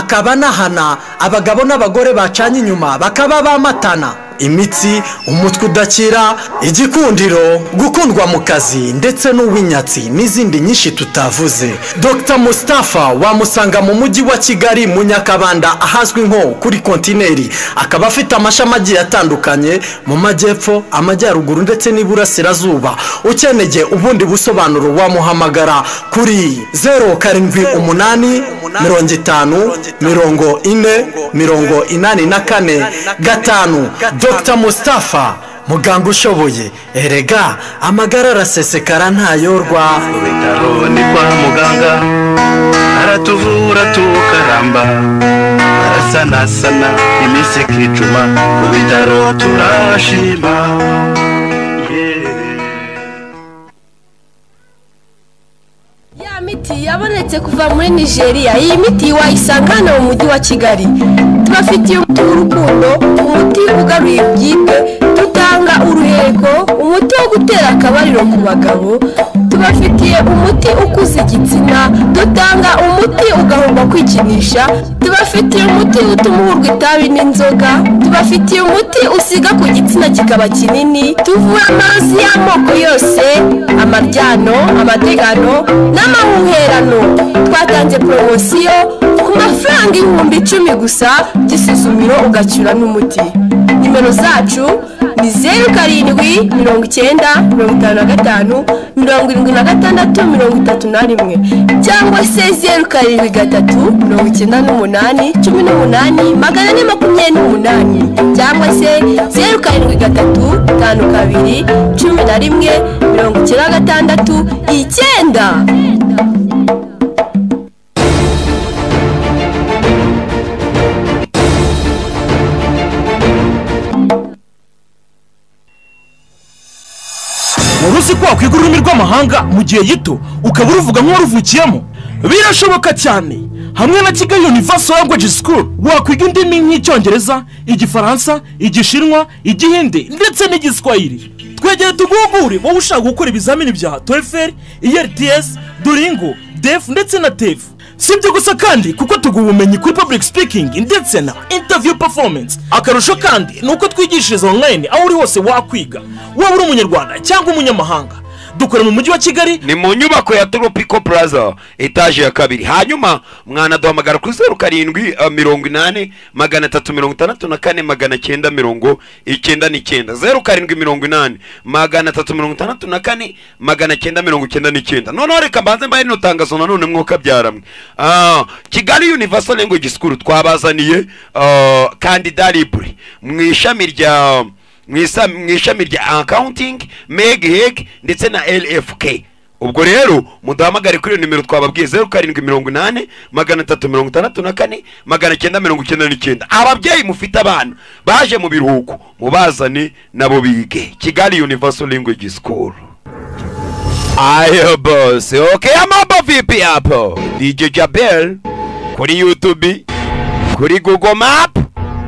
akaba anahana abagabo n'abagore bacanye inyuma bakaba bamatana. Imitsi, umutwe udakira, igikundiro, gukundwa mu kazi ndetse n'uw'inyatsi n'izindi nyinshi tutavuze. Dr Mustafa wamusanga mu mujyi wa Kigali mu Nyakabanda ahazwi nko kuri kontineri, akaba afite amashami agiye atandukanye mu majyepfo, amajyaruguru ndetse n'iburasirazuba. Ukeneye ubundi busobanuro wamuhamagara kuri 078 50 40 84 5. Dr Mustafa, muganga ushoboye, erega amagara arasesekara ntayorwa. Mu bitaro ni kwa muganga, aratuvura tukaramba, arasanasana iminsi ikicuma, mu bitaro turashima. Ya miti yabonetse kuva muri Nigeria. Iyi miti wayisanga hano mu mujyi wa Kigali. Tubafitiye umuti w'urukundo, umuti ugaruye ibyibwe, tutanga uruheko, umuti wo gutera akabariro ku bagabo, tubafitiye umuti ukuza igitsina, dutanga umuti ugahomba kwikinisha, tubafitiye umuti utuma uhurwa itabi n'inzoga, tubafitiye umuti usiga ku gitsina kikaba kinini, tuvura amazi y'amoko yose, amaryano, amategano n'amahuherano. Twatanze poromosiyo ku mafaranga 10,000 gusa by'isuzumiro ugacyura n'umuti. Nimero zacu ni 07 90 55 76 31 cyangwa se 073 98 18 428 cyangwa se 073 52 11 96 9. Uzi ko wakwiga ururimi rw'amahanga mu gihe gito ukaba uruvuga nk'uwaruvukiyemo? Birashoboka cyane. Hamwe na Kigali Universal Language School wakwiga indimi nk'Icyongereza, Igifaransa, Igishinwa, Igihinde ndetse n'Igiswahili. Twegere tuguhugure wowe ushaka gukora ibizamini bya TOEFL, IELTS, Duolingo, DEF ndetse na TEF. Si ibyo gusa kandi kuko tuguha ubumenyi kuri public speaking ndetse na interview performance. Akarusho kandi ni uko twigishiriza online aho uri hose wakwiga, waba uri umunyarwanda cyangwa umunyamahanga. Dukora mu mujyi wa Kigali ni mu nyubako ya Tropical Plaza etaje ya 2. Hanyuma mwana duhamagara kuri 07 80 364 999 07 80 364 999. Noneho reka mbanze mbaye rino tangazo nanone mwoka byaramwe. Kigali Universal Language School twabazaniye Candida Libre mu ishami rya mu ishami rya accounting, meg heg ndetse na LFK. Ubwo rero muduhamagare kuri iyo nimero twababwiye 0780 364 999. Ababyeyi mufite abana baje mu biruhuko mubazane nabo bige Kigali Universal Language School. Ayo boss, okay, amabo vipi hapo? DJ Jabel kuri YouTube, kuri Google Map,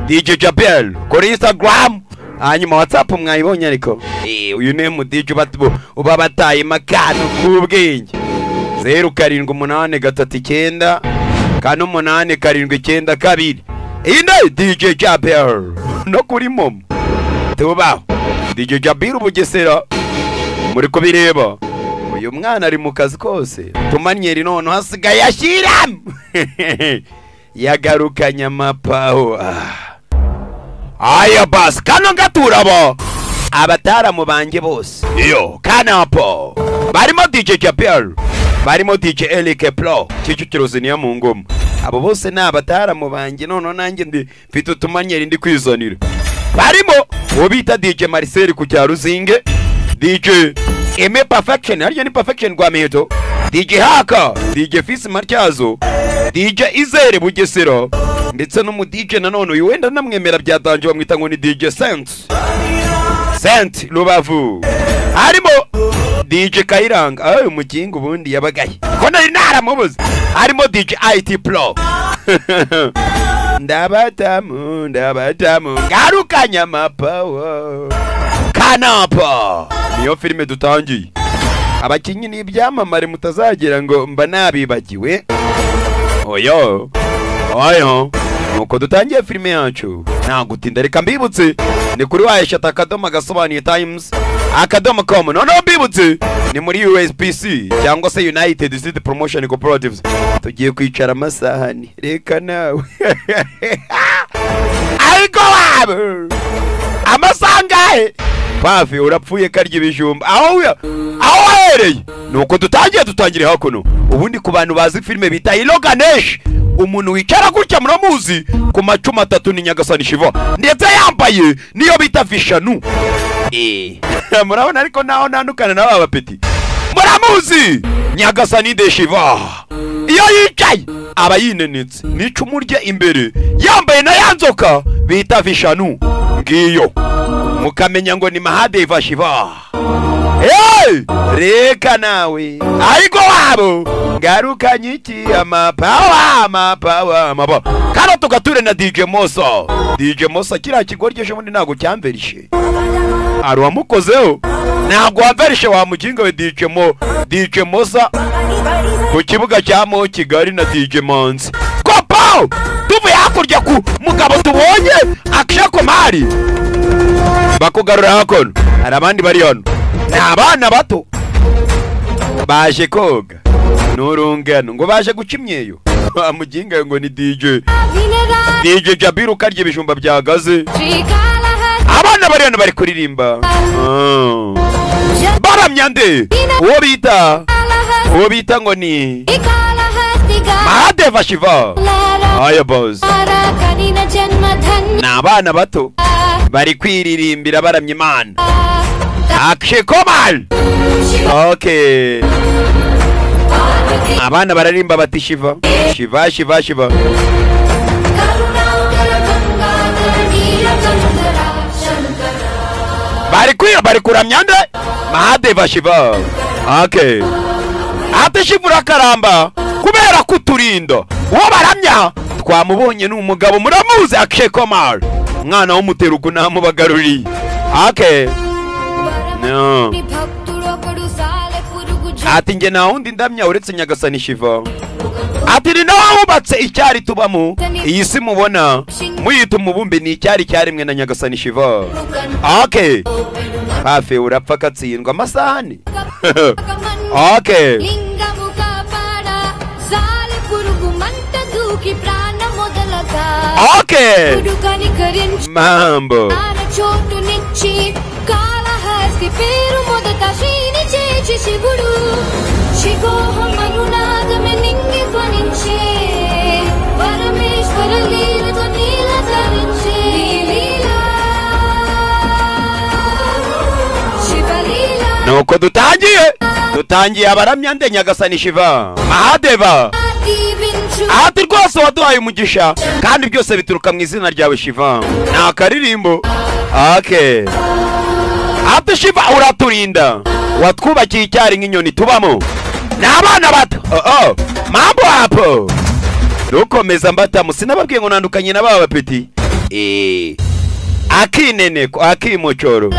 DJ Jabel kuri Instagram, hanyuma WhatsApp mwayibonye ariko. Uyu ni mu DJ uba bataye makano kubwenge. 0783 9 8 7 92. Iyi ni DJ Jabel no kuri momo. Tubaho. DJ Jabel Bugesera muri kubireba. Uyu mwana ari mu kazi kose. Tumanyeri none hasigaye ashiram. Yagarukanye amapaho. Aya bas kano gaturabo abataramu banjye bose. Iyo kanapo barimo DJ Jabel, barimo DJ Eric Pro Kicukiro Ziniya mu ngoma. Abo bose ni abataramu banjye, none nanjye ndi mfite utumanyeri ndi kwizanira. Barimo uwo bita DJ Marcel ku Cyaruzinge, DJ Eme Perfection, harya ni Perfection rwa Miheto, DJ Haka, DJ Fisi Matyazo, DJ Izere Bugesera ndetse n'umu DJ nanone uyu wenda namwemera byatanje bamwita ngo ni DJ Saint Saint Rubavu. Harimo DJ Kayiranga, ayo mukingo ubundi yabagaye ko nari naramubuze. Harimo DJ IT Pro. Ndabatamu ndabatamu ngarukanya mapawo kanapo. Niyo filime dutangiye. Abakinyi ni ibyamamare mutazagira ngo mba nabibagiwe. Oyo Ayo nuko dutangiye filime yacu nta gutinda. Reka mbibutse ni kuri wayeshata akadomo agasobanuye times akadomo com. Noneho mbibutse ni muri USPC cyangwa se United City Promotion Cooperatives. Tugiye kwicara amasahani, reka nawe ariko wabo amasangahe pafi urapfuye karya ibijumba aho wahereye. Nuko dutangiye dutangire hakuno. Ubundi ku bantu bazi filime bita Iloganesh, umuntu wicara gutya muramuzi ku macuma atatu ni Nyagasani Shiva, ndetse yambaye niyo bita Vishanu. Murabona ariko naho nandukana n'aba bapeti. Muramuzi Nyagasani de Shiva iyo yicaye aba yinenetse n'icumu rye imbere, yambaye na ya nzoka bita Vishanu. Ngiyo mukamenya ngo ni Mahadeva Shiva. Hey! Reka nawe ariko wabo ngarukanye iki amapawa amapawa amapawa. Kano tugature na DJ Mosa. DJ Mosa kiriya kigoryi bundi ntabwo cyamverishe, ari wamukozeho ntabwo wamverishe wa muginga we. DJ Mosa ku kibuga cya Mo Kigali na DJ Manzi. Kopo tuvuye hakurya ku mugabo tubonye Akshay Kumar bakugarura hakono. Hari abandi bari hano ni abana bato baje koga n'urungano ngo baje guca imyeyo. Muginga ngo ni DJ Jabiru karya ibijumba byagaze. Abana bari hano bari kuririmba baramya nde uwo bita ngo ni Mahadeva Shiva. Aya boss ni abana bato bari kwiririmbira baramya Imana. Akshay Kumar. Okay, abana bararimba bati Shiva Shiva Shiva Shiva. Bari kuramya nde Mahadeva Shiva. Okay, ati Shiva urakaramba kubera kuturinda. Uwo baramya twamubonye ni umugabo muramuzi Akshay Kumar, umwana w'umuterugu namubagaruriye. Okay, no. Ati nge nta wundi ndamya uretse Nyagasani Shiva. Ati ni nawe wubatse icyari tubamo. Iyi si mubona muyita umubumbe ni icyari cyaremwe na Nyagasani Shiva. Okay, hafi urapfa katsindwa amasahani. Okay, okay, mambo nuko dutangiye abaramya nde Nyagasani Shiva Mahadeva. Ati rwose waduhaye umugisha kandi byose bituruka mu izina ryawe Shiva. Ni akaririmbo. Okay, ati Shiva uraturinda, watwubakiye icyari nk'inyoni tubamo. Ni abana bato. Mambo hapo dukomeza mbatamu. Sinababwiye ngo nandukanye na baba bapeti. Akineneko akimucoro.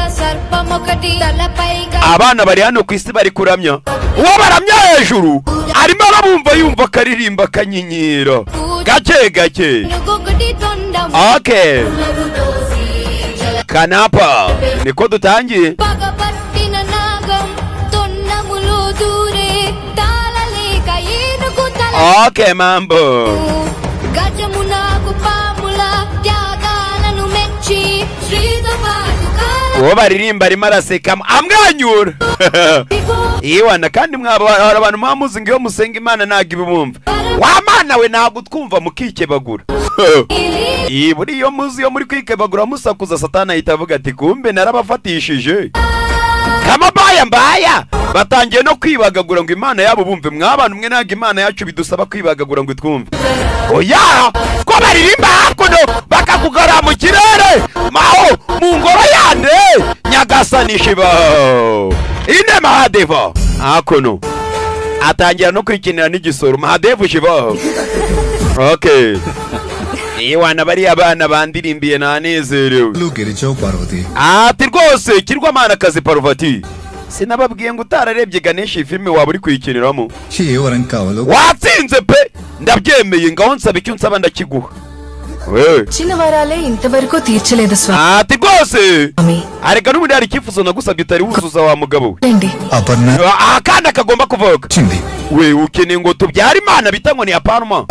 Abana bari hano ku isi bari kuramya. Uwo baramya hejuru arimo arabumva yumva akaririmba akanyinyiro gake gake. Okay, kanapa niko dutangiye. Okay, mambo uwo baririmba arimo araseka amwanyura. Iwana kandi mwaba hari abantu mwamuzi ngo iyo musenga Imana ntabwo ibibumva. Wa Mana we ntabwo twumva mukikebagura. Buri iyo muzi iyo muri kwikebagura musakuza Satani ahita avuga ati kumbe narabafatishije. Kama baya mbaya batangiye no kwibagagura ngo Imana yabo bumve. Mwabantu mwe ntabwo Imana yacu bidusaba kwibagagura ngo twumve. Oya ko baririmba hakuno bakakugara mu kirere maho mu ngoro yande Nyagasani Shiva ine Mahadeva hakuno atangira no kwikinira n'igisoro Mahadeva Shiva. Okay, Iwana bari abana bandirimbiye nanezerewe. Ati rwose kirwamanakazi Parvati, Sinababwiye ngo utararebye Ganesh iyi filime waba uri kuyikiniramo. Watsinze pe, ndabyemeye, ngaho nsaba icyo nsaba ndakiguha. చిన్న వరాలే ఇంతవరకు తీర్చలేదు స్వామి. Ati rwose areka n'ubundi hari icyifuzo nagusabye utari wuzuza wa mugabo we. Akana kagomba kuvuka. We ukeneye ngo tubyare imana bita ngo ni Aparma.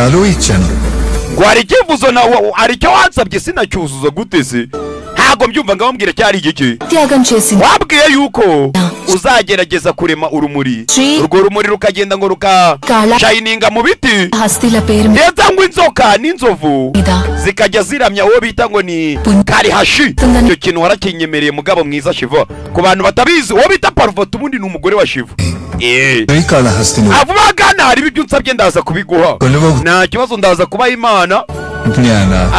Ngo hari icyifuzo na hari icyo wansabye sinacyuzuza gute se? Ntabwo mbyumva, ngaho mbwira cyari igiki. Wabwiye yuko uzagerageza kurema urumuri, urwo rumuri rukagenda ngo rukashayininga mu biti, ndetse ngo inzoka n'inzovu zikajya ziramya uwo bita ngo ni Karihashi. Icyo kintu warakinyemereye mugabo mwiza Shiva. Ku bantu batabizi, uwo bita Parvati ubundi ni umugore wa Shiva. Avuga gana hari ibyo unsabye ndaza kubiguha, nta kibazo, ndaza kubaha imana.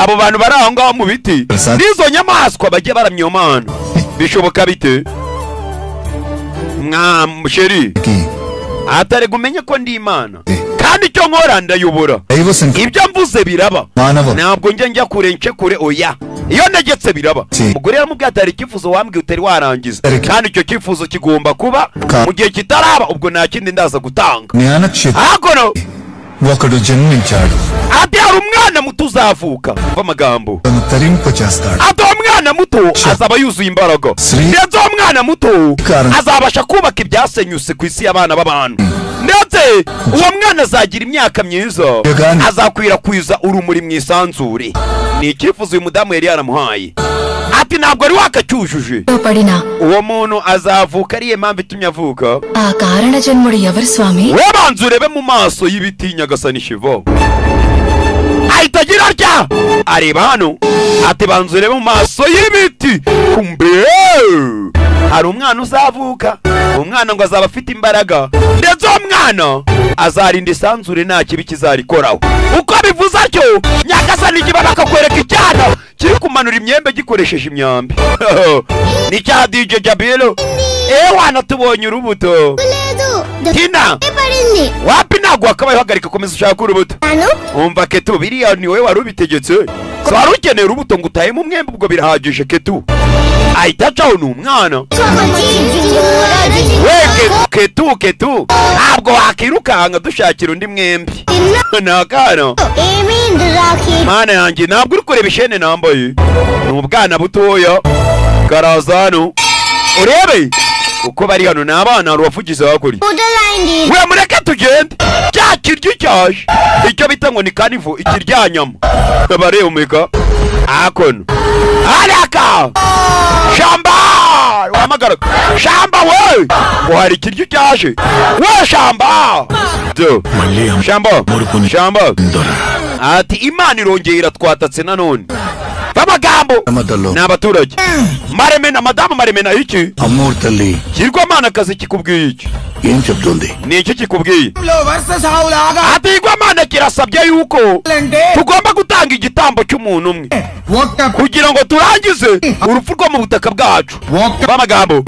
Abo bantu bari aho ngaho mu biti n'izo nyamaswa bagiye baramya iyo mana, bishoboka bite? Mwamusheri atarega umenye ko ndi imana kandi icyo nkora ndayobora, ibyo mvuze biraba, ntabwo njya kure nce kure, oya, iyo ntegetse biraba. Umugore yaramubwiye ati hari icyifuzo wambwiye utari warangiza, kandi icyo cyifuzo kigomba kuba mu gihe kitaraba, ubwo nta kindi ndaza gutanga. Hakono ati hari umwana muto uzavuka. Umva amagambo, ati uwo mwana muto azaba yuzuye imbaraga, ndetse uwo mwana muto azabasha kubaka ibyasenyutse ku isi y'abana b'abantu, ndetse uwo mwana azagira imyaka myiza, azakwirakwiza urumuri mu isanzure. Ni icyifuzo uyu mudamu yari yaramuhaye. Ati ntabwo ari wakacyujuje, uwo muntu azavuka ariye mpamvu itumye avuka. Webanza urebe mu maso y'ibiti Nyagasani Shiva. Ahita agira atya areba hano, ati banza urebe mu maso y'ibiti, kumbe hari umwana uzavuka. Umwana ngo azaba afite imbaraga, ndetse uwo mwana azarinda isanzure nta kibi kizarikoraho. Uko bivuze atyo Nyagasani Shiva bakakwereka icyana kiri kumanura imyembe gikoresheje imyambi. Ni cya DJ Jabiro. Ewana tubonye urubuto. Tina wapi, ntabwo wakabaye uhagarika, komeza ushaka urubuto. Umva Ketu, biriya ni wowe wari ubitegetse, so wari ukeneye urubuto ngo utahemo umwembe, ubwo birahagije Ketu. Ahita acaho, ni umwana we. Ketu Ketu, ntabwo wakirukanka dushakira undi mwembe. Ni akana mana yanjye, ntabwo uri kureba ishene nambaye, ni ubwana butoya. Karaza hano urebe uko bari hano, ni abana, hari uwavugize hakurya. We mureke tugende, cya kiryo cyaje icyo bita ngo ni kanivo, ikiryanyama barehumeka akono araka shamba wahamagara shamba we, ngo hari ikiryo cyaje we shamba shamba shamba. Ati imana irongeye iratwatatse nanone. Amagambo ni abaturage. Maremena madamu Maremena iki kirwamana kazi kikubwiye iki? Ni iki kikubwiye? Ati igwamana kirasabye yuko tugomba gutanga igitambo cy'umuntu umwe kugira ngo turangize urupfu rwo mu butaka bwacu. Amagambo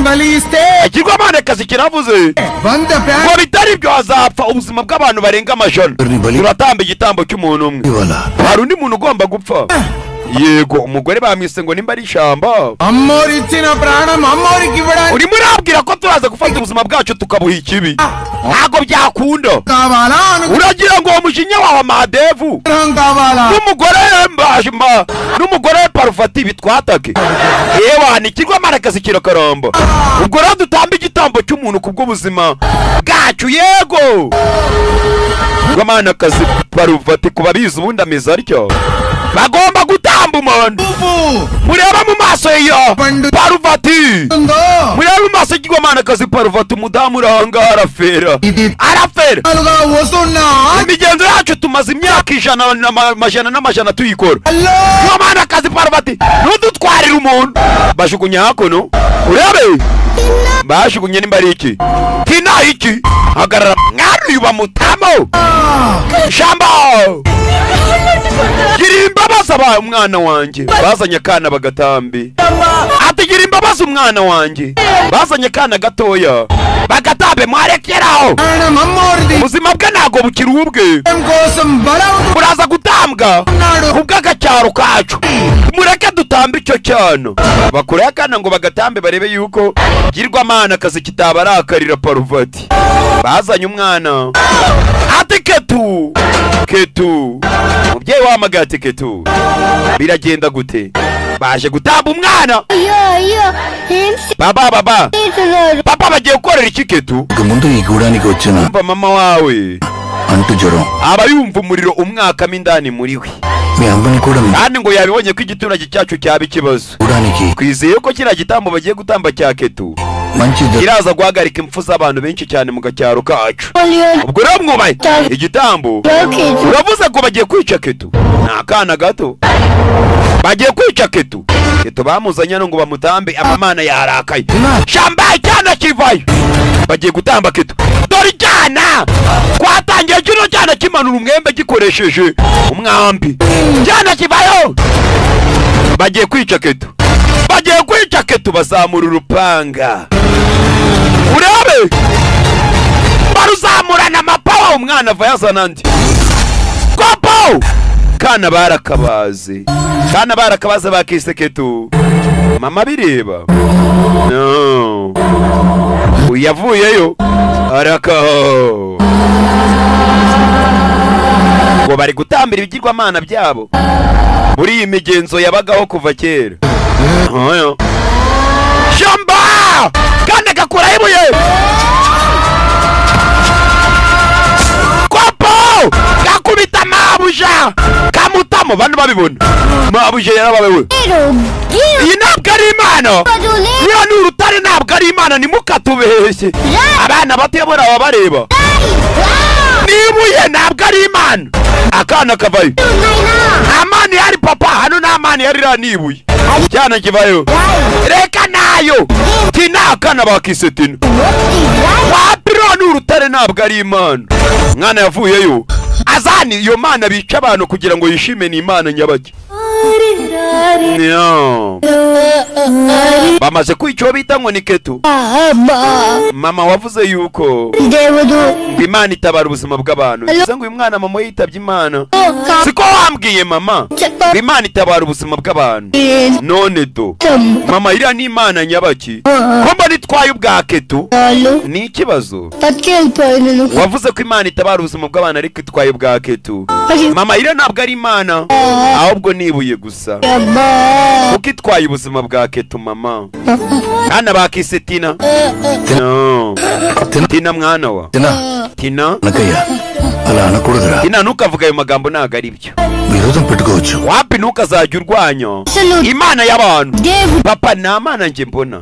ikirwamana kazi kiravuze ngo bitari ibyo hazapfa ubuzima bw'abantu barenga amajana. Turatamba igitambo cy'umuntu umwe, hari undi muntu ugomba gupfa. Yego umugore bamwise ngo nimba ari ishamba. Urimo urabwira ko turaza gufata ubuzima bwacu tukabuha ikibi, ntabwo byakunda. Uragira ngo uwo mujinya wawe Madevu n'umugore n'umugore Parvati bitwatake. Ewa ni ikigwamana kazi kirakaramba. Ubwo rero dutamba igitambo cy'umuntu kubw'ubuzima bwacu. Yego ikigwamana kazi Parvati kubabizi ubundi ameze atyo, bagomba gutamba umuntu. Mureba mu maso ya Parvati, mureba mu maso y'ikigwamana kazi Parvati, umudamu uranga arafera arafera. Imigenzo yacu tumaze imyaka ijana n'amajana n'amajana tuyikora. Ikigwamana kazi Parvati ntudutwarire umuntu. Bajugunya hakuno urebe, bajugunye nimba ari iki Tina iki, hagarara mwana uyu bamutamo shamba. Gira imbabazi abaye umwana wanjye. Bazanye akana bagatambi. Ati gira imbabazi umwana wanjye. Bazanye akana gatoya bagatambi. Bamutambe mwarekeraho, ubuzima bwe ntabwo bukiri ubwe, buraza gutambwa kubw'agacyaro kacu. Mureke dutambe icyo cyano. Bakureho akana ngo bagatambe barebe yuko girwamana akazi kitabarakarira Paruvati. Bazanye umwana ati Ketu, Ketu. Umubyeyi wahamagaye ati Ketu, biragenda gute? Baje gutamba umwana. Baba baba papa, bagiye gukorera iki Ketu? ముందు ఈ గూడానికి వచ్చిన Umva, mama wawe అంటు జ్వరం aba yumva umuriro umwakamo indani muri we, మీ అమ్మని కూడా kandi ngo yabibonye ko igiturage cyacu cyaba ikibazo. గూడానికి Twizeye ko kiriya gitambo bagiye gutamba cya Ketu మంచి kiraza guhagarika impfu z'abantu benshi cyane mu gacyaro kacu. Ubwo rero mwubahe igitambo. Uravuze ngo bagiye kwica Ketu? Ni akana gato, bagiye kwica Ketu. Ketu bamuzanye hano ngo bamutambe, amamana yarakaye. Shamba, icyana kivayo, bagiye gutamba Ketu. Dore icyana twatangiye, kino cyana kimanura umwembe gikoresheje umwambi. Cyana kivayo, bagiye kwica Ketu, bagiye kwica Ketu. Bazamura urupanga, urebe baruzamurana amapawa, umwana ava yazana andi kopo. Kana barakabaze, kana barakabaze, bakise Ketu. Mama bireba no uyu yavuyeyo araka ngo bari gutambira ibigirwamana byabo muri iyi migenzo yabagaho kuva kera. Oyo. Shamba kana gakuraho ibuye kopo, gakubita mabuja kamutamo. Bano babibona, mabuja yarababewe. Iyi ntabwo ari imana, uriya ni urutare, ntabwo ari imana, ntimukatubeshye. Abana bato baba bareba n'ibuye, ntabwo ari imana. Akana kavayo, nta mana ihari papa, hano nta mana ihari, iriya ni ibuye. Cyana kivayo, reka nayo Tina. Akana bakise Tina. Wapiro ni urutare, ntabwo ari imana. Mwana yavuyeyo azani iyo mana bica abantu kugira ngo yishime, ni imana nyabaki? No. Bamaze kwica uwo bita ngo ni Ketu. Mama wavuze yuko ngo imana itabara ubuzima bw'abantu, bivuze ngo uyu mwana mama yitabye imana. Siko wambwiye mama ngo imana itabara ubuzima bw'abantu? None do mama, iriya ni imana nyabaki ko mbona itwaye ubwa Ketu? Ni ikibazo. Wavuze ko imana itabara ubuzima bw'abantu, ariko itwaye ubwa Ketu. Mama, iriya ntabwo ari imana, ahubwo ni ibuye gusa, kuko itwaye ubuzima bwa Ketu. Mama, kana bakise Tina. No. Tina, mwana wa Tina Tina. అనకయ్యా అలా అనకూడదురా. Tina, ntukavuge ayo magambo, ntabwo ari byo. విరోధం పెట్టుకోవచ్చు. Wapi, ntukazajya urwanya imana y'abantu. Papa, nta mana njye mbona.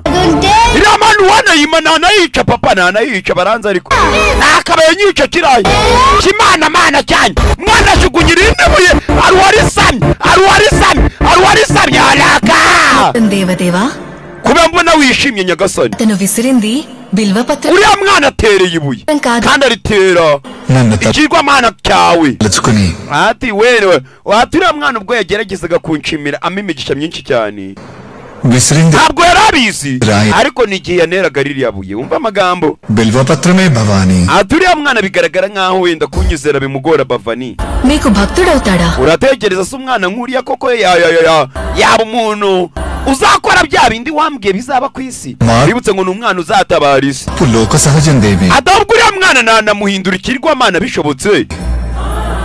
Iriya mana uwanayima ntanayica papa, ntanayica baranze, ariko nakabaye nyica kirayi kimana mana cyane. Mwana ajugunya irindi buye, hari uwarisamye, hari uwarisamye, hari uwarisamye araka. దేవదేవా, Kuba mbona wishimye nyagasani. అతను విసిరింది బిల్వపత్రం Uriya mwana atereye ibuye కాదు. kandi aritera నన్ను ikigwamana cyawe. తలుచుకుని Ati wewe wati uriya mwana ubwo yageragezaga kunshimira ampa imigisha myinshi cyane, విసిరింది ntabwo yari abizi, Rayi. ariko ni igihe yaneraga ririya buye. Wumva amagambo. బిల్వపత్రమే Bhavani. Ati uriya mwana bigaragara nkaho wenda kunyizera bimugora Bavani. మీకు భక్తుడవుతాడా? Uratekereza se umwana nk'uriya koko ya ya ya ya yaba umuntu uzakora bya bindi wambwiye bizaba ku isi? Bibutse ngo ni umwana uzatabara isi. లోక సహజం దేవి. Ahubwo uriya mwana nanamuhindura ikirwamana bishobotse,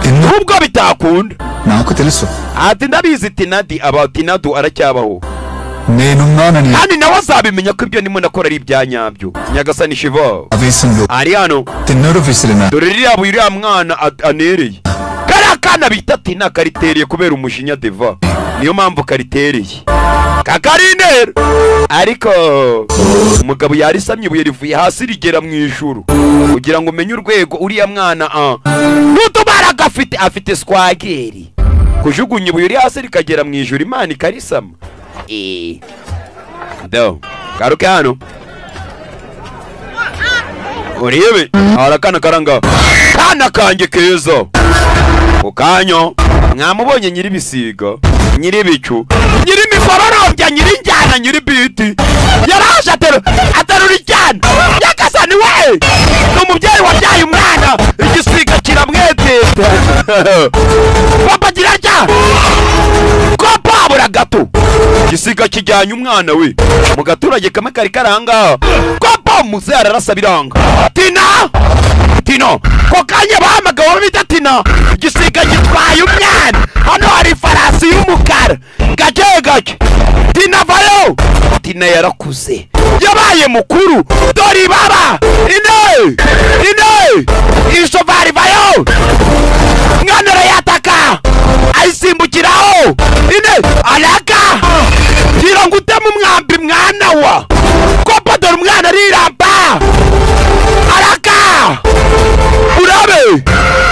ఎన్నో nubwo bitakunda. నాకు తెలుసు. Ati ndabizi Tinadi, aba Tinadu aracyabaho, నేనున్నానని kandi nawe azabimenya ko ibyo ndimo nakora ari ibya nyabyo, nyagasani Shiva. ఆవేశంలో Ari hano. Tinnadu విసిరిన Dore ririya buye uriya mwana anereye, kariya kana bita Tina karitereye kubera umujinya deva, niyo mpamvu karitereye kakarinera. Ariko umugabo yarisamye, ibuye rivuye hasi rigera mu ijuru, kugira ngo umenye urwego uriya mwana n'utubaraga afite, afite swageri kujugunya ibuye uri hasi rikagera mu ijuru, imana ikarisama. Do garuke hano urebe, hari akana karanga, kana kanjye keza. Ku kanyo mwamubonye, nyir'ibisiga, nyir'ibicu, nyir'imikororombya, nyir'injyana, nyir'ibiti, yaraje aterura ijyana. Nyagasani we, Umwana igisiga kiramweteta. Papa girajya kopa abura gato, igisiga kijyanye umwana we mu gaturage kamwe kari karanga. Kopa muze ararasa biranga. Tina Tino ko kanya bahamagawe bita Tina, igisiga gitwaye umwana. Hano hari ifarasi y'umukara gake gake. Tina vayo. Tina yarakuze, yabaye mukuru. Dore ibaba ine ine ishovari vayo. Mwana arayataka ayisimbukiraho ine araka gira ngo uteme umwambi mwana wa kopa. Dore umwana ariramba araka urabe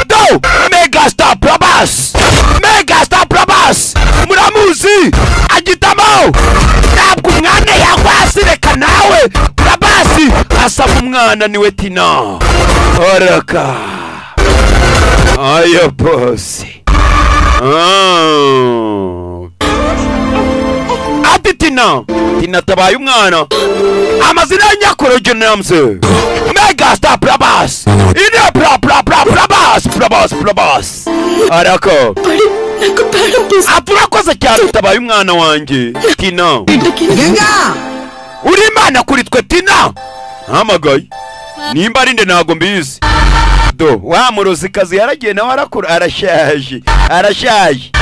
do Megastar Prabhas, Megastar Prabhas muramuzi agitamo. Ntabwo umwana yagwasi, reka nawe Prabhas asaba umwana niwe Tina araka ayo bosi. Ati Tina Tina tabaye umwana. Amazina nyakuri jenamse Megastar Prabhas ine bra bra bra Prabhas Prabhas Prabhas arako. Aturakoze cyane utabaye umwana wanjye Tina. Uri imana kuri twe Tina. Hamagaye nimba ari nde ntago mbizi. Do wa murozikazi yaragiye nawe arakura, arashaje arashaje.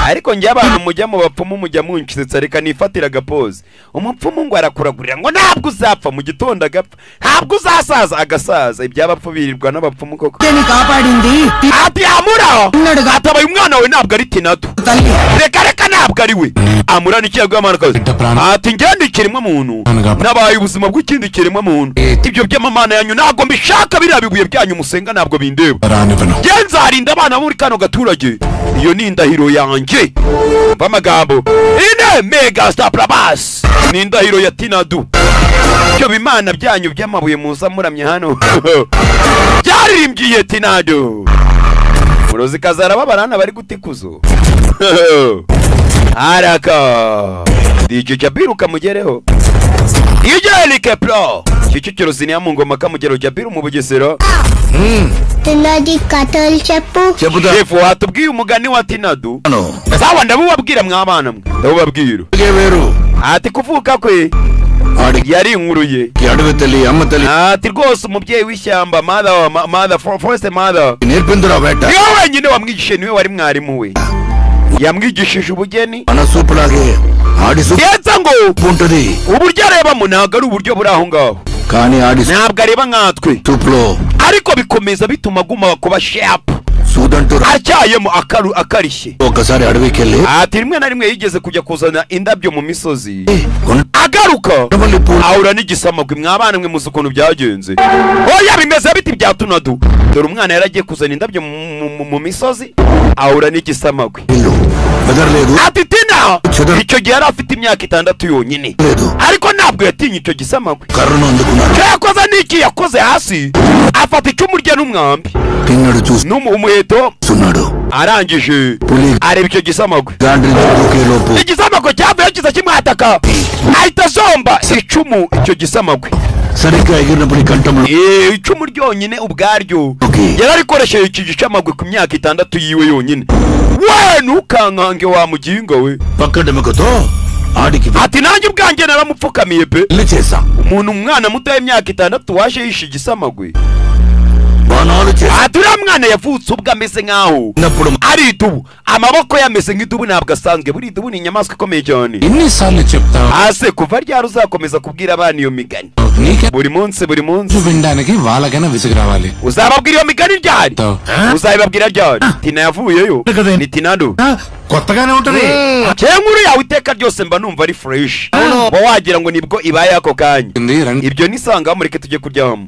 Ariko njye abantu mujya mu bapfumu mujya munshitsa, reka nifatira agapoze. Umupfumu ngo arakuragurira ngo ntabwo uzapfa, mu gitondo agapfa, ntabwo uzasaza agasaza. Iby'abapfu birirwa n'abapfumu koko. Ati Amura atabaye umwana we ntabwo ari Tinatu, reka reka ntabwo ari we. Amura ni ikirego y'amanakazi. Ati ngende ikiremwa muntu nabaye ubuzima bw'ikindi kiremwa muntu, ibyo by'amamana yanyu ntabwo mbishaka, biriya bibuye byanyu musenga ntabwo bindeba. Nge nzarinda abana muri kano gaturage, iyo ni indahiro yanjye. Amagambo ine Megastar Prabhas ni indahiro ya Tinadu. Ibyo bimana byanyu by'amabuye muza muramye hano byaririmbyiye Tinadu. Murozikazi arababara bari gutikuzo. Araka DJ Jabiru kamugereho. DJ Like Pro Kicukiro ziniya mu ngoma kamugero Jabiru mu Bugesera. Tinadi katol cheppu. Shefu watubwiye umugani wa Tinadu. Sawa ndabubabwira mwabana mwe ndabubabwira. Ati kuvuka kwe yari inkuru ye. Ati rwose umubyeyi w'ishyamba mother mother first mother niwe wenyine wamwigishije, niwe wari mwarimu we, yamwigishije ubugeni. Ndetse ngo uburyo arebamo ntabwo ari uburyo buri aho ngaho, ntabwo areba nkatwe, ariko bikomeza bituma aguma kuba sharp acyayemo akarishye. Ati rimwe na rimwe yigeze kujya kuzana indabyo mu misozi, agaruka ahura n'igisamagwe. Mwabana mwe muzi ukuntu byagenze. Oya bimeze biti bya Tunadu. Dore umwana yaragiye kuzana indabyo mu misozi ahura n'igisamagwe. Ati Tina icyo gihe yari afite imyaka 6 yonyine, ariko ntabwo yatinye icyo gisamagwe. Icyo yakoze n'iki yakoze hasi afata icumu rye n'umwambi n'umuheto, arangije areba icyo gisamagwe. Igisamagwe cyavuye kiza kimwataka, ahita azomba icumu icyo gisamagwe. Icumu ryonyine ubwaryo yararikoresheje iki gisamagwe ku myaka 6 yiwe yonyine. We ntukankange wa mugingo we. Ati nanjye ubwanjye naramupfukamiye pe. Umuntu umwana muto w'imyaka 6 waje yishe igisamagwe. Ati uriya mwana yavutse ubwo ameze nkaho ari idubu, amaboko ye ameze nk'idubu, ntabwo asanzwe. Buri idubu ni inyamaswa ikomeye cyane. Ase kuva ryari uzakomeza kubwira abana iyo migani buri munsi buri munsi? Uzababwira iyo migani ryari? Uzabibabwira ryari? Tina yavuyeyo ni Tinadu. Nkuru yawe iteka ryose mba numva ari fresh, uba wagira ngo nibwo ibaye ako kanya. Ibyo nisanga mureke tujye kuryama,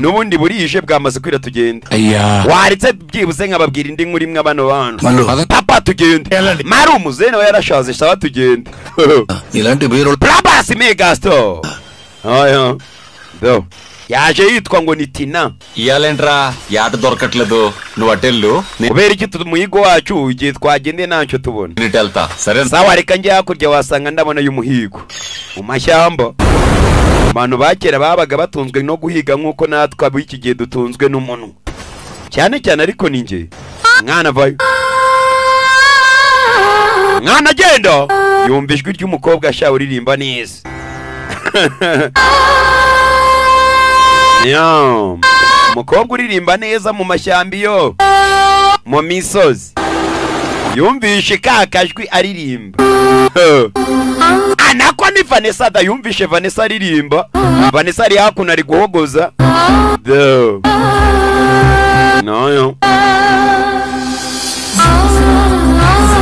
n'ubundi burije bwamaze kwira tugende. Waretse byibuze nkababwira indi nkuru imwe abana bantu. Papa tugende. Mari umuze nawe yarashaje, sawa tugende. Prabhas Megastar. Aya do Yaje yitwa ngo ni Tina. ఇయాలేంట్రా యాట దొరకట్లేదు నువ్వు అటెళ్ళు Kubera iki umuhigo wacu igihe twagendeye ntacyo tubona? నేను ఇటు వెళ్తా సరే. Sawa, reka njye hakurya wasanga ndabona y'umuhigo mu mashyamba. Abantu ba kera babaga batunzwe no guhiga nk'uko natwe ab'iki gihe dutunzwe n'umunwa cyane cyane, ariko ni njye. Mwana vayo, mwana agenda yumva ijwi ry'umukobwa ashawe uririmba neza. Yo, umukobwa uririmba neza mu mashyamba iyo mu misozi yumvishe ka kajwi aririmba. Anako ni Vanessa da. Yumvishe Vanessa aririmba. Vanessa ari hakuno ari guhogoza. Do. No, yo.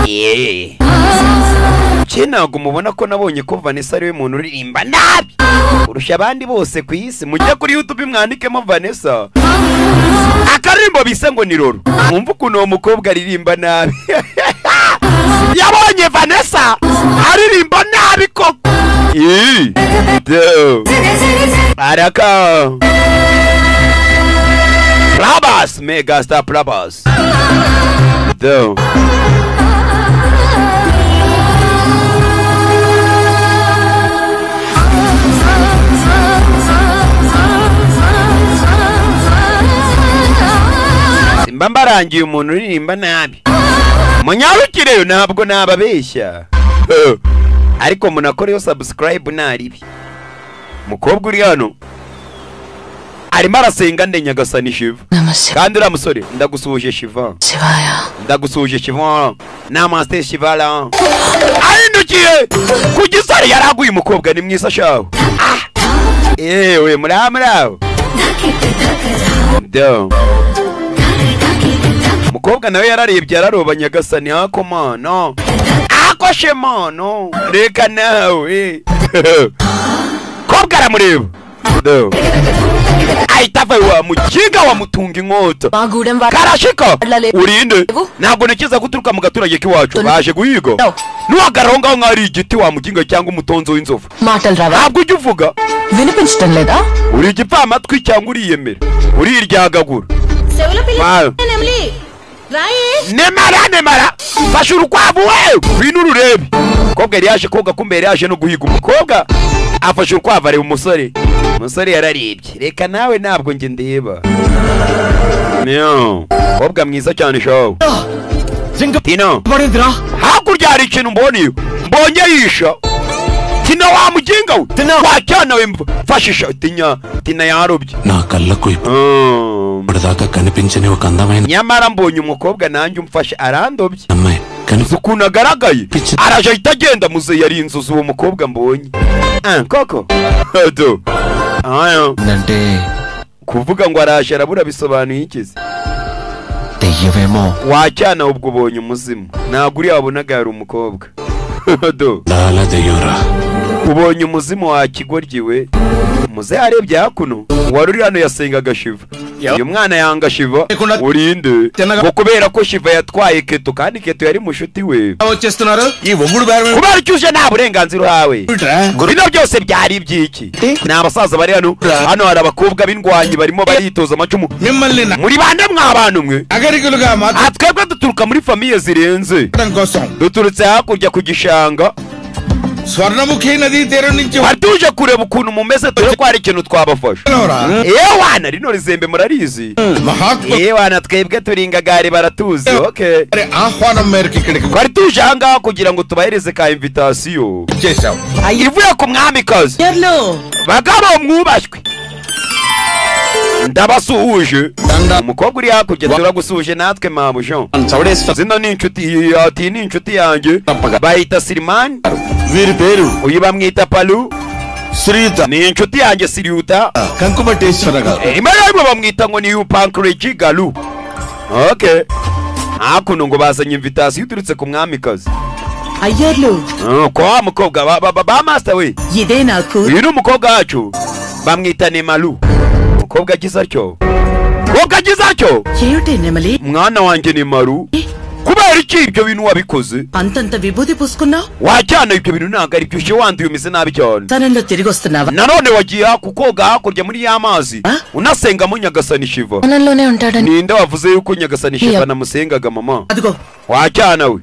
Yeah. Cye ntabwo mubona ko nabonye ko Vanessa ariwe muntu uririmba nabi kurusha abandi bose ku isi? Mujye kuri YouTube mwandikemo Vanessa akaririmbo bise ngo ni Roro, mwumve ukuntu uwo mukobwa aririmba nabi. Yabonye Vanessa aririmba nabi koko. Ii, do. Araka Prabhas, megastar Prabhas. Do. Simba mbarangiye umuntu uririmba nabi, munyarukireyo, ntabwo nababeshya, ariko munakoreyo subscribe naribi. Mukobwa uri hano arimo arasenga nde? Nyagasani Shiva. Kandi uriya musore, ndagusuhuje Shiva, ndagusuhuje Shiva, namaste Shiva. La ahindukiye ku gisore yaraguye. Umukobwa ni mwiza shawe. Ah, ewe muraho muraho. Do. Umukobwa nawe yararebye araroba. Nyagasani hako mano ako shemano, reka nawe. Kobwa aramureba. Do. Ahita ava wa mukinga wamutunga inkota. Karashika, urinde, ntabwo ntekereza guturuka mu gaturage k'iwacu baje guhiga. Nuhagarara aho ngaho nk'aho ari igiti wa mukinga cyangwa umutonzo w'inzovu. మాటలు రావా? Ntabwo ujya uvuga. వినిపించటం లేదా? Uri igipfamatwi cyangwa uriyemera uriryagagura? చెవుల పిల్ల Wow. నెమలి రాయే. Nemara, nemara, fasha urukwavu we, ngwino ururebe. Umukobwa yari yaje koga, kumbe yari yaje no guhiga. Umukobwa afashe urukwavu areba umusore. Umusore yararebye, reka nawe, ntabwo njye ndeba. Niyo umukobwa mwiza cyane shawe Tino. Hakurya hari ikintu mbonye, mbonye yisha Tina. Wa muginga we, wa cyana we, mfashisha tinya. Tina yarobye. నా కళ్ళకు ఇప్పటిదాకా కనిపించని ఒక అందమైన Nyamara mbonye umukobwa nanjye umfashe arandobye. అమ్మాయి కని Uzi ukuntu agaragaye? Araje ahita agenda. Muzehe yari inzozi uwo mukobwa mbonye. Ah, koko do ayo. అంటే Kuvuga ngo araje arabura bisobanuye iki se? దెయ్యమేమో. Wacyana ubwo ubonye umuzimu, ntabwo uriya wabonaga yari umukobwa. Do. చాలా దెయ్యంరా. Ubonye umuzimu wa kigoryi we. Muzehe arebye hakuno, wari uri hano yasengaga Shiva. Uyu mwana yanga Shiva. Urinde? Ngo kubera ko Shiva yatwaye Keto, kandi Keto yari mushuti we. వచ్చేస్తున్నారు ఈ ఒంగుడు బేరం. Kubera icyo uje nta burenganzira uhawe, bino byose byari iby'iki? Ni abasaza bari hano. Hano hari abakobwa b'indwanyi barimo baritoza amacumu. మిమ్మల్ని Muri bande mwa bantu mwe? నాగరికులుగా Aha twebwe duturuka muri famille zirenze, మార్చడం కోసం duturutse hakurya ku gishanga. Swarnamukhi నదీ తీరం నుంచి Twari tuje kureba ukuntu mumeze, dore ko hari ikintu twabafasha. వచ్చినవరా? Ewana, rino rizembe murarizi? Mahatma Ewana, twebwe turi ingagari, baratuzi, okay. గారి ఆహ్వానం మేరకు ఇక్కడికి Twari tuje ahangaha kugira ngo tubahereze ka invitation చేశాం. ivuye ku mwamikazi. Bagabo mwubashywe, ndabasuhuje. Umukobwa uri hakurya, turagusuhuje natwe mabujo. Zino ni inshuti, ati ni inshuti yanjye bayita Sirimani. వీరి పేరు Uyu bamwita Palu. Sriyuta. Ni inshuti yanjye Siriyuta. Kankumateswara గారు. Rimwe na rimwe bamwita ngo ni Upankureji Galu, okay. Hakuno ngo bazanye invitation iturutse ku mwamikazi. అయ్యర్లు. Ah, kwa wa mukobwa ba master we. ఇదే నాకు Uyu ni umukobwa wacu bamwita Nemalu. Umukobwa agize atyo, umukobwa agize atyo. ఏమిటి నెమలి? Mwana wanjye ni Maru, kubera Kubera iki ibyo bintu wabikoze? అంతంత విభూతి పూసుకున్నావు? Wajyana ibyo bintu ntabwo ari byo, uje wanduye, umeze nabi cyane. తనంలో తిరిగి వస్తున్నావా? Nanone wagiye koga hakurya muri ya mazi, unasengamo Nyagasani Shiva. స్నానంలోనే ఉంటాడని. Ninde wavuze yuko Nyagasani Shiva namusengaga, mama? అదిగో. Wajyana we.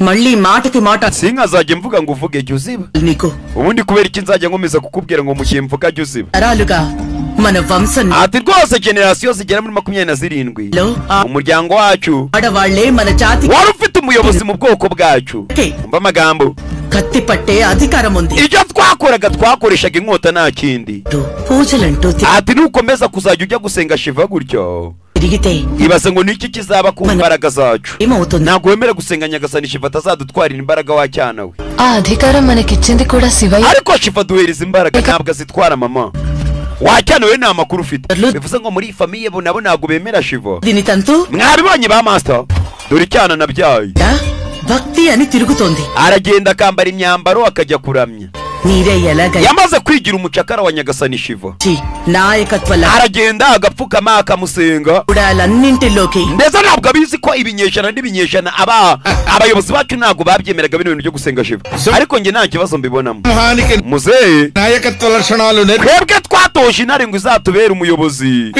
మళ్ళీ మాటకి మాట. Sinkazajya mvuga ngo uvuge, jya uziba. నీకు Ubundi kubera iki nzajya nkomeza kukubwira ngo mu gihe mvuga jya uziba? తరాలుగా మన వంశం Ati rwose generasiyo zigera muri 27, umuryango wacu ఆడవాళ్లే మన జాతి wari ufite umuyobozi mu bwoko bwacu. Umva amagambo. కత్తి పట్టే అధికారం ఉంది. Ibyo twakoraga, twakoreshaga inkota, nta kindi. పూజలంటూ Ati nukomeza kuzajya ujya gusenga Shiva gutyo, తిరిగితే ibaze ngo niki kizaba ku mbaraga zacu. ఏమవుతుంది? Ntabwo wemera gusenga Nyagasani Shiva atazadutwarira imbaraga, wa cyana we. ఆ అధికారం మనకిచ్చింది కూడా Shivayya. Ariko Shiva duhereza imbaraga, ntabwo azitwara, mama. Wa cyana we, nta makuru ufite. Bivuze ngo muri iyi famille bo nabo ntabwo bemera Shiva. దీని తంతు Mwabibonye ba master, dore icyana nabyaye. భక్తి అని తిరుగుతోంది. Aragenda akambara imyambaro akajya kuramya. మీరే ఎలాగై Yamaze kwigira umucakara wa Nyagasani Shiva. నాయకత్వ Aragenda agapfukama akamusenga. లక్షణాలన్నింటిలోకి Ndetse ntabwo abizi ko ibinyejana n'ibinyejana aba abayobozi bacu ntabwo babyemeraga bino bintu byo gusenga Shiva, ariko njye nta kibazo mbibonamo. సింహానికి Muzehe, నాయకత్వ లక్షణాలు నేర్పి twebwe twatoje intare ngo izatubere umuyobozi.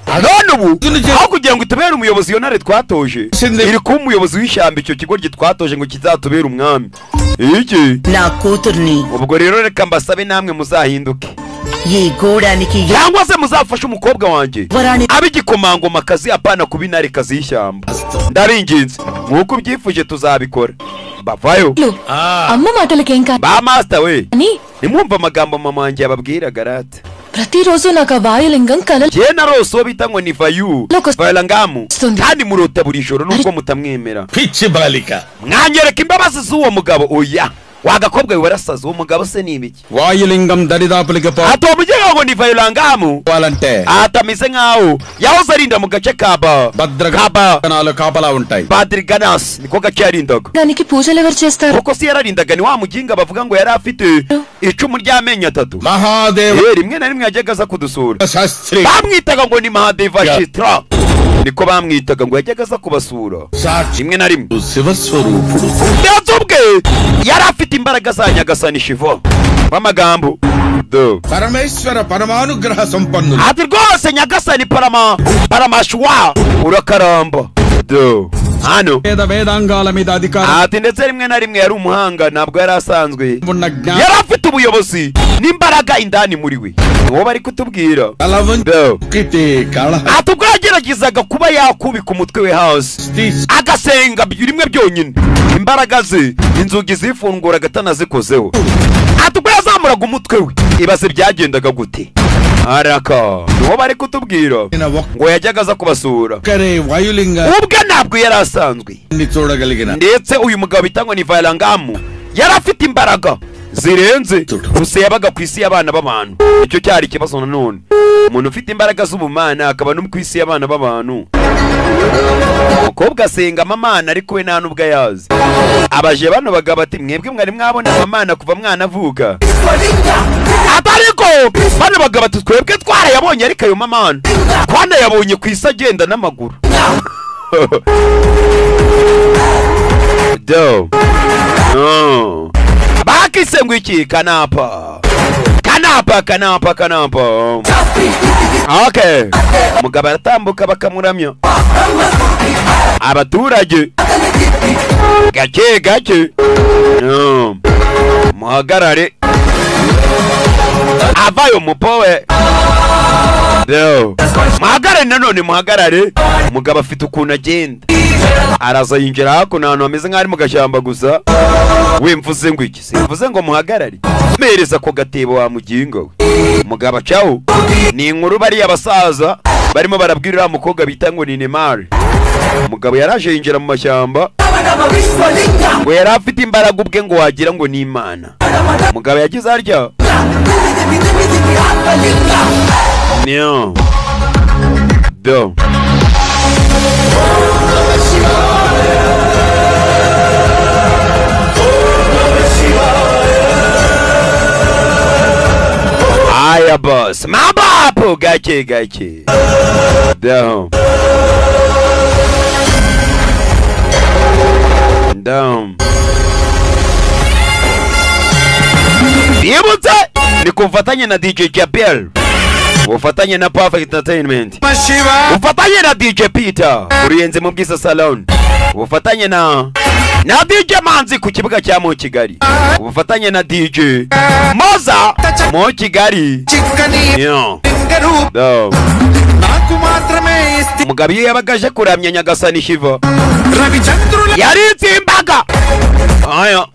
None ubu aho kugira ngo itubere umuyobozi, iyo ntare twatoje iri kuba umuyobozi w'ishyamba. Icyo kigo twatoje ngo kizatubere umwami iki? నా కూతుర్ని Ubwo rero reka mbasabe namwe muzahinduke, ఈ గూడానికి cyangwa se muzafashe umukobwa wanjye యువరాణి abe igikomangomakazi, apana kuba intarekazi y'ishyamba. Ndabinginze, nk'uko ubyifuje tuzabikora. Bavayo. అమ్మ మాటలకేం Ba master we, కానీ nimwumva amagambo mama wanjye yababwiraga rata. ప్రతిరోజు నాకు ఆ వాయులింగం కల Njye narose uwo bita ngo ni Vayu Locos- Valangamu, Stundi. kandi murota buri joro nubwo mutamwemera. పిచ్చి బాలిక. Mwanyereka imbabazi z'uwo mugabo? Oya, wagakobwa we, warasaze. Uwo mugabo se ni ibiki? వాయులింగం దరిదాపులకి Ati uwo mugabo ngo ni Valangamu, పోవాలంటే atameze nkaho yahoze arinda mu gace ka ba kaba భద్రగణాలు కాపలా ఉంటాయి. Badriganas, niko gace yarindaga. దానికి పూజలు ఎవరు చేస్తారు? Kuko se yararindaga ni wa muginga bavuga ngo yari afite icumu ry'amenyo atatu. Mahadeva Rimwe na rimwe yajyaga aza kudusura. Sastri Bamwitaga ngo ni Mahadeva Shitra, niko bamwitaga, ngo yajyaga aza kubasura rimwe na rimwe. శివస్వరూపుడు. Ndetse ubwe yari afite imbaraga za Nyagasani Shiva b'amagambo do. పరమేశ్వర పరమానుగ్రహ సంపన్నుడు. Ati rwose Nyagasani Parama Paramashuwa urakaramba do hano. వేద వేదాంగాల మీద అధికారం Ati ndetse rimwe na rimwe yari umuhanga, ntabwo yari asanzwe, ఉన్న జ్ఞానం yari afite ubuyobozi n'imbaraga indani muri we, niwo bari kutubwira తల do. వంచితే కళ Ati ubwo yageragezaga kuba yakubika umutwe we hasi agasenga rimwe byonyine, imbaraga ze inzugi zifunguraga atanazikozeho. Ati ubwo yazamuraga umutwe we, ibaze byagendaga gute. Araka niwo bari kutubwira ngo yajyaga aza kubasura. ఒక్కరే వాయులింగ Ubwe ntabwo yari asanzwe. చూడగలిగిన Ndetse uyu mugabo bita ngo ni Valangamu yari afite imbaraga zirenze, gusa yabaga ku isi y'abana b'abantu. Icyo cyari ikibazo nanone, umuntu ufite imbaraga z'ubumana akaba no ku isi y'abana b'abantu. Umukobwa asenga amamana ariko we nta n'ubwo ayazi. Abaje bano bagabo ati mwebwe mwari mwabona amamana kuva mwanavuka? Atariko bano bagabo ati twebwe twarayabonye, ariko ayo mamana twanayabonye ku isi agenda n'amaguru do. No. Bakise ngo iki? Kanapa kanapa kanapa kanapa. Okay, umugabo aratambuka bakamuramya abaturage gake gake. No. Muhagarare, avayo mupowe do. Muhagarare nanone, muhagarare. Umugabo afite ukuntu agenda, araza yinjira hakuno ahantu hameze nk'aho ari mu gashyamba. Gusa we, mvuze ngo iki? Simvuze ngo muhagarare? Mpereza ako gatebo wa mugingo we. Umugabo acaho. Ni inkuru bariya basaza barimo barabwira uriya mukobwa bita ngo ni Nemari. Umugabo yaraje yinjira mu mashyamba, ngo yari afite imbaraga ubwe ngo wagira ngo ni Imana. Umugabo yagize atya niyo do. Aya boss, mabapo gake gake do. Down. Bibutse ni ku bufatanye na DJ Jabel, ubufatanye na Perfect Entertainment, ubufatanye na DJ Peter Uruyenze mu Bwiza Salon, ubufatanye na DJ Manzi ku kibuga cya mu Kigali, ubufatanye na DJ Moza mu Kigali. Umugabo iyo yabaga aje kuramya Nyagasani Shiva yaritsimbaga aya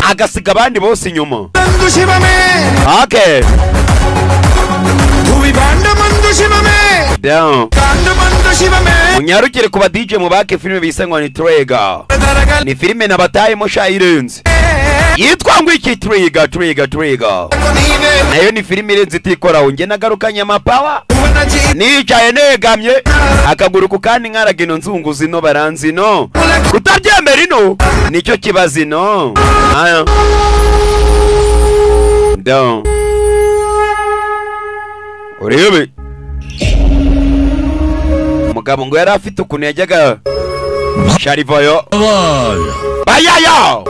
agasiga abandi bose inyuma. Okay. Down. Munyarukire ku ba DJ mubake filime bise ngo ni Trigger. Ni filime nabatayemo sha irenze. Yitwa ngo iki? Trigger, Trigger, Trigger. Nayo ni filime irenze itikoraho. Nge nagarukanye amapawa nicaye negamye akaguru ku kandi nkaraga ino nzunguzi no baranzi no kutabyemera ino nicyo kibazo ino. Aya. Down. Urebe umugabo ngo yari afite ukuntu yajyaga sharivayo bayayo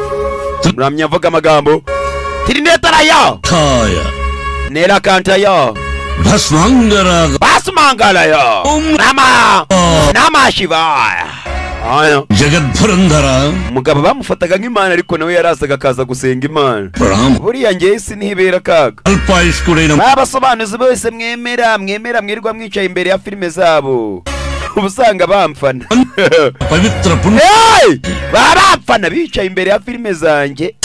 muramya avuga amagambo tirinetarayo nera kantayo basmangarayo nama nama shivaya. Umugabo bamufataga nk'Imana ariko nawe yarazaga akaza gusenga Imana. Buriya ngewe isi ntibera kaga. Babasobanuzi bose mwemera mwemera mwirirwa mwicaye imbere ya filime zabo, uba usanga bamfana. Barapfana bicaye imbere ya filime zanjye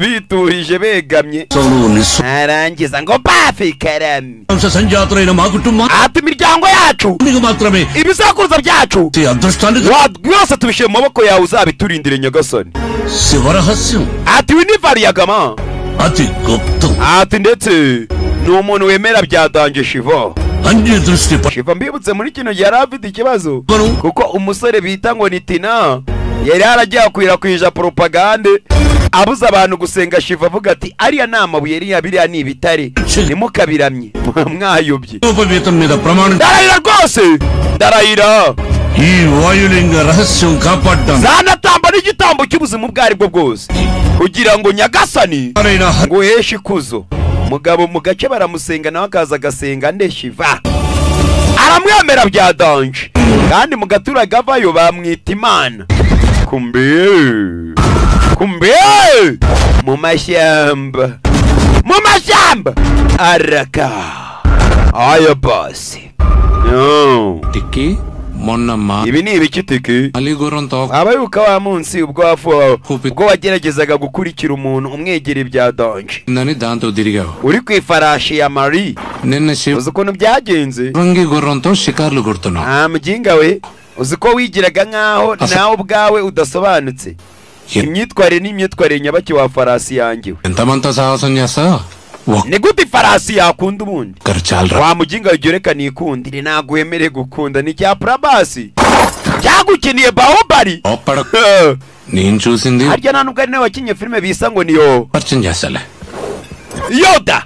biturije begamye, arangiza ngo bafi karami ati imiryango yacu ibisakuruza byacu byose tubishyire mu maboko yawe uzabiturindire Nyagasani. Ati we ni Variyagama, ati ndetse ni umuntu wemera byadanje Shiva. Shiva mbibutse muri kino gihe yari afite ikibazo kuko umusore bita ngo ni Tina yari yaragiye akwirakwija propagande abuza abantu gusenga Shiva avuga ati ariya ni amabuye ariya biriya ni ibitare ntimukabiramye mwayobye. Ndarahira rwose ndarahira zanatamba n'igitambo cy'ubuzima ubwo aribwo bwose kugira ngo Nyagasani ngo uheshe ikuzo. Mugabo mu gace baramusenga nawe akaza agasenga nde Shiva aramwemera bya danje, kandi mu gaturage avayo bamwita Imana. Kumbe kumbe mu mashyamba mu mashyamba araka aya basi no Tiki ibi ni ibiki Tiki? Abayuka wa munsi ubwo ubwo wageragezaga gukurikira umuntu umwegera ibya danje uri ku ifarashi ya Marie, uzi ukuntu byagenze? Mujinga we uzi ko wigiraga nkaho nawe ubwawe udasobanutse. Imyitwarire n'imyitwarire nyabaki wa farasi yanjye. Ni gute ifarasi yakunda ubundi? Wa mujinga ugereka nikundire ntabwo wemereye gukunda ni cya Prabasi cyagukiniye Bahubali. Harya nta nubwo ari nawe wakinye filime bisa ngo niyo Yoda.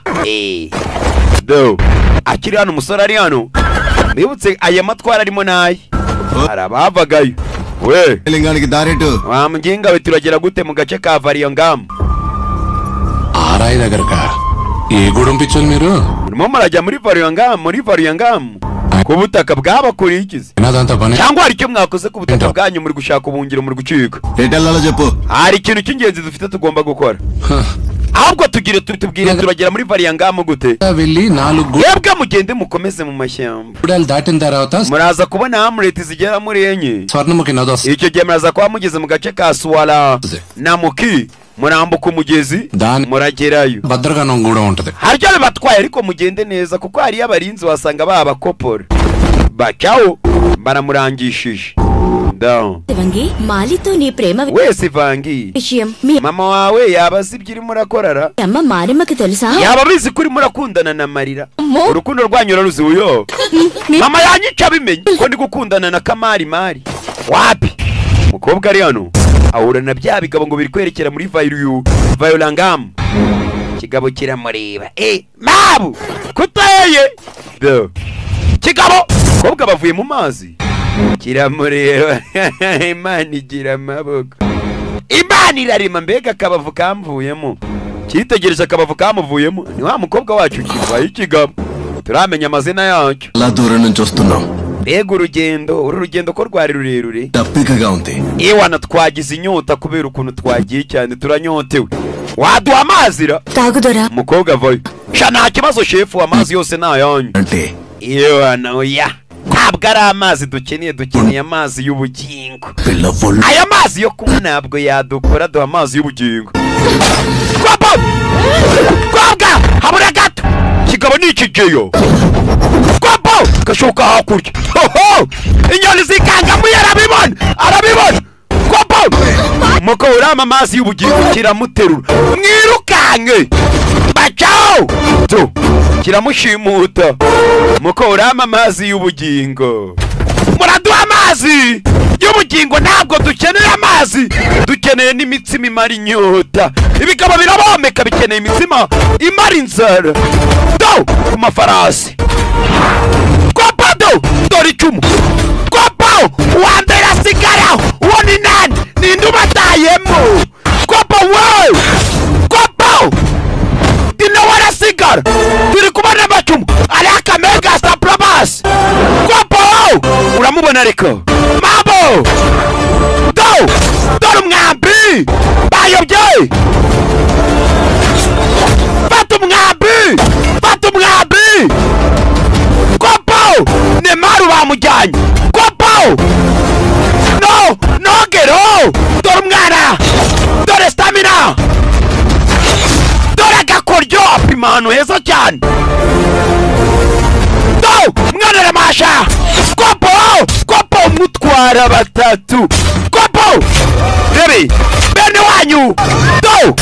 Do akiri hano umusore ari hano mbibutse aya matwara arimo naye hari abavagayo we wa mujinga we turagera gute mu gace ka Variyangam? Murimo murajya muri Variyangam, muri Variyangam ku butaka bw'abakurikize cyangwa hari icyo mwakoze ku butaka bwanyu muri gushaka ubuhungiro muri gucika? Hari ikintu cy'ingenzi dufite tugomba gukora. Ahubwo tugire tubwire turagera muri Variyangam gute? Yebwe mugende mukomeze mu mashyamba, muraza kubona hamlet zigera muri enye. Icyo gihe muraza kuba mugeze mu gace ka Suwala na Muki, murambuka umugezi muragerayo. Haryo bibatwaye ariko mugende neza kuko hariyo abarinzi wasanga babakopora bacyaho baramurangishije. Wese Vangi, mama wawe yaba azi ibyo urimo urakorara, yaba abizi ko urimo urakundana na Marira, urukundo rwanyu uraruzi uyo. Mama yanyica abimenye ko ndi gukundana na Kamari Mari. Wapi umukobwa ari hano ahura na bya bigabo ngo biri kwerekera muri Vayolangam. Kigabo kiramureba, mabu kuteye kigabo kobwa bavuye mu mazi kiramureba. Imana igira amaboko. Imana irarema mbega akabavu kamvuyemo. Cyitegereje akabavu kamuvuyemo. Ni wa mukobwa wacu kivaye ikigabo. Turamenya amazina yacyo. La దూరం నుంచి వస్తున్నాం. Mbega urugendo, uru rugendo ko rwari rurerure. దప్పికగా ఉంది. Ewana twagize inyota kubera ukuntu twagiye cyane turanyotewe. Waduha amazi ra? తాగుదరా. Umukobwa avayo. Sha nta kibazo shefu, amazi yose ni ayanyu. అంటే Ewana oya. Ntabwo ari amazi dukeneye, dukeneye amazi y'ubugingo. పిల్ల ఒళ్ళు Aya mazi yo kunywa ntabwo yadukora, duha amazi y'ubugingo. Kobo! Kobwa! Habura gato! Kigabo ni ikigeyo. Kobo! Gashoka hakurya. Hoho! Inyoni zikangamuye arabibona! Arabibona! Kobo! Muko urama amazi y'ubugingo kiramuterura. Mwirukanke! Bacaho! Tu! Kiramushimuta. Muko urama amazi y'ubugingo. Muraduha amazi y'ubugingo, ntabwo dukeneye amazi, dukeneye n'imitsima imara inyota. Ibigabo birabomeka bikeneye imitsima imara inzara. Do ku mafarasi. Kopo dore icumu. Kopo uwa mbere asigara, uwo ni nani? Ninde ubatayemo? Kopo we! Kopo! Dino warasigara. Turi kubona amacumu. Araka mega saprabas. Kopo! Uramubona ariko. Mabo! Do! Dore umwambi! Bayobye! Fata umwambi! Fata umwambi! Kopo! Nemaru bamujyanye! Kopo! No! Nogero! Dore umwana! Dore stamina! Dore agakoryo! Apima ahantu heza cyane! Do! Mwana aramasha! Kopo! Kopo mutwara batatu! Kopo! Rebe! Bene wanyu! Do!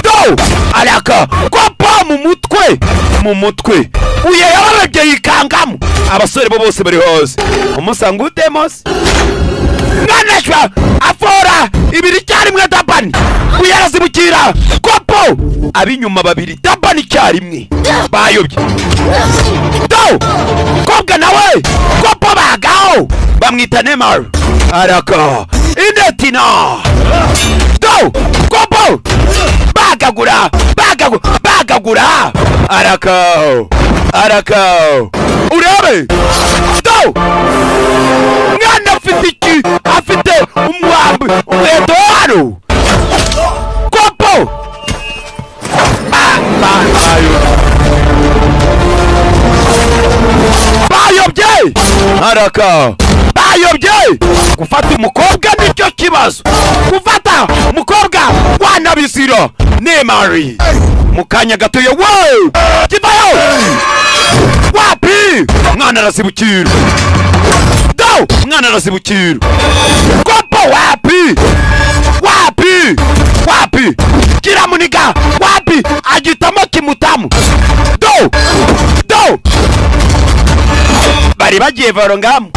Do! Araka! Kopo mu mutwe! Mu mutwe! Uye yabarabye yikangamo! Abasore bo bose bari hose! Umusanga utemos! Mwanashwa! Afora! Ibiri icyarimwe dabani! Uye arazibukira! Kopo! Ab'inyuma babiri dabani icyarimwe! Bayobye! Do! Kobwa nawe! Kopo bagaho! Bamwita Neymar! Araka! Indetina! Do! Kopo! Bagagura! Bagagura! Bagagura! Araka! Araka! Urebe! Do! Mwana afite iki? Afite umwambi! Umuheto hano! Kopo! Ba! Ba! Bayo! Bayobye! Araka! Bayobye! Gufata umukobwa nicyo kibazo. Gufata umukobwa wanabizira. Neymar! Mu kanya gatoya wow! Kivayo! Wapi! Mwana arazibukira. Do! Mwana arazibukira. Kopo wapi! Wapi! Wapi! Kiramuniga! Wapi! Agitamo kimutamu. Do! Do! Bari bagiye varongamu.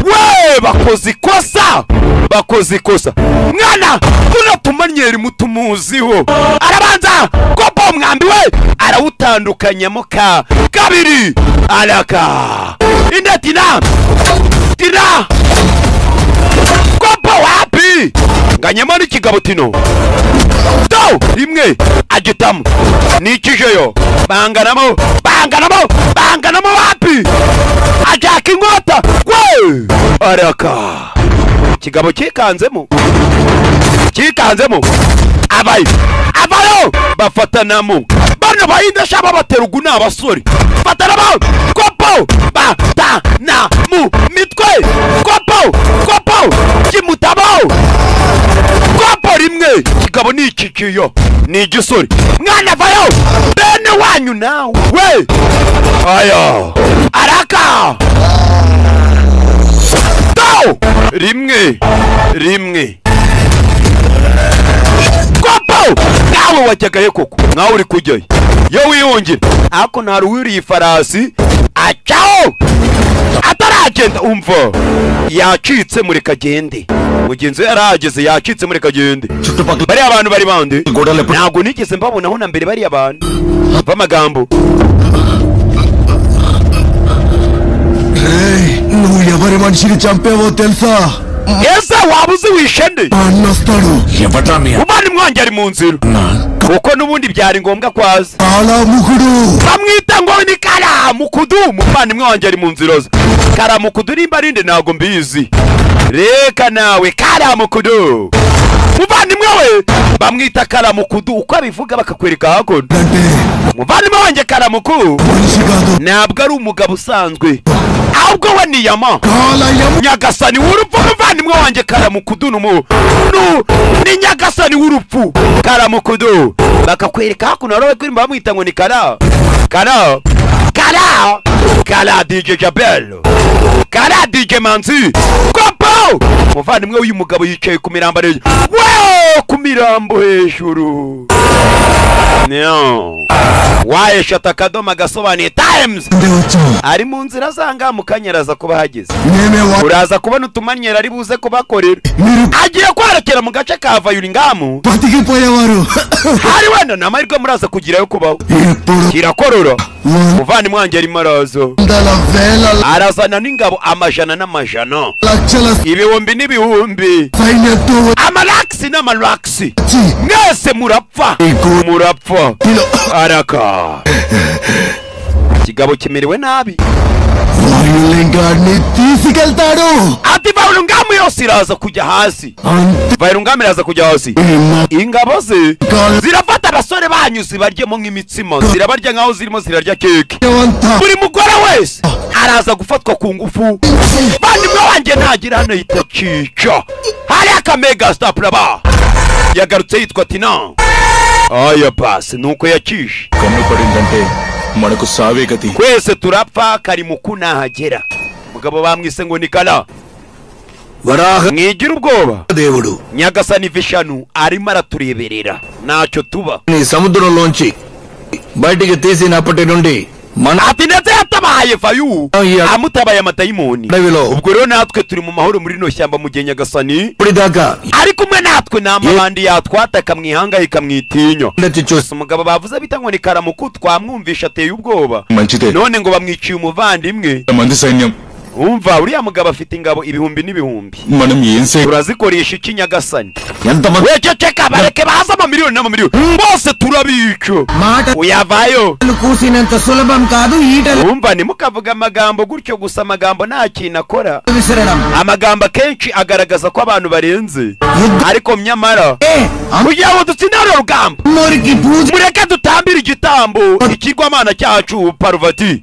We bakoze ikosa! Bakoze ikosa. Mwana tuno tumanyeri mutumuziho. Arabanza kopo umwambi we arawutandukanyamo ka kabiri. Araka. Indetina. Tina. Kopo wapi? Nganyemo n'ikigabo tino. Do rimwe agitamo. Nikijeyo. Banganamo, banganamo, banganamo wapi? Ajaka inkota. We! Araka. Kigabo cyikanzemo. Cyikanzemo. Abayo. Abayo! Bafatanamo. Bano bahindasha babaterugu ni abasore. Fatanamo! Kopo! Batana mu mitwe! Kopo! Kopo! Kimutabo! Kopo rimwe! Kigabo ni ikikiyo. Ni igisore. Mwana vayo! Bene wanyu nawe! We! Ayo! Araka! Do! Rimwe! Rimwe! Kopo! Nawe wajyagayo koko! Nawe uri kujyayo! Yo wihungira! Ariko nta ruwiriye ifarasi acaho! Ataragenda umva! Yacitse mureka agende. Mugenzi we yarahageze yacitse mureka agende. Bariya abantu bari bande? Ntabwo nigeze mbabonaho na mbere bariya bantu. B'amagambo. నువ్వు ఎవరి మనిషిని చంపేవో తెలుసా? Ese waba uzi wishende? Umuvandimwe wanjye ari mu nzira, kuko n'ubundi byari ngombwa kwaza. Bamwita ngo ni Karamukudu. Umuvandimwe wanjye ari mu nzira ze. Karamukudu nimba arinde ntabwo mbizi. Reka nawe Karamukudu. Umuvandimwe we bamwita Karamukudu, uko abivuga bakakwereka hakuno. Umuvandimwe wanjye Karamuku ntabwo ari umugabo usanzwe, ahubwo we ni Yama, nyagasani w'urupfu. Umuvandimwe wanjye Karamukudu ni nyagasani w'urupfu Karamukudu. Bakakwereka hakuno rero kwirimba bamwita ngo ni Kara Kara Kara Kara DJ Jabel, Kara DJ Manzi Kopo. Umuvandimwe w'uyu mugabo yicaye ku mirambo we, ku mirambo hejuru. No. Waeshata akadomo agasobanuye Times ari mu nzira zanga mukanyeraza kuba hageze. Uraza kubona utumanyera ari buze kubakorera. Agiye kwarekera mu gace ka Vayuringamu. Hari wenda namahirwe muraza kugirayo kubaho. Kirakorora. Umuvandimwe wanjye arimo araza. Arazana n'ingabo amajana n'amajana, ibihumbi n'ibihumbi, amalaksi n'amalaksi. Mwese murapfa, murapfa. Araka ikigabo kimerewe nabi. Ati Vayuringamu yose iraza kujya hasi. Vayuringamu iraza kujya hasi. Ingabo ze zirafata abasore banyu zibaryemo nk'imitsima, zirabarya nkaho zirimo zirarya keke. Buri mugore wese araza gufatwa ku ngufu. Bandimwe wanjye ntagira hano yitacica. Hari akamega stop laba yagarutse yitwa Tina. Aya pasi nuko yakishe. Kwese turapfa Karimuku nahagera. Umugabo bamwise ngo ni Kara. Mwigira ubwoba. Nyagasani Vishanu arimo aratureberera, ntacyo tuba. Ati ndetse yatabaye Vayu, amutabaye amadayimoni. Ubwo rero natwe turi mu mahoro muri rino shyamba mu gihe Nyagasani ari kumwe natwe. Nta mabandi yatwataka mwihangayika mwitinya. Umugabo bavuze bita ngo ni Karamuku twamwumvisha ateye ubwoba, none ngo bamwiciye umuvandimwe. Umva uriya mugabo afite ingabo ibihumbi n'ibihumbi, turazikoresha iki Nyagasani? Wececeka bareke baza amamiliyoni n'amamiliyoni bose turabica. Uyavayo. Umva ntimukavuga amagambo gutyo gusa, amagambo nta kintu akora. Amagambo akenshi agaragaza ko abantu barenze, ariko nyamara kugira ngo dutsinde urugamba mureke dutambire igitambo ikigwamana cyacu Parvati,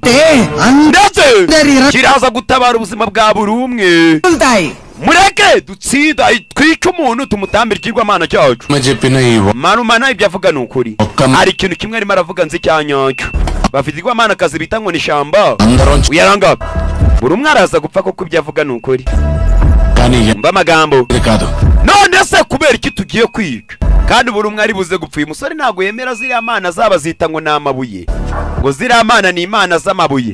ndetse kiraza gutabara ubuzima bwa buri umwe. Mureke dutsinda twice umuntu tumutambire ikigwamana cyacu. Marumana ibyo avuga ni ukuri. Hari ikintu kimwe arimo aravuga nzi cyanyacyo. Bafite igwamana kazi bita ngo ni shamba. Uyaranga buri umwe araza gupfa koko ibyo avuga ni ukuri. Mba amagambo. None se kubera iki tugiye kwica kandi buri umwe ari buze gupfa? Uyu musore ntabwo yemera ziriya mana zaba zita ngo ni amabuye, ngo ziriya mana ni imana z'amabuye.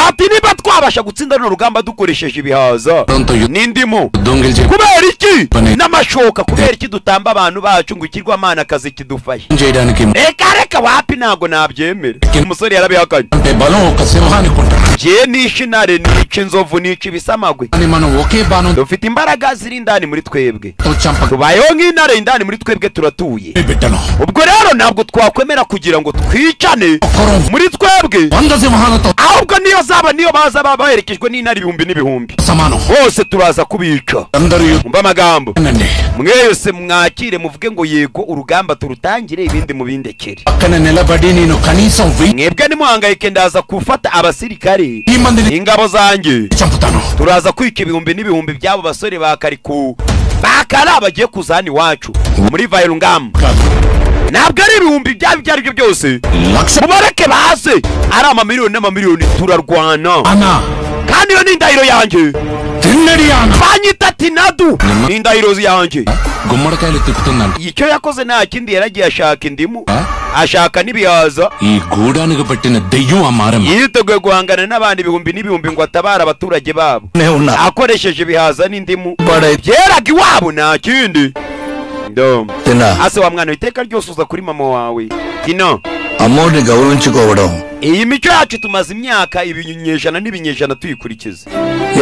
Ati niba twabasha gutsinda runo rugamba dukoresheje ibihaza n'indimu, kubera iki n'amashoka, kubera iki dutamba abantu bacu ngo ikirwamana kazi kidufashe? Reka reka wapi, ntabwo nabyemera. Umusore yarabihakanye. Jye nishe intare, nica inzovu, nica ibisamagwe. Dufite imbaraga ziri indani muri twebwe, tubayeho nk'intare indani muri twebwe turatuye. Ubwo rero ntabwo twakwemera kugira ngo twicane muri twebwe, ahubwo niyo zaba niyo baza baba baherekejwe n'intare ibihumbi n'ibihumbi, bose turaza kubica. Umva amagambo mwese mwakire muvuge ngo yego urugamba turutangire, ibindi mubindekere. Mwebwe nimuhangayike, ndaza gufata abasirikare ingabo zanjye, turaza kwica ibihumbi n'ibihumbi by'abo basore ba Kariku bakara bagiye kuzana iwacu muri Vayurungamu. Ntabwo ari ibihumbi byabo ibyo ari byo byose, mubareke baze ari amamiliyoni n'amamiliyoni, turarwana. Kandi iyo ni indahiro yanjye. Banyita Tinadu, ni indahiro yanjye. Icyo yakoze nta kindi, yaragiye ashaka indimu, ashaka n'ibihaza, yiteguye guhangana n'abandi ibihumbi n'ibihumbi ngo atabare abaturage babo akoresheje ibihaza n'indimu byeraga iwabo, nta kindi. Ase wa mwana, iteka ryose uza kuri mama wawe Tina. Iyi mico yacu tumaze imyaka ibinyejana n'ibinyejana tuyikurikiza.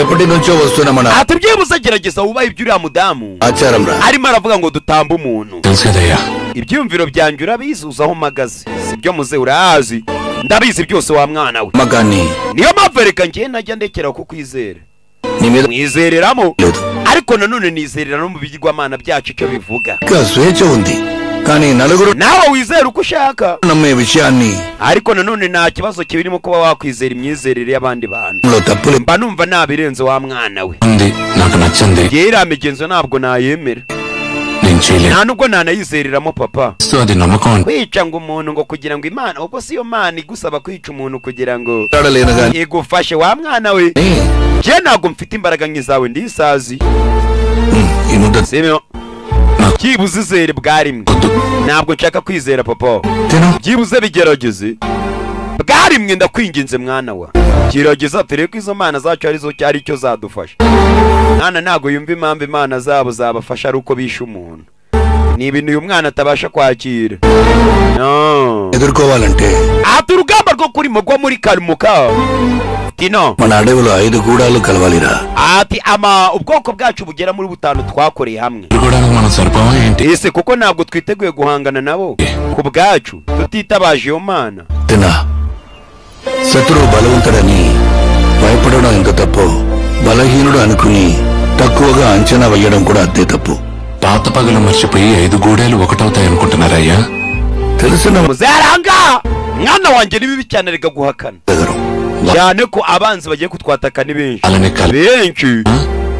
ఎప్పటి నుంచో వస్తున్న మన ati byibuze gerageza wubahe ibyo uriya mudamu ఆచారం రా arimo aravuga ngo dutambe umuntu తెలుసు కదయ్యా ibyiyumviro byanjye urabizi uzi aho mpagaze sibyo muze urazi ndabizi byose wa mwana we నమ్మకాన్ని niyo mpamvu reka njye najya ndekera kukwizera నీ మీద mwizereramo లేదు ariko nanone nizerera no mu bigirwamana byacu icyo bivuga ఇంకా స్వేచ్ఛ ఉంది కానీ నలుగురు nawe wizera uko ushaka నమ్మే విషయాన్ని ariko nanone nta kibazo kibirimo kuba wakwizera imyizerere y'abandi bantu లో తప్పులు mba numva nabirenze wa mwana we ఉంది నాకు నచ్చింది ngewe iriya migenzo ntabwo nayemera నేను చేయలేదు nta nubwo nanayizereramo papa అది నమ్మకం అంటే kwica ngo umuntu ngo kugira ngo imana ubwo si yo mana igusaba kwica umuntu kugira ngo మాట్లాడలేను కానీ igufashe wa mwana we njye ntabwo mfite imbaraga nk'izawe ndisazi ఈ ముద్ద sibyo byibuze izere bwa rimwe ntabwo nshaka kwizera papa తిను byibuze bigerageze bwa rimwe ndakwinginze mwana wa gerageza turebe ko izo mana zacu arizo cyari icyo zadufasha mwana ntabwo yumva impamvu imana zabo zabafasha ari uko bishe umuntu ni ibintu uyu mwana atabasha kwakira no ఎదుర్కోవాలంటే ati urugamba rwo kurimo rwo muri karumuka tino మన అడవిలో 5 గూడాలు కలవాలిరా ati ama ubwoko bwacu bugera muri butanu twakoreye hamwe ఎదుర్కోవడానికి మనం సరిపోవా ఏంటి ese kuko ntabwo twiteguye guhangana nabo ku bwacu tutitabaje iyo mana తినా శత్రువు బలవంతుడని భయపడడం ఎంత తప్పు బలహీనుడు అనుకుని తక్కువగా అంచనా వేయడం కూడా అంతే తప్పు పాత పగలు మర్చిపోయి 5 గూడేలు ఒకటవుతాయి అనుకుంటున్నారయ్యా తెలిసిన muzaranga mwana wanjye ni bibi cyane reka guhakana దగ్గర cyane ko abanzi bagiye kutwataka ni benshi అలానే కలి benshi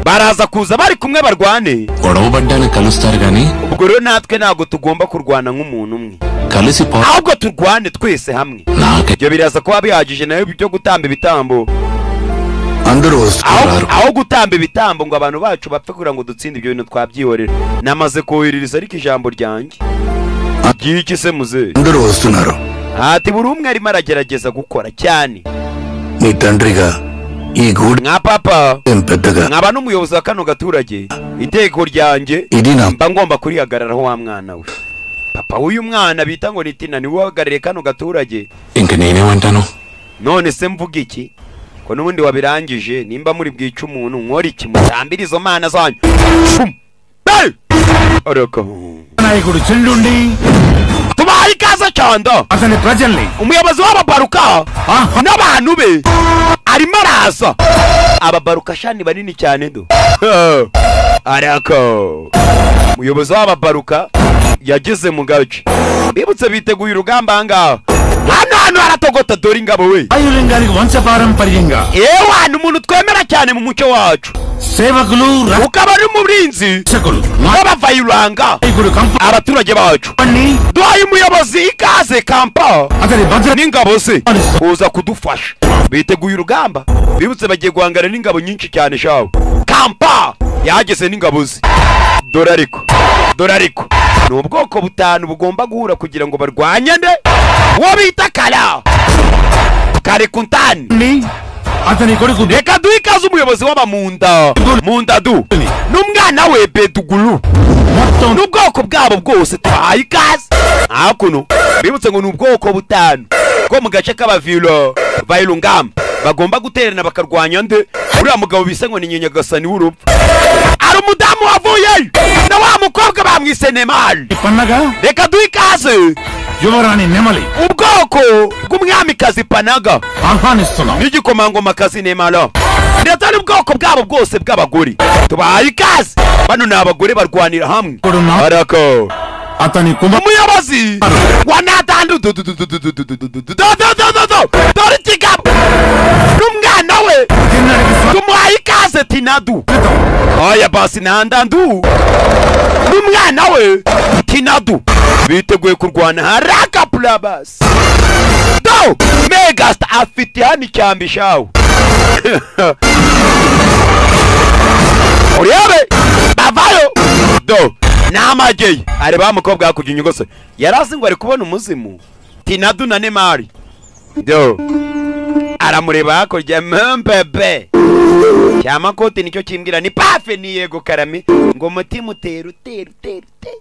baraza kuza bari kumwe barwane గొడవ పడ్డానికి కలుస్తారు గాని ubwo rero natwe ntabwo tugomba kurwana nk'umuntu umwe కలిసి పో ahubwo turwane twese hamwe నాకే ibyo biraza kuba bihagije nayo byo gutamba ibitambo అందరూ వస్తున్నారు aho gutamba ibitambo ngo abantu bacu bapfe kugira ngo dutsinde ibyo bintu twabyihorera namaze koherereza ariko ijambo ryanjye ry'iki se muzehe అందరూ వస్తున్నారు ati buri umwe arimo aragerageza gukora cyane నీ తండ్రిగా ఈ Gudem nka papa పెద్దగా nkaba n'umuyobozi wa kano gaturage iteko ryanjye ఇది నా mba ngomba kurihagararaho wa mwana we papa w'uyu mwana bita ngo ni Tina niwe uhagarariye kano gaturage ఇంక నేనేమంటాను none se mvuga iki ko n'ubundi wabirangije nimba muri bwice umuntu nkora iki mutambire izo mana zanyu Fum! Hey! Ariko నాయకుడు చెండుండి tubaye ikaze cyanda అతని ప్రజల్ని umuyobozi w'ababaruka n'abantu be arimo araza ababaruka shani banini cyane do ariko umuyobozi w'ababaruka yageze mu gace bibutse biteguye urugamba ahangaha hano hano haratogota dore ingabo we వాయులింగానికి వంశపారంపర్యంగా ewa ni umuntu twemera cyane mu muco wacu సేవకులు ukaba ari umurinzi రక్షకులు w'abavayuranga నాయకుడు abaturage bacu company duhaye umuyobozi ikaze kampa అతని భద్ర n'ingabo ze kuza kudufasha biteguye urugamba bibutse bagiye guhangana n'ingabo nyinshi cyane shawe kampa yageze n'ingabo ze dore ariko dore ariko ni ubwoko butanu bugomba guhura kugira ngo barwanye nde uwo bita kara karekuntani అతని కొడుకు reka duhe ikaze umuyobozi w'abamunda mundadu n'umwana we beduguru మొత్తం n'ubwoko bwabo bwose tubahaye ikaze hakuno bibutse ngo ni ubwoko butanu bwo mu gace k'abavilo vayirungamba bagomba guterana bakarwanya nde uriya mugabo bise ngo ni nyenyagasani w'urupfu ari umudamu wavuyeyo na wa mukobwa bamwise Nemali పన్నగా reka duhe ikaze యువరాణి నెమలి ubwoko bw'umwamikazi Panaga ఆహ్వానిస్తున్నాం n'igikomangomakazi Nemalo ndetse n'ubwoko bwabo bwose bw'abagore tubahaye ikaze bano ni abagore barwanira hamwe ఇప్పుడున్న arako అతని Kumar umuyobozi wa natandu dore ikigabo n'umwana we tumuhaye ikaze Tinadu oya basi nandandu n'umwana we Tinadu biteguye kurwana haraka pulabasi do megasta afite hano icyambi shawe urebe bavayo do n'amageye areba wa mukobwa hakurya inyogose yari azi ngo ari kubona umuzimu Tinadu na Nemari do aramureba hakurya mbebe cyamakoti nicyo kimbwira ni pafe ni yego karame ngo umutima utera utera utera utera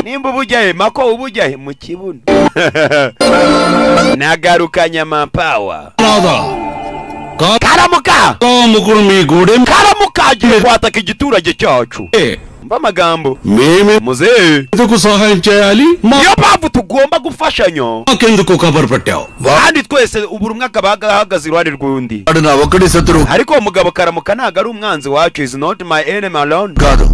nimba ubujyahe mako ubujyahe mu kibuno nagarukanye amapawa రాదా Karamuka ముకుడు మీ Gudem Karamuka agiye kwataka igiturage cyacu. Mva amagambo మేమే muzehe, ఎందుకు సహాయం చేయాలి? Niyo mpamvu tugomba gufashanya. మాకెందుకు కబర్ పెట్టావు? Kandi twese buri umwe akaba ahagaze iruhande rw'undi. వాడు నా ఒక్కడి శత్రువు Ariko uwo mugabo Karamuka ntabwo ari umwanzi wacu, is not my enemy alone, కాదు.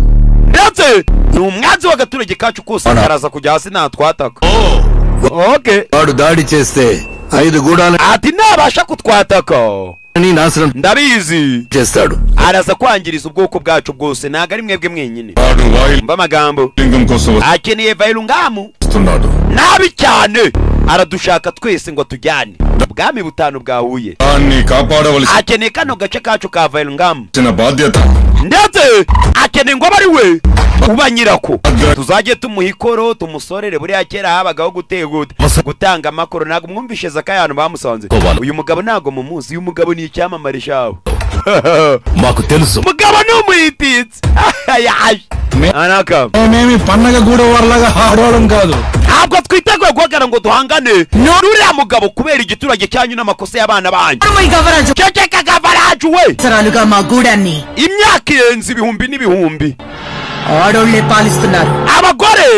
Ndetse ni umwanzi w'agaturage kacu kose. Araza kujya hasi natwataka. Okay. వాడు దాడి చేస్తే ఐదు గూడాలని Ati nabasha kutwataka, నాశనం ndabizi, చేస్తాడు. Araza kwangiriza ubwoko bwacu bwose, ntabwo ari mwebwe mwenyine. వాడు వాయు Mva amagambo, లింగం కోసం akeneye Vayilungamu వస్తున్నాడు. Nabi cyane, aradushaka twese ngo tujyane ubwami butanu bwahuye. దాన్ని కాపాడవలసిన Akeneye kano gace kacu ka Vayilungamu, బాధ్యత ndetse akeneye ngo abe ari we uba nyirako, tuzajye tumuha ikoro tumusorere. Buriya kera habagaho guteguta gutanga amakoro. Ntabwo mwumvishe zaka y'ahantu bamusanze? Uyu mugabo ntabwo mumuzi, uyu mugabo ni icyamamare shawe. మాకు తెలుసు. Mugabo ni umuyititsi yaje anaka. మేమేమి పండగ గూడ వారిలాగా ఆడవాళ్ళం కాదు. Ntabwo twiteguye guhagarara ngo duhangane n'uriya mugabo kubera igiturage cyanyu n'amakosa y'abana banyu. Gavaraju Ceceka Gavaraju we. సంవత్సరాలుగా మా గూడాన్ని Imyaka irenze ibihumbi n'ibihumbi ఆడోళ్లే పాలిస్తున్నారు. Abagore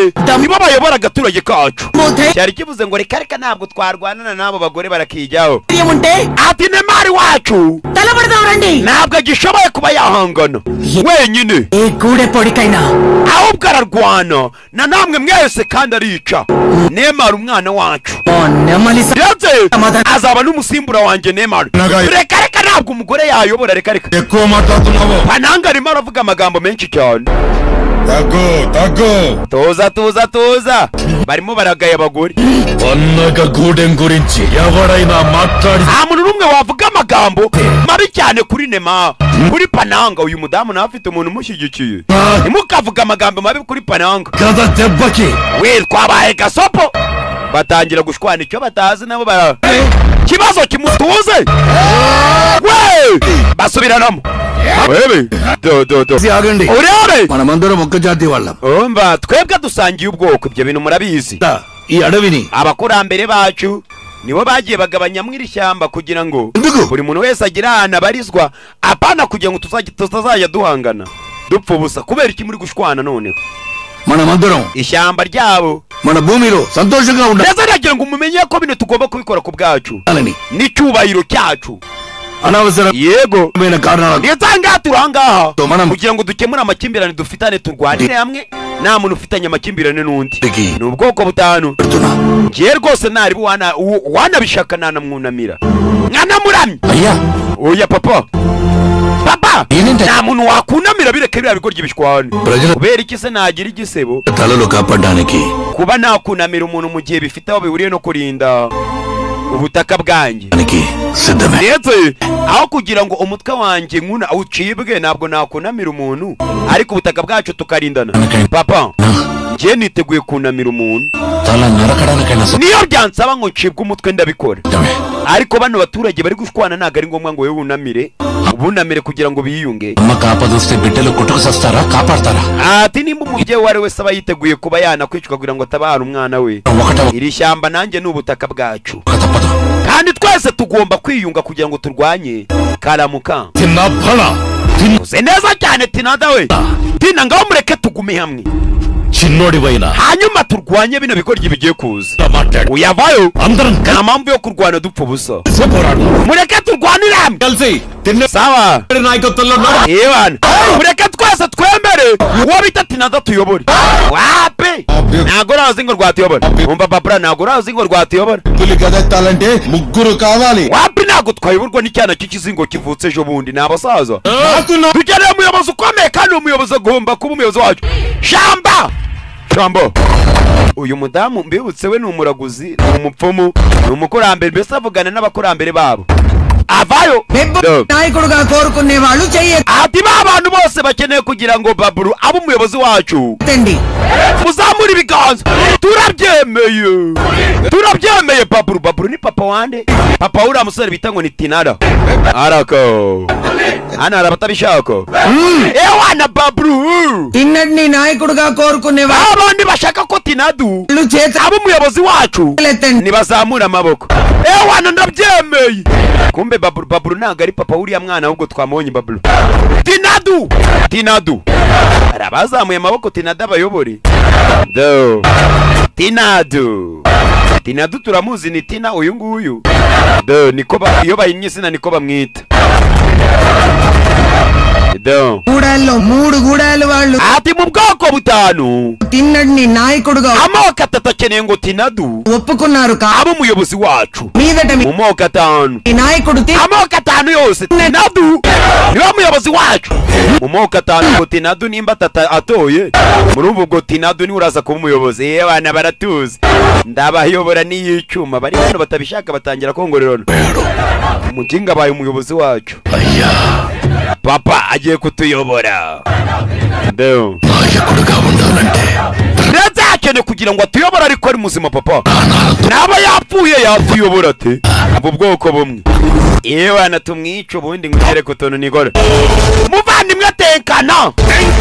nibo bayobora agaturage kacu. ధైర్యం Cyari kivuze ngo reka reka, ntabwo twarwanana n'abo bagore, barakijyaho. ఉంటే Ati Nemari wacu తలపడదాం రండి. Ntabwo agishoboye kuba yahangana wenyine, ఏ గూడె పొడికైనా ahubwo ararwana na namwe mwese kandi arica Nemari umwana wacu, మా నెమలి ndetse azaba n'umusimbura wanjye Nemari. Reka reka, ntabwo umugore yayobora, reka reka. ఎక్కువ మాట్లాడుతున్నావు. Pananga arimo aravuga amagambo menshi cyane. దగ్గు దగ్గు. Tuza tuza tuza, barimo baragaya abagore. Pannaga గూడెం గురించి ఎవడైనా మాట్లాడి Nta muntu n'umwe wavuga amagambo mabi cyane kuri Nema, kuri Pananga. Uyu mudamu nawe afite umuntu umushyigikiye, ntimukavuge amagambo mabi kuri Pananga. గద దెబ్బకి We twabaye gasopo, batangira gushwana icyo batazi nabo bara kibazo kimutuze we, basubiranamo wewe do do do. ఆగండి. Urebe, మనమందరం ఒక్క జాతి వాళ్ళం. Umva, twebwe dusangiye ubwoko, ibyo bintu murabizi. ఈ అడవిని Abakurambere bacu nibo bagiye bagabanyamo iri shyamba kugira ngo ఎందుకు buri muntu wese agire ahantu abarizwa, apana kugira ngo tutazajya duhangana dupfa ubusa. Kubera iki muri gushwana noneho? మనమందరం Ishyamba ryabo మన భూమిలో సంతోషంగా ndetse nagira ngo mumenye ko bino tugomba kubikora ku bwacu ఉండాలని n'icyubahiro cyacu. అనవసరమైన Yego, కారణాల ndetse ahangaha turi ahangaha మనం kugira ngo dukemure amakimbirane dufitane, turwanire hamwe, nta muntu ufitanye amakimbirane n'undi. Ni ubwoko butanu. పెడుతున్నా. Ngiye rwose naribu wanabishaka nanamwunamira nkanamuramya. అయ్యా. Oya papa, papa, Irinde. Nta muntu wakunamira, bireke biriya bigoryi bishwana. ప్రజల Kubera iki se nagira igisebo తలలు కాపాడడానికి kuba nakunamira umuntu mu gihe bifite aho bihuriye no kurinda ubutaka bwanjye? సిద్ధమే. Ndetse aho kugira ngo umutwe wanjye nkuna ucibwe, ntabwo nakunamira umuntu, ariko ubutaka bwacu tukarindana. Papa, njye niteguye kunamira umuntu, తల నరకడానికైనా niyo byansaba ngo ncibwe umutwe ndabikora, సిద్ధమే. Ariko bano baturage bari gushwana ntabwo ari ngombwa ngo wowe wunamire, ubunamire kugira ngo biyunge. అమ్మకు ఆపదొస్తే బిడ్డలు కొట్టుకు సస్తారా కాపాడతారా? Ati nimba umubyeyi uwo ari wese aba yiteguye kuba yanakwicwa kugira ngo atabare umwana we, ఒకట iri shyamba nanjye ni ubutaka bwacu, తప్పదు. Kandi twese tugomba kwiyunga kugira ngo turwanye Karamuka. తిన్న బళ Uze neza cyane Tinada we, Tina, ngaho mureke tugume hamwe, చిన్నోడివైనా hanyuma turwanye bino bigoryi bigiye kuza. మాట్లాడు. Uyavayo, అందరం nta mpamvu yo kurwana dupfa ubusa, కలిసి పోరాడు. Mureke turwanire hamwe. కలిసి తిన్న Sawa. నాయకత్వంలో Ebana, mureke twese twemere uwo bita Tinada tuyobore. Wape, ntabwo urazi ngo rwatuyobora. Umva babura, ntabwo urazi ngo rwatuyobora. పులి గదెత్తాలంటే ముగ్గురు కావాలి. Wapi, ntabwo twayoborwa n'icyana cy'ikizingo kivutse ejo bundi, ni abasaza. Dukeneye umuyobozi ukomeye, kandi uwo muyobozi agomba kuba umuyobozi wacu. Shamba shambo, uyu mudamu mbibutse we ni umuraguzi, ni umupfumu, ni umukurambere, mbese avugana n'abakurambere babo avayo. నాయకుడుగా కోరుకునే వాళ్ళు చెయ్యి Ati ba bantu bose bakeneye kugira ngo Baburu abe umuyobozi wacu, ఎత్తండి. Muzamure ibiganza. Turabyemeye, turabyemeye. Baburu, Baburu ni papa wande? Papa uriya musore bita ngo ni Tinara. Arako hano hari abatabishaka. Ewana Baburu, తిన్నడిని నాయకుడుగా కోరుకునే abandi bashaka ko Tinadu వాళ్ళు చేతులు abe umuyobozi wacu ఎత్తండి. ntibazamura amaboko. Ewana, ndabyemeye. Ndabyemeye. Kumbe Baburu, Baburu ntabwo ari papa w'uriya mwana, ahubwo twamubonye Baburu. Tinadu, Tinadu, hari abazamuye amaboko. Tinadu abayobore. Do Tinadu, Tinadu turamuzi, ni Tina uyu nguyu. Do niko iyo bahinnye izina niko bamwita. Do గూడాల్లో మూడు గూడాలు వాళ్ళు ati mu bwoko butanu తిన్నడిని నాయకుడుగా amoko atatu akeneye ngo Tinadu ఒప్పుకున్నారు కా abe umuyobozi wacu. మీదట మీ Mu moko atanu, నాయకుడు amoko atanu yose, Tinadu niwe muyobozi wacu mu moko atanu. Ngo Tinadu nimba tata atoye, murumva ubwo Tinadu niwe uraza kuba umuyobozi. Yewe abana baratuzi, ndabayobora n'iy'icyuma. Bari hano batabishaka batangira kongorerana. Umuginga abaye umuyobozi wacu, papa agiye kutuyobora. Ndeo నాయకుడుగా ఉండాలంటే ndetse akeneye kugira ngo atuyobore ariko ari muzima. Papa naba yapfuye yatuyobora ate? Ubu bwoko bumwe yewe tumwica ubundi ngugere ku tuntu nikora. Muvandimwe atekana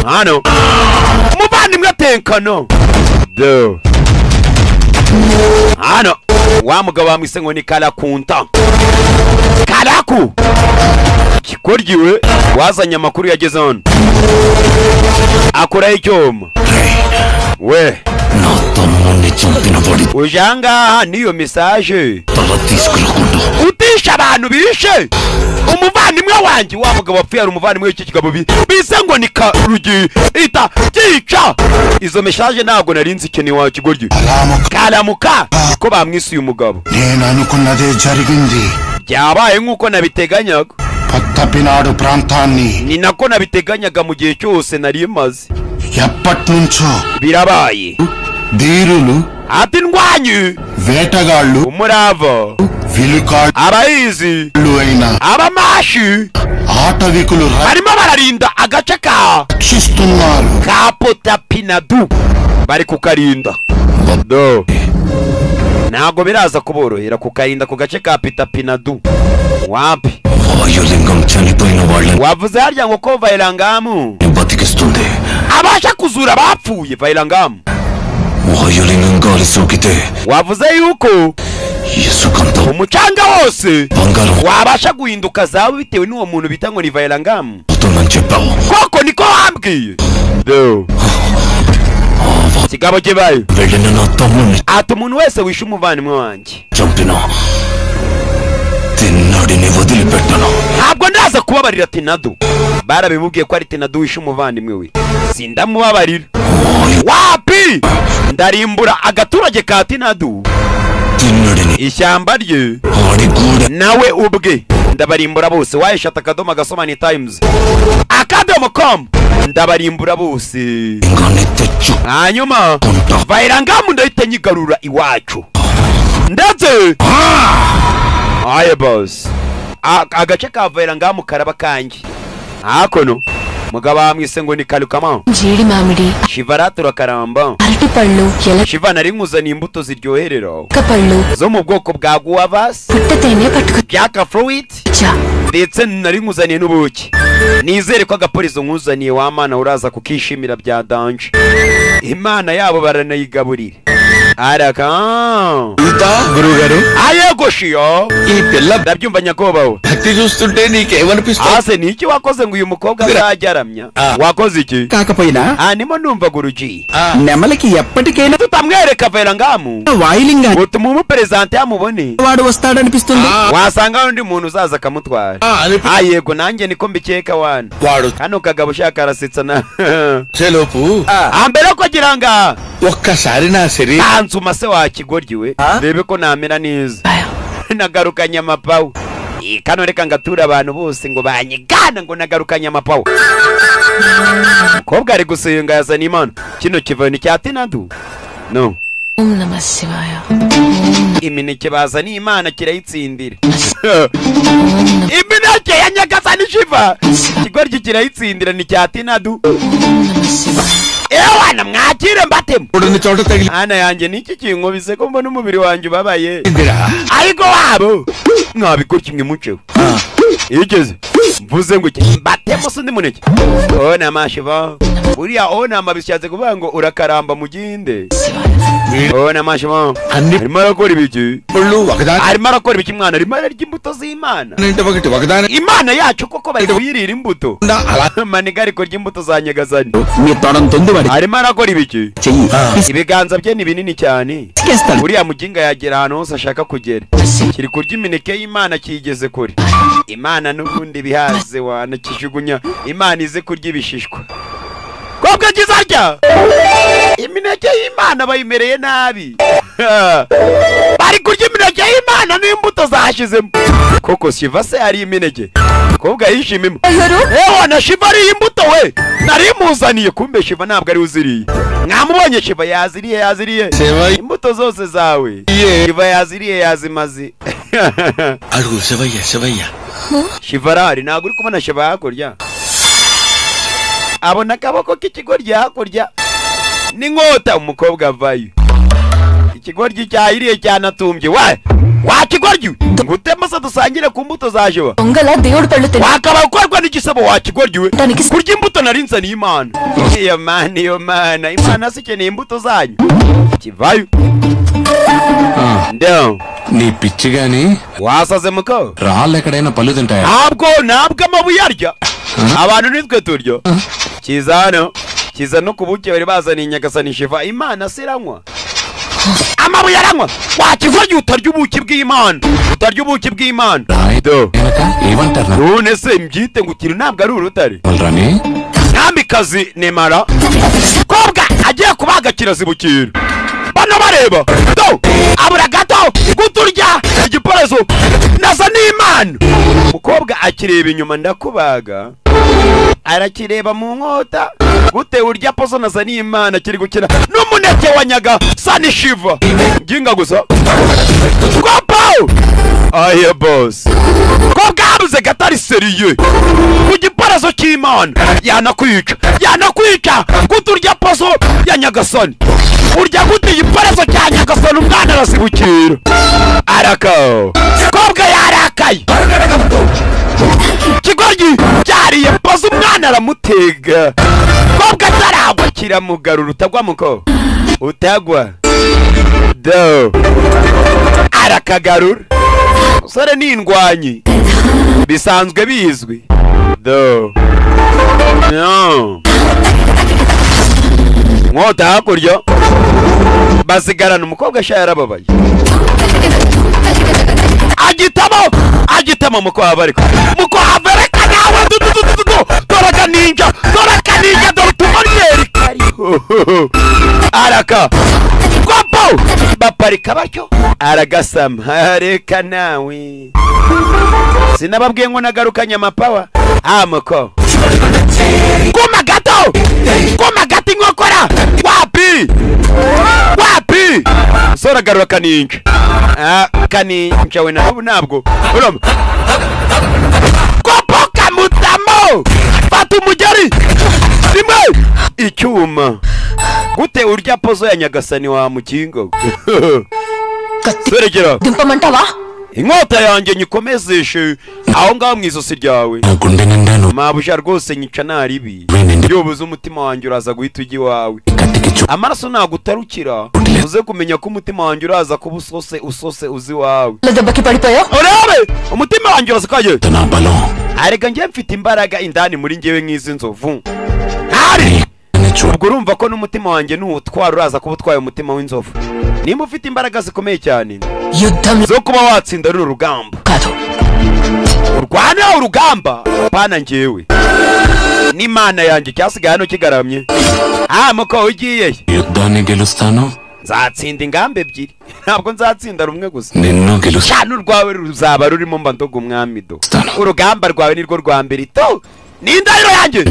hano, muvandimwe atekana. Do hano wa mugabo bamwise ngo ni Karakunta. Karaku kikoryiwe wazanye amakuru yageze hano akuraho icyuma we. నా తమ్ముణ్ణి చంపిన వాడి Uje ahangaha n'iyo message తల తీసుకురాకుండా utisha abantu bishe umuvandimwe wanjye. Wa mugabo wapfuye ari umuvandimwe w'iki kigabo bise ngo ni Karugi ita cyica. Izo message ntabwo nari nzi ikeneye wa kigoryi. Karamuka ko bamwise uyu mugabo. నేను అనుకున్నదే జరిగింది. Byabaye nk'uko nabiteganyaga. కొత్తపినాడు ప్రాంతాన్ని Ni nako nabiteganyaga mu gihe cyose nari maze. ఎప్పటినుంచో Birabaye. ధీరులు, Ati ndwanyi వేటగాళ్ళు, umurava, విలుకాళ్ళు abahizi, అయిన abamashi ఆటవికులు barimo bararinda agace ka రక్షిస్తున్నారు. Ka Potapinadu, bari kukarinda. Do ntabwo biraza kuborohera kukarinda ku gace ka Pitapinadu. Wapi వాయులింగం చనిపోయిన వాళ్ళని wavuze harya ngo ko Vailangamu బతికిస్తుంది. Abasha kuzura abapfuye Vailangamu. వాయులింగం గాలి సోకితే Wavuze yuko ఇసుకంత umucanga wose బంగారం wabasha guhinduka zawe bitewe n'uwo muntu bita ngo ni Vailangamu. అవుతుందని చెప్పావు. Koko niko wambwiye. Do kigabo kibayo వెళ్ళిన నా తమ్ముణ్ణి ati umuntu wese wishe umuvandimwe wanjye చంపిన తిన్నాడిని వదిలిపెట్టను. Ntabwo ndaza kubabarira Tinadu. Barabimubwiye ko ari Tinadu wishe umuvandimwe we. Sindamubabarira wapi, ndarimbura agaturage ka Tinadu, తిన్నడిని ishyamba rye ఆడి గూడ nawe ubwe ndabarimbura bose. Wayeshata akadomo agasomani times akadomo com, ndabarimbura bose. లింగాన్ని తెచ్చు Hanyuma Vairangamu ndahita nyigarura iwacu ndetse aye boss, agace ka Vairangamu karaba kanjye. Hakuno mugabo bamwise ngo ni Kalukama. జీడి మామిడి Shivaratura karamba. అరటి పళ్ళు Shiva nari nkuzaniye imbuto ziryoherera ఎలక పళ్ళు zo mu bwoko bwa guavas, పుట్ట తేనె పట్టుకొచ్చా. Byaka fruit, ndetse nari nkuzaniye n'ubuki. Nizere ko agapurizo nkuzaniye wa mana uraza kukishimira bya danje. Imana yabo baranayigaburira araka. గురువుగారు Ayego shiyo, ఈ పిల్ల ndabyumva nyakubahwa. భక్తి చూస్తుంటే నీకేమనిపిస్తుంది? Ase ni iki wakoze ngo uyu mukobwa azajye aramya? Wakoze iki? కాకపోయినా Ah, nimo numva guruji నెమలికి ఎప్పటికైనా tutamwereka Vailangamu వాయులింగా ngo tumumu-présente amubone, వాడు వస్తాడనిపిస్తుంది. Wasanga undi muntu uzaza akamutwara. Ah yego, nanjye niko mbikeka wana. వాడు Kano kagabo ushaka arasetsa na వచ్చేలోపు ambere ko kugira nga ఒక్కసారి నా శరీరం ansuma se wa kigoryi we, ndebe ko namera neza. Nagarukanye amapawu. Kano reka ngatura abantu bose ngo banyigana ngo nagarukanye amapawu. Mukobwa ari gusenga yazana Imana. Kino kivayo ni cya Tinadu no. ఓం నమ శివాయ. Imineke bazaniye Imana kirayitsindira. Imineke ya Nyagasani Shiva ikigoryi kirayitsindira, ni cya Tinadu. Ewana mwakire mbatemu. ఉన్న చోట తగిలి Ana yanjye niki kinkubise ko mbona umubiri wanjye ubabaye? Ariko wabo mwabikora kimwe muceho igeze mvuze ngo iki mbatemo se undi muneke. Oh namashiva. Buriya onama bishatse kuvuga ngo urakaramba mu gihinde. Onama Shiva arimo arakora ibiki? Arimo arakora ibiki mwana? Arimo ararya imbuto z'Imana. Imana yacu koko bari kuyirira imbuto. Maniga ariko kurya imbuto za Nyagasani. Arimo arakora ibiki? Ibiganza bye ni binini cyane. Uriya muginga yagera ahantu hose ashaka kugera. Kiri kurya imineke y'Imana kiyigeze kure. Imana n'ubundi bihaze wanakijugunya. Imana ize kurya ibishishwa. Kobwa kizarya imineke y'Imana bayimereye nabi. Bari kurya imineke y'Imana n'imbuto zashizemo. Koko Shiva se ari imineke? Kobwa yishimimo. Ewa na Shiva ari imbuto we. Nari muzaniye kumbe Shiva ntabwo ari uziriye. Mwamubonye Shiva yaziriye yaziriye. Imbuto zose zawe. Shiva yaziriye yazimaze. Arugu Shivaya Shivaya. Shiva arahari ntabwo uri kubona Shiva hakurya. Abona akaboko k'ikigoryi hakurya n'inkota umukobwa avayo. Ikigoryi cyahiriye cyanatumbye we wa kigoryi ngutema se dusangire ku mbuto za Shiva. Wakaba ukorwa n'igisebo wa kigoryi we kurya imbuto nari nzaniye Imana. Iyo mana iyo mana Imana si ikeneye imbuto zanyu. Kivayo నీ పిచ్చి గాని wasaze muko రాళ్ళు ఎక్కడైనా పళ్ళు తింటాయా? Ntabwo ntabwo amabuye arya abantu nitwe turyo. Kiza hano kiza no kubuke bari bazaniye Nyagasani Shiva. Imana siranywa amabuye aranywa. Wakigoryi utarya ubuki bw'Imana, utarya ubuki bw'Imana. ఏమంటారు? None se mbyite ngo ukintu ntabwo ari urutare. Mwamikazi Nemara kobwa agiye kubaga kirazibukira. Bano bareba do abura gato guturya igiporezo nasa n'Imana. Umukobwa akireba inyuma ndakubaga arakireba mu nkota gute urya pozo nasa n'Imana kiri gukina n'umuneke wa Nyaga sani Shiva nginga gusa kopo aye boss kobwa abuze gatari seriye ku giporezo cy'Imana yanakwica yanakwica guturya pozo ya Nyagasani. Urya gute igiporezo cya Nyagasani umwana arasibukira araka kobwa yarakaye. Kigoryi cyariye pozo umwana aramutega. Kobwa ataragwa kiramugarura. Utagwa muko utagwa do arakagarura. Musore ni indwanyi bisanzwe bizwi do no nkota hakurya basigarana. Umukobwa asha yarababaye agitamo agitamo muko abariko muko abareka nawe doraka ninja doraka ninja dore tumoneri kariho araka kopo baparika batyo aragasama areka nawe. Sinababwiye ngo nagarukanye amapawa amuko kuma gato kuma gato inkokora wapi wapi sora garura kaninja kaninja we nabo ntabwo urumva kopo kamutamo fata umugeri rimwe icyuma gute urya pozo ya Nyagasani wa mukingo. Seregera inkota yanjye nyikomezeshe aho ngaho mu izosi ryawe. Mabuja rwose nyica naribi yobuze umutima wanjye uraza guhita ujya iwawe. Amaraso ntabwo utarukira uze kumenya ko umutima wanjye uraza kuba usose usose uzi iwawe. Urebe umutima wanjye uraza kwaje. Arega njye mfite imbaraga indani muri njyewe nk'izi nzovu. Ubwo urumva ko n'umutima wanjye nuwutwara uraza kuba utwaye umutima w'inzovu. Nimba ufite imbaraga zikomeye cyane zo kuba watsinda runo rugamba urwana urugamba pana njyewe n'Imana yanjye cyasigaye hano kigaramye. Muko ugiye nzatsinda ingamba ebyiri ntabwo nzatsinda rumwe gusa. Cyane urwawe ruzaba rurimo mba ndoga umwami do. Urugamba rwawe nirwo rwa mbere to ni indahiro yanjye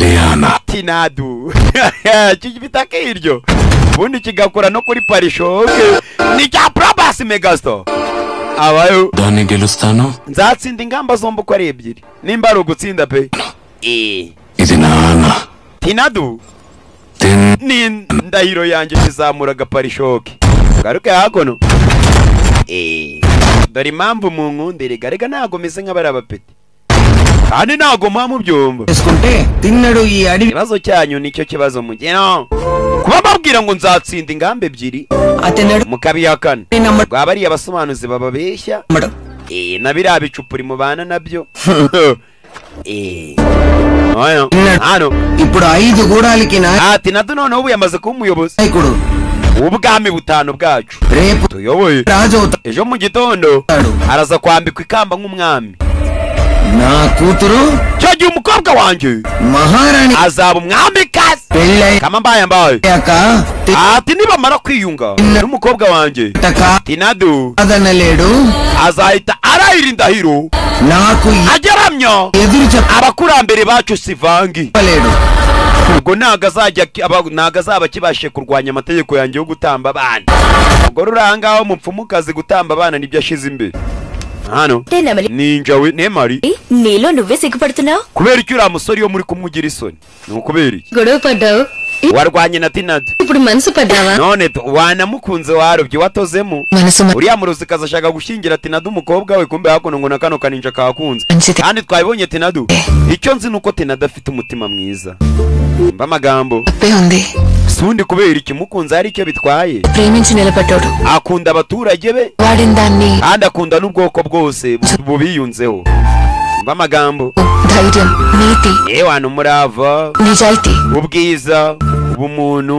tinadu kigifite akiryo ubundi kigakora no kuri parishoke ni cya Prabhas Megastar. Abayo nzatsinda ingamba zombi uko ari ebyiri nimba ari ugutsinda pe. Tinadu ni indahiro yanjye kizamura agaparishoke garuke hakono. Dore impamvu mu nkundire garega ntago meze nk'abari abapeti. Kandi ntago muba mubyumva. చేసుకుంటే తిన్నడు ఈ అడవి Ikibazo cyanyu nicyo kibazo mugena kuba mbabwira ngo nzatsinda ingamba ebyiri అతనడు mukabihakana. నమ్మడు. Rwaba ari abasobanuzi bababeshya na biriya bicupuri mubana nabyo. Oya, hano ఇప్పుడు ఐదు గూడాలకి ati nado noneho ubu yamaze kuba umuyobozi నాయకుడు w'ubwami butanu bwacu రేపు tuyoboye. రాజు అవుతాడు. Ejo mu gitondo araza kwambikwa ikamba nk'umwami. నా కూతురు Icyo gihe umukobwa wanjye మహారాణి azaba umwamikazi. పెళ్ళయ్యాక Kama mbaye mbaye ati nibamara kwiyunga n'umukobwa wanjye Tinadu కాదనలేడు. azahita arahira indahiro నాకు ageramya ఎదురు abakurambere bacu Sivangi. చెప్పలేడు. Ubwo ntago azajya ntago azaba akibashije kurwanya amategeko yanjye yo gutamba abana. Ubwo ruri aha ngaho umupfumukazi gutamba abana nibyo ashize imbere. Hano నెమలి ninja we Nemari, నీలో నువ్వే సిగ్గుపడుతున్నావు. Kubera iki uriya musore iyo muri kumwe ugira isoni? Ni ukubera iki? గొడవ పడ్డావు Warwanye na Tinadu ఇప్పుడు మనసు పడ్డావా? None wanamukunze warobye watozemo. మనసు Uriya muruzikazi ashaka gushyingira Tinadu umukobwa we, kumbe hakuno ngo na kano kaninja kakunze. మంచిది. Kandi twabibonye Tinadu, icyo nzi nuko Tinadu afite umutima mwiza. Mba amagambo తప్పే ఉంది. Si ubundi kubera iki mukunze hari icyo bitwaye? ప్రేమించి నిలబడ్డాడు. Akunda abaturage be వాడిన దాన్ని kandi akunda n'ubwoko bwose bubiyunzeho. Mba amagambo ధైర్యం నీతి yewe umurava నిజాయితీ ubwiza ubumuntu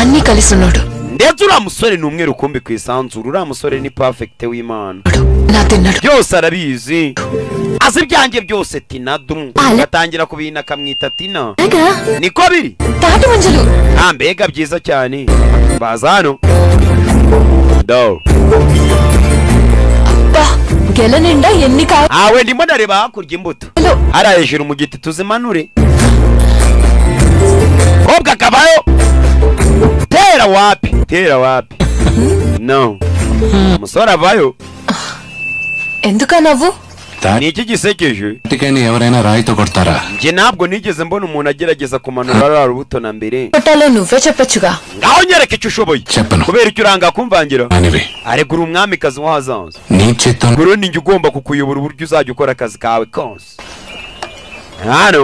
అన్నీ కలిసి ఉన్నాడు. Ndetse uriya musore ni umwe rukumbi ku isanzure. Uriya musore ni perfect w'Imana. నా తిన్నాడు. Byose arabizi, azi ibyanjye byose. Tinadu atangira kubintu akamwita Tina. అలాగా Niko biri. తాటి ముంజలు. Ah, mbega byiza cyane. Baza hano do. అబ్బా గెల నిండా ఎన్ని Awe ndimo ndareba hakurya imbuto కాయలు. Hariya hejuru mu giti tuzimanure. Kobwa kabayo tera wapi tera wapi no umusore avayo. ఎందుకా నవ్వు? Ni iki gisekeje? తాటికైనా ఎవరైనా రాయితో కొడతారా? Njye ntabwo nigeze mbona umuntu agerageza kumanura ruriya rubuto na mbere. కొట్టాలో నువ్వే చెప్పొచ్చుగా. Ngaho nyereka icyo ushoboye. చెప్పను. Kubera icyo uranga kumvangira? అనివి Aregura umwamikazi w'ahazaza. నీ చేత్తో Guru ninjye ugomba kukuyobora uburyo uzajya ukora akazi kawe kose. Hano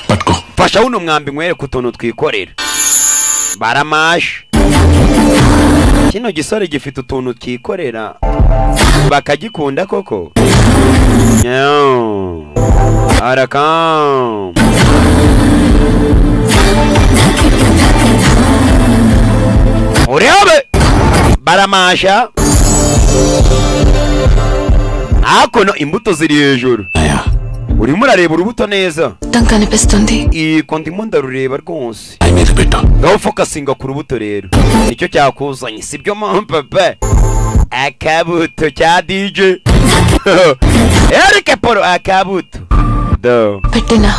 పట్టుకో. Fasha uno mwambi nkwereke utuntu twikorera. Baramashe kino gisore gifite utuntu twikorera bakagikunda koko. Nyaw. Arakam urebe baramasha hakuno imbuto ziri hejuru. అయ్యా Urimo urareba urubuto neza. మొత్తం కనిపిస్తుంది. Iko ndimo ndarureba rwose. రాయి మీద పెట్టు. Ngaho fokasinga ku rubuto rero nicyo cyakuzanye sibyo papa? Akabuto cya DJ Eric Polo akabuto do. పెట్టినా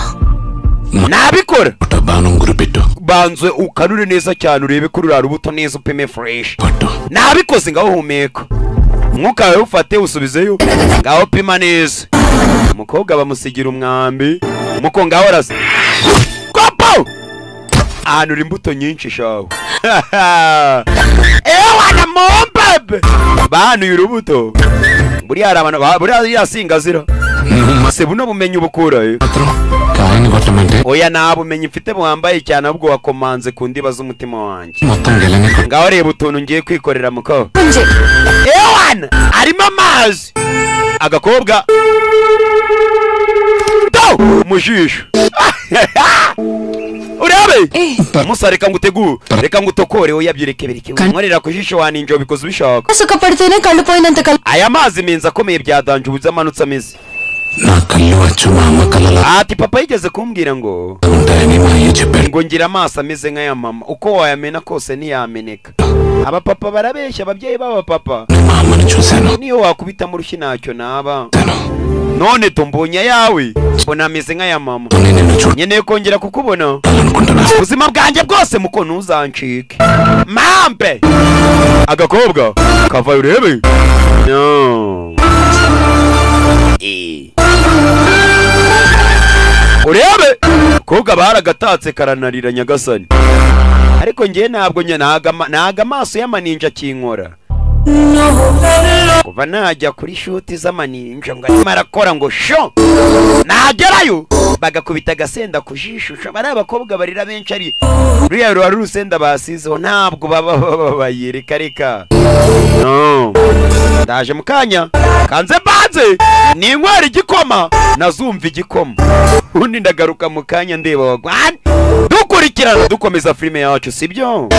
Nabikora. బాణం గురిపెట్టు. Banzwe ukanure neza cyane urebe ko ruriya rubuto neza upime fresh. పట్టు. Nabikoze ngaho humeka umwuka wawe ufate usubizeyo ngaho pima neza. Umukobwa bamusigira umwambi umuko ngaho arasa kopo ahanura imbuto nyinshi shawe. Ewana mombebe bahanuye urubuto buriya hari abantu buriya iriya singazira se buno bumenyi ubukura he? మాత్రం కాయని కొట్టమంటే Oya nta bumenyi mfite buhambaye cyane ahubwo wakomanze ku ndiba z'umutima wanjye. మొత్తం గెలని Ngaho reba utuntu ngiye kwikorera muko. ముంజే Ewana arimo amazi agakobwa do mu jisho urebe musa reka ngutegure reka ngutokore oya byireke bireke nkorera ku jisho waninja ubikoze ubishaka. సుఖపడితేనే కళ్ళు పోయినంత కళ్ళు Aya mazi menza akomeye byadanje ubuze amanutse ameze. నా కళ్ళు అచ్చు మా అమ్మ కళ్ళలా Ati papa yigeze kumbwira ngo ఉంటాయని మా అయ్య చెప్పాడు. Ngo ngira amaso ameze nk'aya mama uko wayamena kose ntiyameneka. Abapapa barabeshya ababyeyi b'abapapa. మా అమ్మని చూశాను. Niyo wakubita mu rushyi ntacyo naba. None tumbonye ayawe mbona ameze nk'aya mama. నిన్ను Nkeneye kongera kukubona చూడాలనుకుంటున్నా. Ubuzima bwanjye bwose muko ntuzancike mampe. Agakobwa kavayo urebe no. Urebe kobwa baragatatse karanarira nyagasani. Ariko njye ntabwo njye ntago amaso y'amaninja akinkora. Kuva najya kuri shuti z'amaninja ngo arimo arakora ngo sho nagerayo bagakubita agasenda ku jisho sho bari abakobwa barira benshi ari ruriya ruba urusenda basizeho ntabwo baba bababaye reka reka no ndaje mu kanya kanze mbanze ninywera igikoma nazumva igikoma ubundi ndagaruka mu kanya ndeba wagwan dukurikirana dukomeza filime yacu sibyo.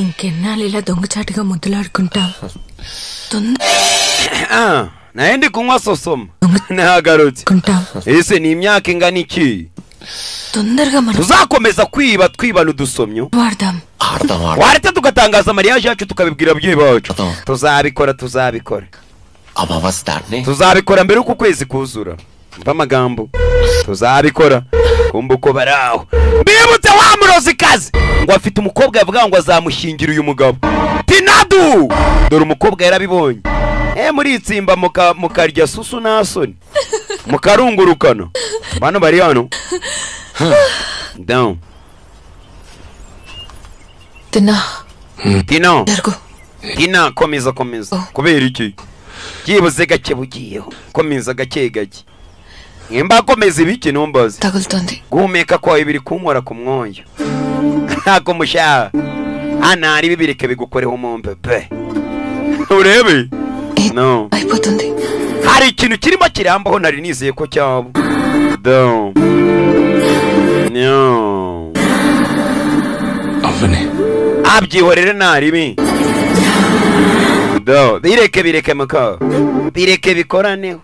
ఇంకెన్నాళ్ళు ఇలా దొంగచాటుగా ముద్దులాడుకుంటా? Naende kunywa sosoma nagarutse. Ese ni imyaka ingana iki tuzakomeza kwiba twibana udusomyo? Waretse tugatangaza mariage yacu tukabibwira ababyeyi bacu? Tuzabikora tuzabikora tuzabikora mbere y'uko ukwezi kuzura. Mva amagambo tuzabikora. Kumva uko baraho mbibutse wa murozikazi ngo afite umukobwa yavuga ngo azamushyingira uyu mugabo Tinadu. Dore umukobwa yarabibonye muri itsimba mukarya susu nasoni mukarungurukana. Bano bari hano down. Tina Tina Tina komeza komeza. Kubera iki byibuze gake bugiyeho komeza gake gake. Nimba komeza ibiki numbaze guhumeka kwawe biri kunkora ku mwoyo ntako musha ana ari bibireke bigukoreho umombe pe urebe no hari ikintu kirimo kirambaho nari nizeye ko cyabo down no abyihorere naribi do bireke bireke muka bireke bikoraneho.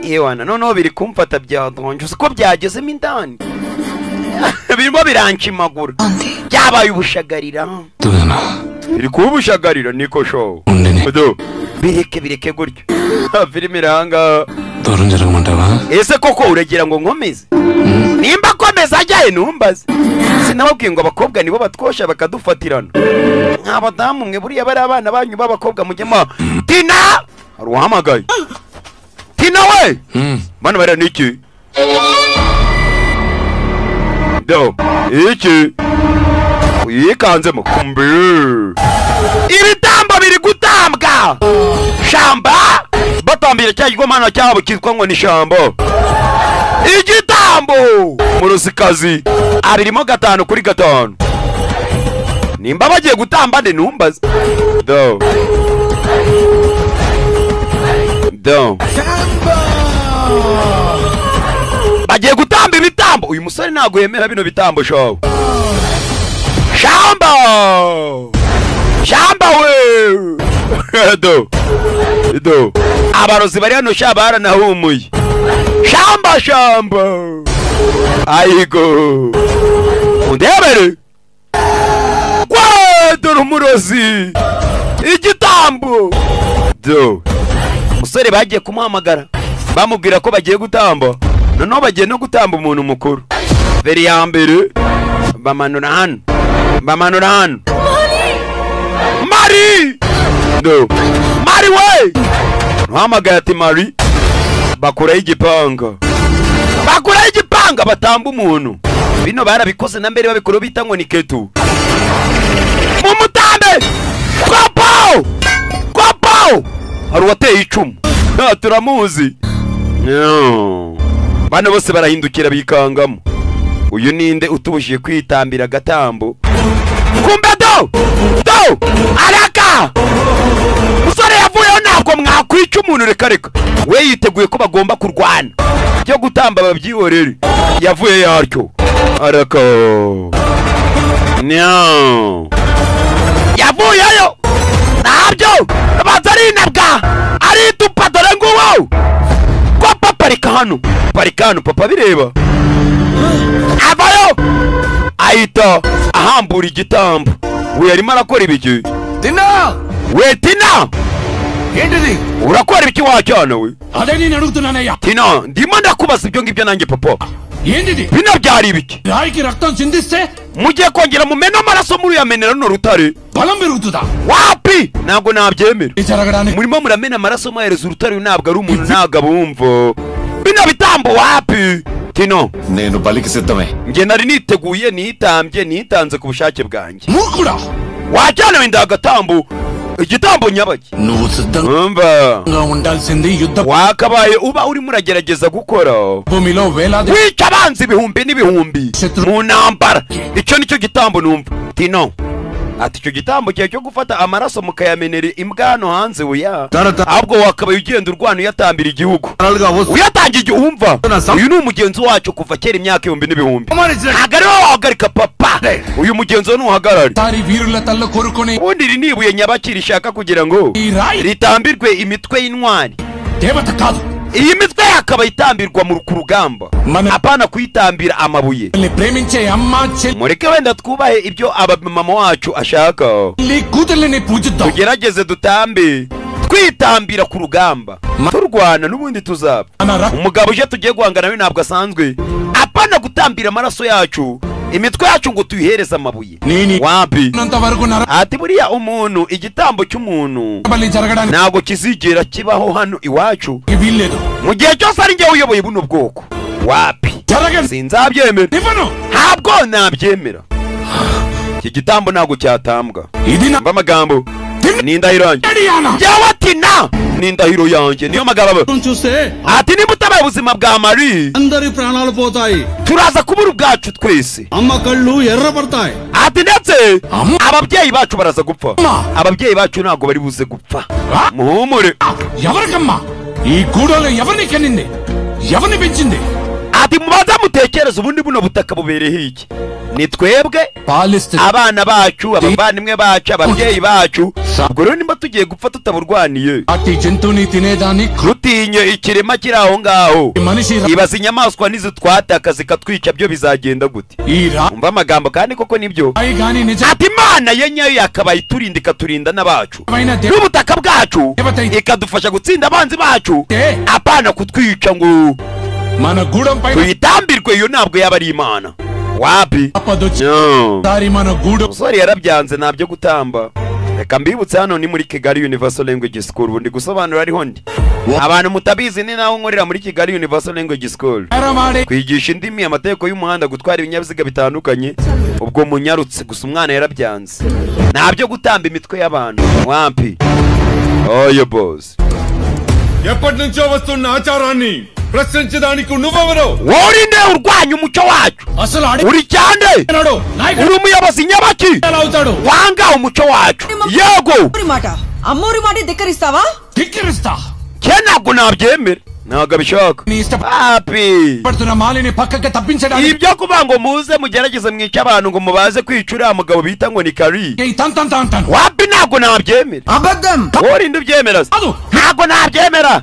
Ewana noneho biri kumfata byadonje uko byagezemo indani birimo biranshimagura byabaye ubushagarira biri kuba ubushagarira niko show do bireke bireke gutyo filime iranga. Ese koko uragira ngo nkomeze? Nimba akomeza ajyaye ntumbaze. Sinababwiye ngo abakobwa nibo batwosha bakadufatirana. Nk'abadamu mwe buriya bari abana banyu b'abakobwa mujyemo. Tina! Hari uwahamagaye. Tina we! Bano bariya ni iki? Do, iki? Yikanzemo kumbi. Ibitambo biri gutambwa. Shamba! Batambira cya gigomana cyabo kitwa ngo ni shambo. Igitambo! Murusikazi abirimo 5 kuri 5. Nimba bagiye gutamba nde numbaze. Do. Do. Bagiye gutamba ibitambo. Uyu musore ntago yemera bino bitambo shawo. Shamba! Shamba we! Do. Do. Abarozi bari hano sha baranahumuye. Shamba shamba. Ayigo. Undebere. Kwa dore umurozi. Igitambo. Do. Musore bagiye kumuhamagara. Bamubwira ko bagiye gutamba. Noneho bagiye no gutamba umuntu mukuru. Veri ya mbere bamanura hano. Bamanura hano. Mari! Do. Mari we! Ntuhamagaye ati Mari. Bakuraho igipanga. Bakuraho igipanga batamba umuntu. Bino barabikoze na mbere babikora bita ngo ni ketu. Mumutambe! Kopo! Kopo! Hari uwateye icumu. Turamuzi. No. Bano bose barahindukira bikangamo. Uyu ninde utubujije kwitambira agatambo? Kumbe do! Do! Araka! Musore yavuyeho ntabwo mwakwica umuntu reka reka. We yiteguye ko bagomba kurwana. Byo gutamba babyihorere. Yavuye yaryo. Araka. No. Yavuyeyo. Ntabyo. Abanza arinabwa. Aritupa dore nguwo. Ko papa reka hano. Parika hano papa bireba. Avayo. Ahita ahambura igitambo. We yarimo arakora ibiki? Tina! We Tina! Urakora ibiki wacyana we? Tina, ndimo ndakubaza ibyo ngibyo nanjye papa. Bino byari ibiki? Mugiye kongera mumena amaraso muri uyamenera runo rutare. Wapi? Ntabwo nabyemera. Murimo muramena amaraso muhereza urutare, ntabwo ari umuntu, ntabwo abumva. Bino bitambo wapi? Tino. Nenu baliki siddhame. Nge nari niteguye nitambye nitanze ku bushake bwanjye. Wajyana wenda agatambo. Igitambo nyabaki. Umva. Wakabaye uba urimo uragerageza gukora. Wica abanzi ibihumbi n'ibihumbi mu ntambara. Icyo nicyo gitambo numva. Tino. Ati icyo gitambo cyawe cyo gufata amaraso mukayamenera imbwa hano hanze oya. Ahubwo wakabaye ugenda urwana uyatambira igihugu. Uyatangira igihe umva. Uyu ni umugenzi wacu kuva kera imyaka ibihumbi n'ibihumbi. Ntabwo ari wowe wahagarika papa. Uyu mugenzi ntuhagarare. Ubundi iri ni ibuye nyabaki rishaka kugira ngo ritambirwe imitwe y'intwari. Iyi mitwe yakaba itambirwa mu rugamba, apana kuyitambira amabuye. Mureke wenda twubahe ibyo abamama wacu ashaka. Tugerageze dutambe twitambira ku rugamba, turwana n'ubundi tuzapfa. Umugabo uje tugiye guhangana nawe ntabwo asanzwe. Apana gutambira amaraso yacu, imitwe yacu ngo tuyihereze amabuye. Wapi? Ati buriya umuntu, igitambo cy'umuntu ntabwo kizigera kibaho hano iwacu mu gihe cyose ari njye uyoboye buno bwoko. Wapi? Sinzabyemera. Ntabwo nabyemera. Iki gitambo ntabwo cyatambwa. Mva amagambo ni indahiro yanjye. Njyewe ati na ni indahiro yanjye niyo magambo. Ati niba utabaye ubuzima bwa Mari turaza kubura ubwacu twese. Ati ndetse ababyeyi bacu baraza gupfa. Ababyeyi bacu ntabwo bari buze gupfa. Muhumure. Ati mubanza mutekereze ubundi buno butaka bubereye iki? Ni twebwe abana bacu, abavandimwe bacu, ababyeyi bacu. Ubwo rero nimba tugiye gupfa tutaburwaniye, rutinye ikirema kiri aho ngaho. Ibaza inyamaswa nizitwataka zikatwica byo bizagenda gute? Umva amagambo kandi koko nibyo. Ati Imana ye nyayo yakabaye iturinda ikaturinda n'abacu n'ubutaka bwacu, ikadufasha gutsinda abanzi bacu, apana kutwica ngo Tuyitambirwe, iyo ntabwo yaba ari imana. Wapi? Umusore yarabyanze, ntabyo gutamba. Reka mbibutse, hano ni muri Kigali Universal Language School. Ubu ndi gusobanura ariho ndi. Abantu mutabizi, ni naho nkorera muri Kigali Universal Language School, kwigisha indimi, amategeko y'umuhanda, gutwara ibinyabiziga bitandukanye. Ubwo munyarutse gusa, umwana yarabyanze, ntabyo gutamba imitwe y'abantu. Wapi? Oyo boss. ఎప్పటి నుంచో వస్తున్న ఆచారాన్ని ప్రశ్నించడానికి నువ్వెవరు? Worinde urwanya umuco wacu? Uri cyane, uri umuyobozi nyabaki wanga umuco wacu? Yego. మాట అమ్మోరి మాట ధిక్కరిస్తావా? ధిక్కరిస్తా. Cye ntabwo nabyemera, ntabwo abishaka. Papi, Malini పక్కకి తప్పించడానికి ibyo kuvuga ngo muze mugerageze mwice abantu ngo mubaze kwica uriya mugabo bita ngo ni Kari, wapi, ntabwo nabyemera. Worinde ubyemera se? Ntabwo nabyemera,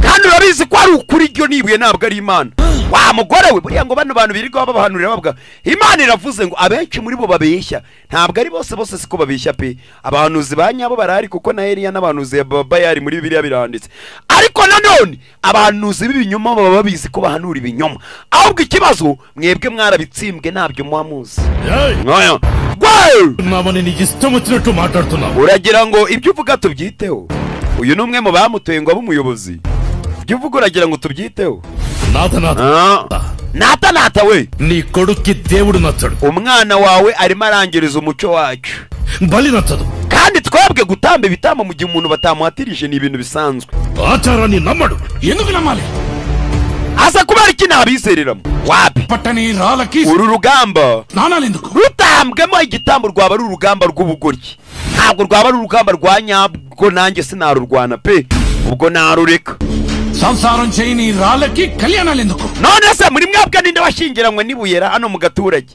kandi urabizi ko ari ukuri. Iryo nibuye ntabwo ari imana, wa mugore we. Buriya ngo bano bantu birirwa babahanurira bavuga Imana iravuze ngo, abenshi muri bo babeshya. Ntabwo ari bose, bose siko babeshya pe. Abahanuzi ba nyabo barahari, kuko na Eliya n'abahanuzi ba Bayali muri Bibiliya biranditse. Ariko nanone abahanuzi b'ibinyoma baba babizi ko bahanura ibinyoma. Ahubwo ikibazo mwebwe mwarabitsimbwe, ntabyo muba muzi. Nkaya ఉన్నామని నీకు ఇష్టం వచ్చినట్టు మాట్లాడుతున్నావు. Uragira ngo ibyo uvuga tubyiteho? Uyu ni umwe mu bamutoye ngo abe umuyobozi. Ibyo uvuga uragira ngo tubyiteho? Nath Nath. Nata nata we, నీ కొడుక్కి దేవుడు నచ్చడు. Umwana wawe arimo arangiriza umuco wacu. బలి నచ్చదు. Kandi twebwe gutamba ibitambo mu gihe umuntu batamuhatirije ni ibintu bisanzwe. ఆచారాన్ని నమ్మడు. ఎందుకు నమ్మాలి? Aza kubera iki nabizereramo? Wapi. పట్టని రాళ్ళకి Uru rugamba స్నానాలు ఎందుకు? rutambwemo igitambo rwaba ari urugamba rw'ubugoryi, ntabwo rwaba ari urugamba rwa nyabwo. Nanjye sinarurwana pe, ubwo narureka. సంసారం చేయని రాళ్ళకి కళ్యాణాలు ఎందుకు? None se muri mwebwe ninde washyingiranywe n'ibuyera hano mu gaturage?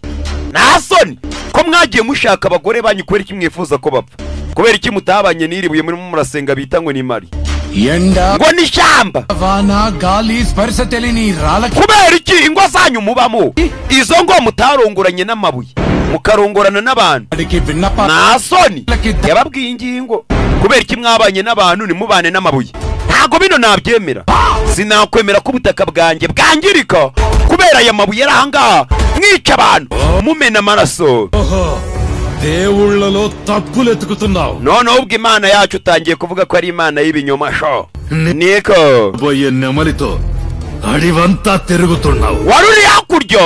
Nta soni ko mwagiye mushaka abagore banyu? Kubera iki mwifuza ko bapfa? Kubera iki mutabanye n'iri buye murimo murasenga bita ngo ni mari, ఎండ ngo ni ishyamba? వాన గాలి స్పర్శ తెలియని రాళ్ళకి Kubera iki ingo zanyu mubamo izo ngo mutarongoranye n'amabuye, mukarongorana n'abantu? వాడికి విన్నప Nta soni. Yababwiye ingingo: kubera iki mwabanye n'abantu ntimubane n'amabuye? Ntabwo bino nabyemera. Sinakwemera ko ubutaka bwanjye bwangirika kubera aya mabuye ari ahangaha, mwica abantu, mumena amaraso. ఓహో, దేవుళ్ళలో తప్పులు ఎత్తుకుతున్నావు. Noneho ubwo Imana yacu utangiye kuvuga ko ari Imana y'ibinyoma sho. Niko పోయే నెమలితో అడివంతా తిరుగుతున్నావు. Wari uri hakurya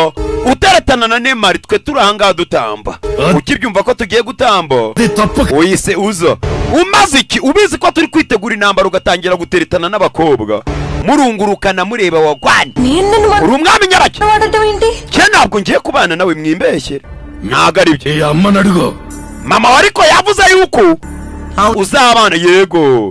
uteretana na Nemari, twe turi ahangaha dutamba. Ukibyumva ko tugiye gutamba అది తప్పు. Uyise uza umaze iki? Ubizi ko turi kwitegura intambara, ugatangira guteretana n'abakobwa, murungurukana, mureba wagwana. నేను నిన్ను Uri umwami nyabaki? వాడటం ఏంటి? Cye ntabwo ngiye kubana nawe, mwimbeshyere, ntabwo ari byo. ఈ అమ్మని అడుగు. Mama we ariko yavuze yuko uzabana. Yego,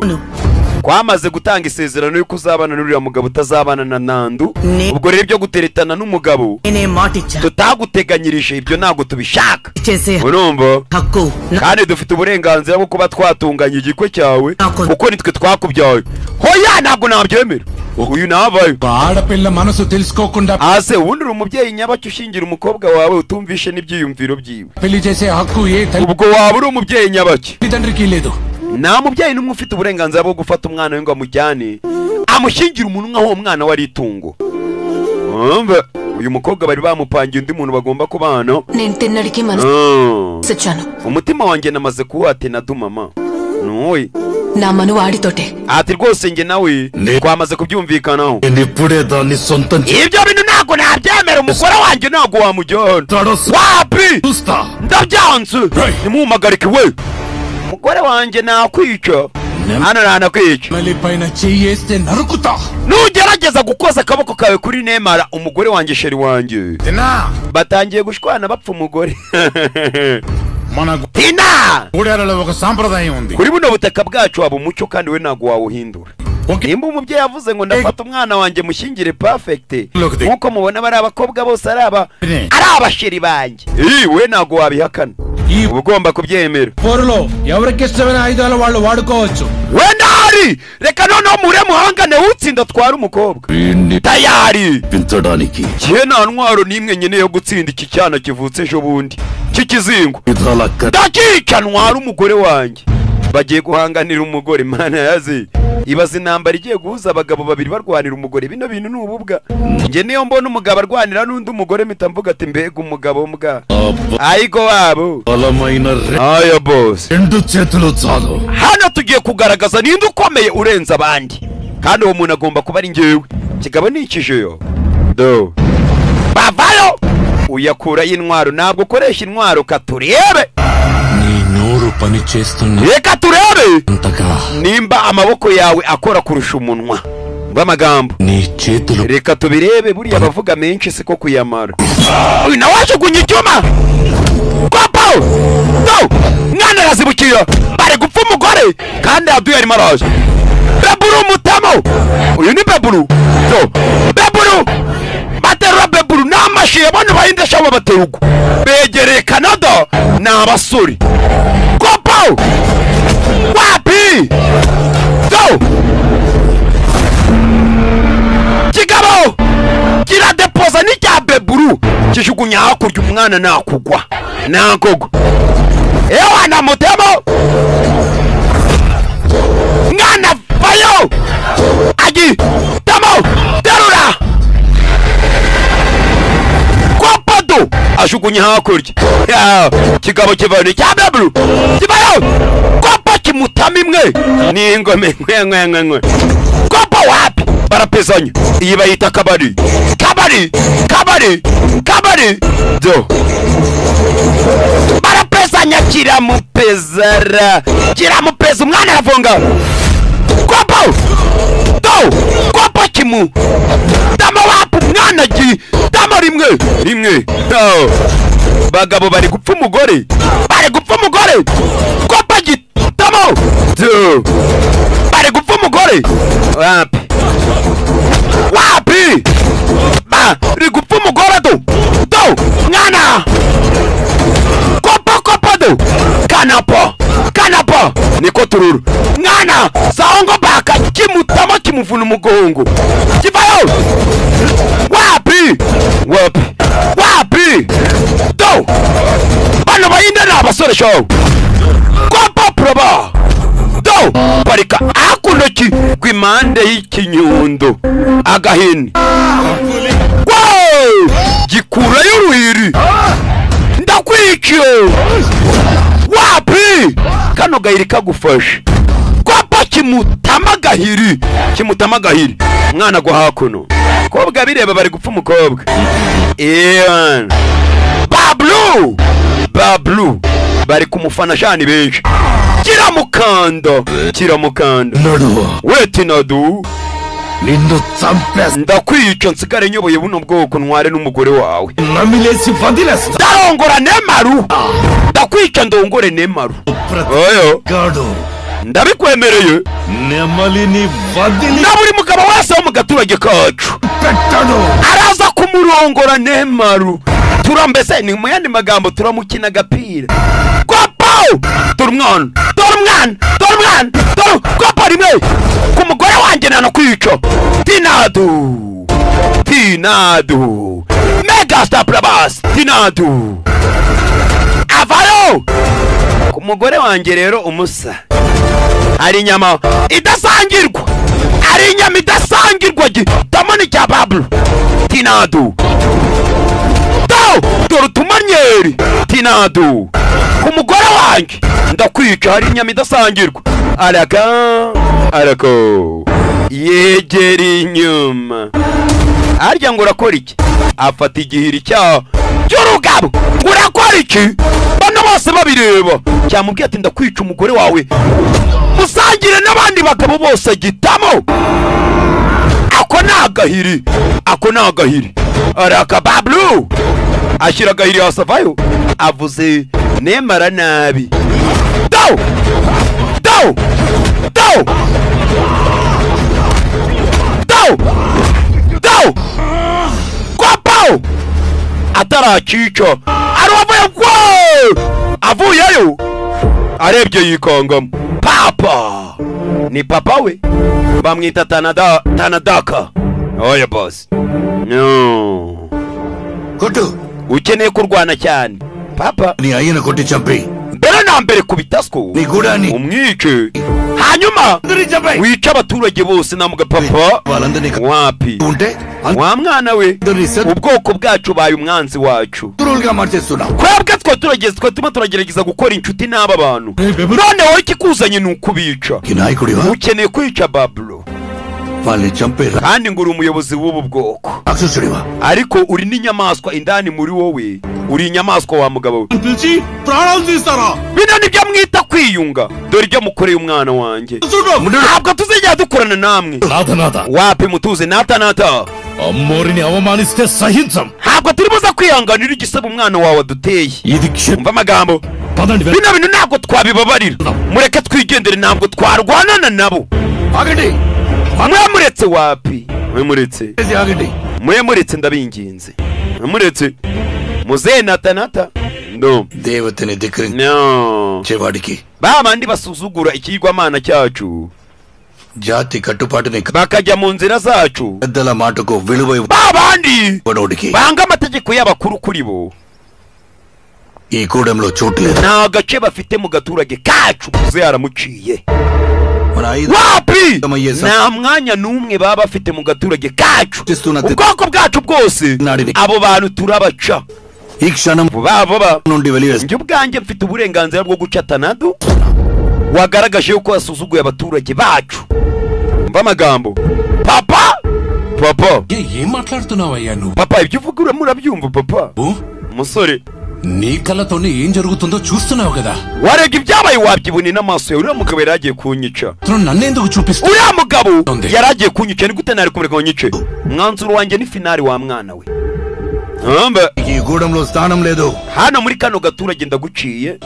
twamaze gutanga isezerano yuko uzabana n'uriya mugabo, utazabana na Nandu. Ubwo rero ibyo guteretana n'umugabo నేనే మాట ఇచ్చా tutaguteganyirije, ibyo ntabwo tubishaka. చేసే Urumva? హక్కు Kandi dufite uburenganzira bwo kuba twatunganya igikwe cyawe, kuko nitwe twakubyaye. Hoya, ntabwo nabyemera, uyu navayo. ఆడపిల్ల మనసు తెలుసుకోకుండా Ase ubundi uri umubyeyi nyabaki ushingira umukobwa wawe utumvishe n'ibyiyumviro byiwe? పెళ్లి చేసే హక్కు ఏ Ubwo waba uri umubyeyi nyabaki? తల్లిదండ్రికి లేదు. Nta mubyeyi n'umwe ufite uburenganzira bwo gufata umwana we ngo amujyane amushyingire umuntu nk'aho uwo mwana we ari itungo. Urumva? Uyu mukobwa bari bamupangiye undi muntu bagomba kubana. నేను తిన్నడికి మనసు Ah. ఇచ్చాను. Umutima wanjye namaze kuwuhatena du mama nuyi. నా మనువు ఆడితోటే. Ati rwose njye nawe twamaze kubyumvikanaho. నేను ఇప్పుడే దాన్ని సొంతం Ibyo bintu ntabwo nabyemera, umugore wanjye ntabwo wamujyana. Wapi, చూస్తా. ndabyanze, nimumpagarike we. Umugore wanjye nakwica hano, nanakwica. మళ్ళీ పైన చెయ్యేస్తే నరుకుతా. Nugerageza gukoza akaboko kawe kuri Nemara, umugore wanjye, sheri wanjye. Batangiye gushwana bapfa umugore. మన Tina, గూడాలలో ఒక సాంప్రదాయం ఉంది. Kuri buno butaka bwacu haba umuco, kandi we ntabwo wawuhindura. Nimba umubyeyi avuze ngo ndafata umwana wanjye mushyingire perfect, nk'uko mubona bari abakobwa bose ari aba ari abasheri banjye, ii we ntabwo wabihakana, uba ugomba kubyemera. పోరులో ఎవరికి ఇష్టమైన ఆయుధాలు వాళ్ళు వాడుకోవచ్చు. Wenda hari, reka noneho mure muhangane, utsinda atwara umukobwa. Tayari. పెంచడానికి Njye nta ntwaro n'imwe nkeneye yo gutsinda iki cyana kivutse ejo bundi cy'ikizingo. ఆయుధాల Ndakica ntwara umugore wanjye. Bagiye guhanganira umugore, mana yazi. Ibaza intambara igiye guhuza abagabo babiri barwanira umugore. Bino bintu ni ububwa. Njye niyo mbona umugabo arwanira n'undi mugore mpita mvuga ati mbega umugabo mbwa. Ayigo wabo. బలమైన Ayo boss. రెండు చేతులు చాలు. Hano tugiye kugaragaza ninde ukomeye urenze abandi, kandi uwo muntu agomba kuba ari njyewe. Kigabo ni ikijeyo do bavayo uyakurayo intwaro. Ntabwo ukoresha intwaro, katurebe. నీ నోరు పని చేస్తున్న Reka turebe అంతగా nimba amaboko yawe akora kurusha umunwa w'amagambo. నీ చేతులు Reka tubirebe, buriya bavuga menshi siko kuyamara. Uyu nawe ajugunya icyuma kopo do mwana arazibukira. Bari gupfa umugore kandi aduye arimo araje. Beburu umutamo, uyu ni Beburu do Beburu baterura Beburu n'amashiye. Bano bahindesha babaterugo begereye Canada ni abasore kopo wapi do kigabo kiradepoza n'icya Beburu kijugunya hakurya. Umwana nakugwa nakugwa ewa na mutemo mwana vayo agi tamo terura kopado ajugunya hakurya. Ya, kigabo kivayo cya Beburu kivayo kopa kimutama imwe n'ingome nkwe nkwe nkwe nkwe kopa wapi barapezanya. Iyi bayita kabari kabari kabari kabari do barapezanya. Kiramupezara kiramupeza umwana aravunga kopo do kopo kimu dama wapi umwana gi dama rimwe rimwe do. Bagabo bari gupfa umugore, bari gupfa umugore kopo gitamo do bari gupfa umugore wapi wapi bari gupfa umugore do do mwana kopo kopo do kanapo kanapo niko tururu mwana saongo baka kimutamo kimuvuna umugongo kivayo wapi wapi wapi do bano bayinde ni abasore show kopo proba do parika hakuno kw'impande y'ikinyundo agahini. Wow! Gikurayo uruhiri ndakwikiye wapi kano gahiri kagufashe kopa kimutama gahiri kimutama gahiri mwana gwa hakuno kobwa bireba bari gupfa umukobwa. Ewan Bablu Bablu bari kumufana shani benshi. Kiramukanda kiramukanda wetinadu నిన్ను చంపేస్తా. Ndakwica nsigare nyoboye buno bwoko ntware n'umugore wawe. నమిలేసి వదిలేస్తా. Ndarongora Nemaru, ndakwica ndongore Nemaru. Oyo గాడు ndabikwemereye. నెమలిని వదిలి Na buri mugabo wese wo mu gaturage kacu పెట్టడు. Araza kumurongora Nemaru. Turambese ni mu yandi magambo turamukina agapira kopo. Dore umwana dore umwana dore umwana dore kopo rimwe ku mugore wanjye nanakwica. Tinadu Tinadu Megastar Prabhas Tinadu avayo ku mugore wanjye. Rero umusa hari inyama idasangirwa, hari inyama idasangirwa gitamo ni cya Bablu Tinadu do dore utumanyeri Tinadu ku mugore wanjye ndakwica hari inyama idasangirwa. Araka arako yegera inyuma harya ngo urakora iki? Afata igihiri cyaho cy'urugabo ngo urakora iki? Bano bose babireba cyamubwiye ati ndakwica umugore wawe musangire n'abandi bagabo bose gitamo. Ako ni agahiri, ako ni agahiri. Araka Bablu ashyira agahiri hasi avayo avuze Nemara nabi do do do do do kopo ataracica aruvuye gwo avuyeyo arebye yikangamo. Papa ni papa we bamwita Tanada Tanadaka. Oya boss no కొట్టు. Ukeneye kurwana cyane papa. నీ అయ్యను కొట్టి చంపి Mbere na mbere kubita sko నీ గూడాన్ని umwice Hanyuma wica abaturage bose namuga papa. Wapi wa mwana we, ubwoko bwacu baye umwanzi wacu. Twebwe twe turageze twe tuma turagerageza gukora inshuti n'aba bantu, none wowe ikikuzanye ni ukubica. Ukeneye kwica Bablo kandi ngo uri umuyobozi w'ubu bwoko, ariko uri n'inyamaswa indani muri wowe, uri inyamaswa wa mugabo we. Bino nibyo mwita kwiyunga. Dore ibyo mukoreye umwana wanjye. Ntabwo tuzigera dukorana namwe. Wapi mutuze nata nata. Ntabwo turi buza kwihanganira igisebo umwana wawe aduteye. Umva amagambo. Bino bintu ntabwo twabibabarira. Mureke twigendere, ntabwo twarwanana nabo. Mwemuretse wapi? Mwemuretse. Mwemuretse ndabinginze. Mwemuretse. Muzehe nata nata. No. No. Ba bandi basuzugura ikigwamana cyacu. Bakajya mu nzira zacu. Ba bandi banga amategeko y'abakuru kuri bo. Nta gace bafite mu gaturage kacu. Muzehe aramuciye. Wapi! Nta mwanya n'umwe baba bafite mu gaturage kacu. Ubwoko bwacu bwose abo bantu turabaca. Vuba vuba. Njye ubwanjye mfite uburenganzira bwo guca Tanadu wagaragaje yuko wasuzuguye abaturage bacu. Umva amagambo. Papa! Papa! Papa, ibyo uvuga murabyumva papa? Umusore warebye ibyabaye wabyiboneye n'amaso yawe. Uriya mugabo yari agiye kunyica. Uriya mugabo yari agiye kunyica. Ni gute nari kumureka ngo nyice? Umwanzuro wanjye ni finali wa mwana we. Hano muri kano gaturage ndaguciye.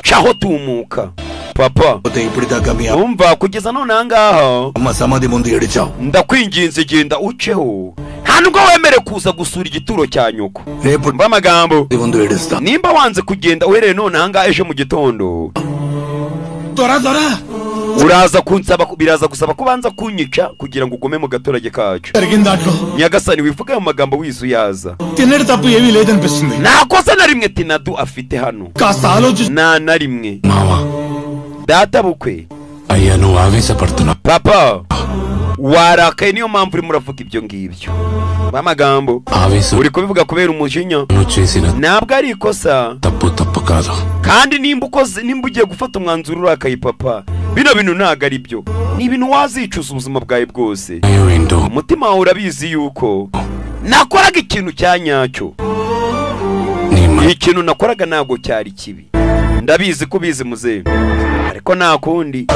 Caho tumuka. Papa, umva kugeza none ahangaha ndakwinginze genda uceho. Nta nubwo wemere kuza gusura igituro cya nyoko. Mba amagambo. Nimba wanze kugenda uhereye none ahangaha ejo mu gitondo, uraza kunsaba, biraza gusaba kubanza kunyica kugira ngo ugume mu gaturage kacu. Nyagasani wivuga mu magambo wizuyaza. Nta kosa na rimwe Tinadu afite hano. Nta na rimwe. Data bukwe. Papa, warakaye niyo mpamvu urimo uravuga ibyo ngibyo. Amagambo uri kubivuga kubera umujinya. Ntabwo ari ikosa. Kandi nimba ukoze, nimba ugiye gufata umwanzuro urakaye papa, bino bintu ntabwo ari byo. Ni ibintu wazicuza ubuzima bwawe bwose. Umutima wawe urabizi yuko nakoraga ikintu cya nyacyo. Ikintu nakoraga ntabwo cyari kibi. Ndabizi ko ubizi muzehe, ariko nta kundi.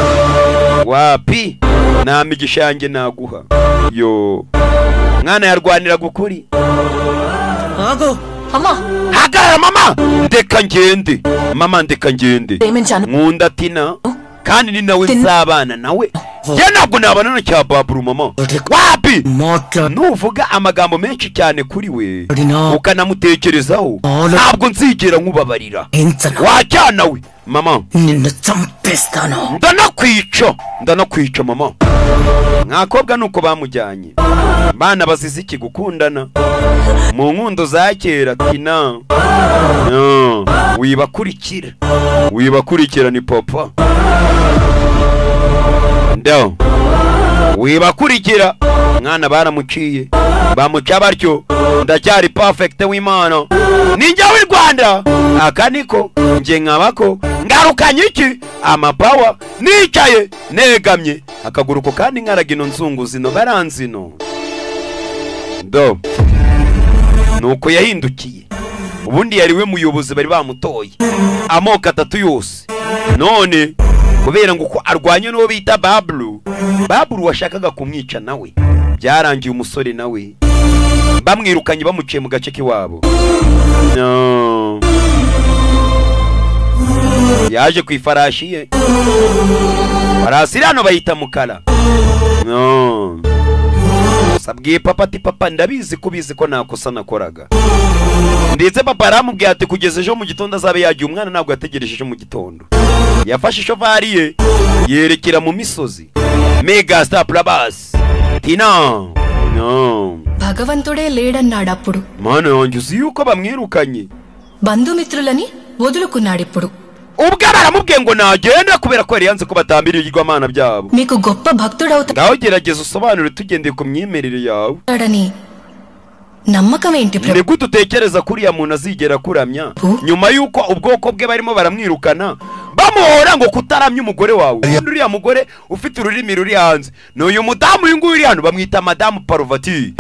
Wapi nta migisha yanjye naguha. Yo mwana yarwaniraga ukuri. Hagarara mama, ndeka ngende. Mama ndeka ngende. Nkunda Tina kandi ni nawe nzabana nawe. Njye ntabwo nabana na cya Baburu mama. Wapi nuvuga amagambo menshi cyane kuri we ukanamutekerezaho, ntabwo nzigera nkubabarira. Wajyana we mama, ndanakwica, ndanakwica mama. Mwakobwa nuko bamujyanye. Bana bazize iki gukundana mu nkundo za kera. Tina no, wibakurikira, wibakurikira ni papa. Ndo wibakurikira mwana baramuciye, bamuca batyo. Ndacyari perfect w'Imana, ninjye w'i Rwanda. Aka niko nje nkabako ngarukanye iki amapawa, nicaye negamye akaguruko kandi nkaragino nzungu zino baranzino. Ndo nuko yahindukiye. Ubundi yari we muyobozi bari bamutoye amoko atatu yose, none kubera ngo uko arwanye n'uwo bita Bablu, Bablu washakaga kumwica nawe, byarangiye umusore nawe bamwirukanye bamuciye mu gace k'iwabo. No. Yaje ku ifarashi ye. Farasi hano bayita mukara. No. Sabwiye papa ati papa ndabizi ko ubizi ko nakosa nakoraga. Ndetse papa aramubwiye ati kugeza ejo mu gitondo azabe yagiye. Umwana ntabwo yategereje ejo mu gitondo. Yafashe ishovari ye yerekera mu misozi. Mega Star Prabhas. Tina. No. భగవంతుడే లేడన్నాడు అప్పుడు. Mana yanjye uzi yuko bamwirukanye. బంధుమిత్రులని వదులుకున్నాడిప్పుడు. Ubwo baramubwiye ngo nagenda kubera ko yari yanze ko batambira ibigirwamana byabo. మీకు గొప్ప భక్తుడవుతాడని Ngaho gerageza usobanure tugendeye ku myemerere yawe. నమ్మకం ఏంటి ప్రభు? Ni gute utekereza ko uriya muntu azigera akuramya nyuma y'uko ubwoko bwe barimo baramwirukana bamuhora ngo kutaramya umugore wawe? Uriya mugore ufite ururimi ruri hanze ni uyu mudamu uyu nguyu uri hano bamwita madamu Parvati,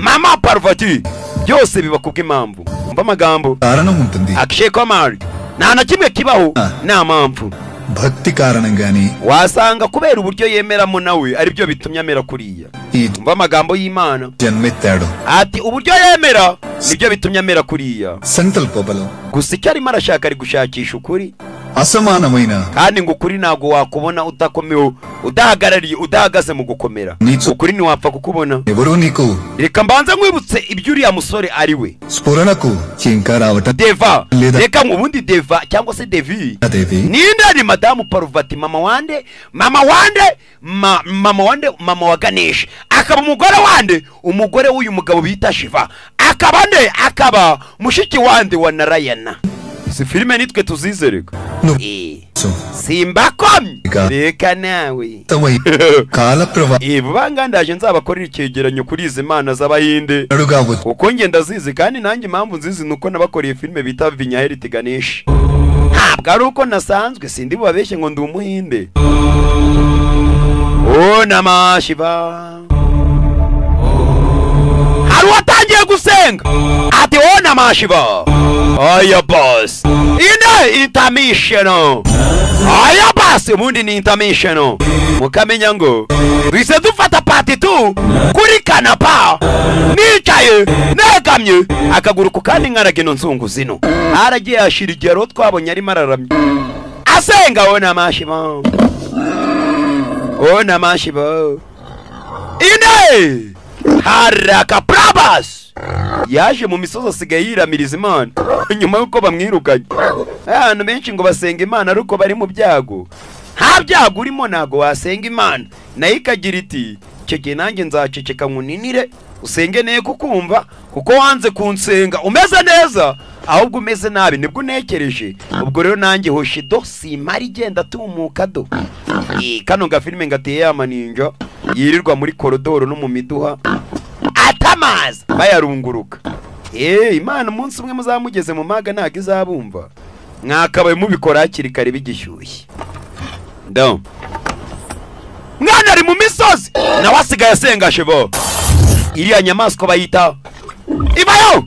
mama Parvati. Byose biba kubw'impamvu. Umva amagambo కారణం ఉంటుంది. Akshay Kumar, nta na kimwe kibaho nta mpamvu. భక్తి కారణంగానే Wasanga kubera uburyo yemeramo nawe aribyo bitumye amera kuriya. Umva amagambo y'Imana జన్మెత్తాడు. ati uburyo yemera nibyo bitumye amera kuriya. సంకల్ప బలం Gusa icyo arimo arashaka ari gushakisha ukuri, అసమానమైన kandi ngo ukuri ntabwo wakubona udakomewe, udahagarariye, udahagaze mu gukomera. Ukuri ntiwapfa kukubona. ఎవరూ నీకు Reka mbanze nkwibutse ibyo uriya musore ari we. స్ఫురణకు ఇంకా రావటం Deva లేదా reka ngo ubundi Deva cyangwa se Devi Devi ninde? Ni madamu Parvati, mama wande, mama wande, mama wande, mama wa Ganesh, akaba umugore wande, umugore w'uyu mugabo bita Shiva, akaba nde, akaba mushiki wande wa Narayana. Si filime nitwe tuzizereka. Simbakomye reka nawe తమై కాలప్రవా vuba ngandaje nzabakorera icyegeranyo kuri izi mana z'Abahinde అడుగా kuko njye ndazizi, kandi nanjye impamvu nzizi nuko nabakoreye filime bita Vinyaheriti Ganesh. Ntabwo ari uko nasanzwe, sindi bubabeshye ngo ndi umuhinde. O nama Shiva. Hari uwatangiye gusenga ati o nama Shiva. Aya boss ine international. Aya boss ubundi ni international. Mukamenya ngo duhise dufata part 2 kuri kanapa nicaye negamye akaguru ku kandi nkaraga ino nzungu zino. Aragiye ashira igihe rero twabonye arimo araramye asenga o nama Shiva, o nama Shiva ine haraka Prabhas yaje mu misozi asigaye yiramiriza Imana nyuma y'uko bamwirukanye. Abantu benshi ngo basenga Imana ariko bari mu byago. Nta byago urimo ntago wasenga Imana. Nayo ikagira iti icyo gihe nanjye nzaceceka nkuninire usenge neye kukumva, kuko wanze kunsenga umeze neza ahubwo umeze nabi nibwo unekereje. Ubwo rero nanjye hoshi do simari igenda tumuka do. Kano ga filime ngateye ya maninja yirirwa muri korodoro no mu miduha atamazi bayarunguruka. Imana umunsi umwe muzamugeze mu maga ntago izabumva. Mwakabaye mubikora hakiri kare bigishyushye. Ndo mwana ari mu misozi nawe asigaye asenga Shiva. Iriya nyamaswa bayita ibayo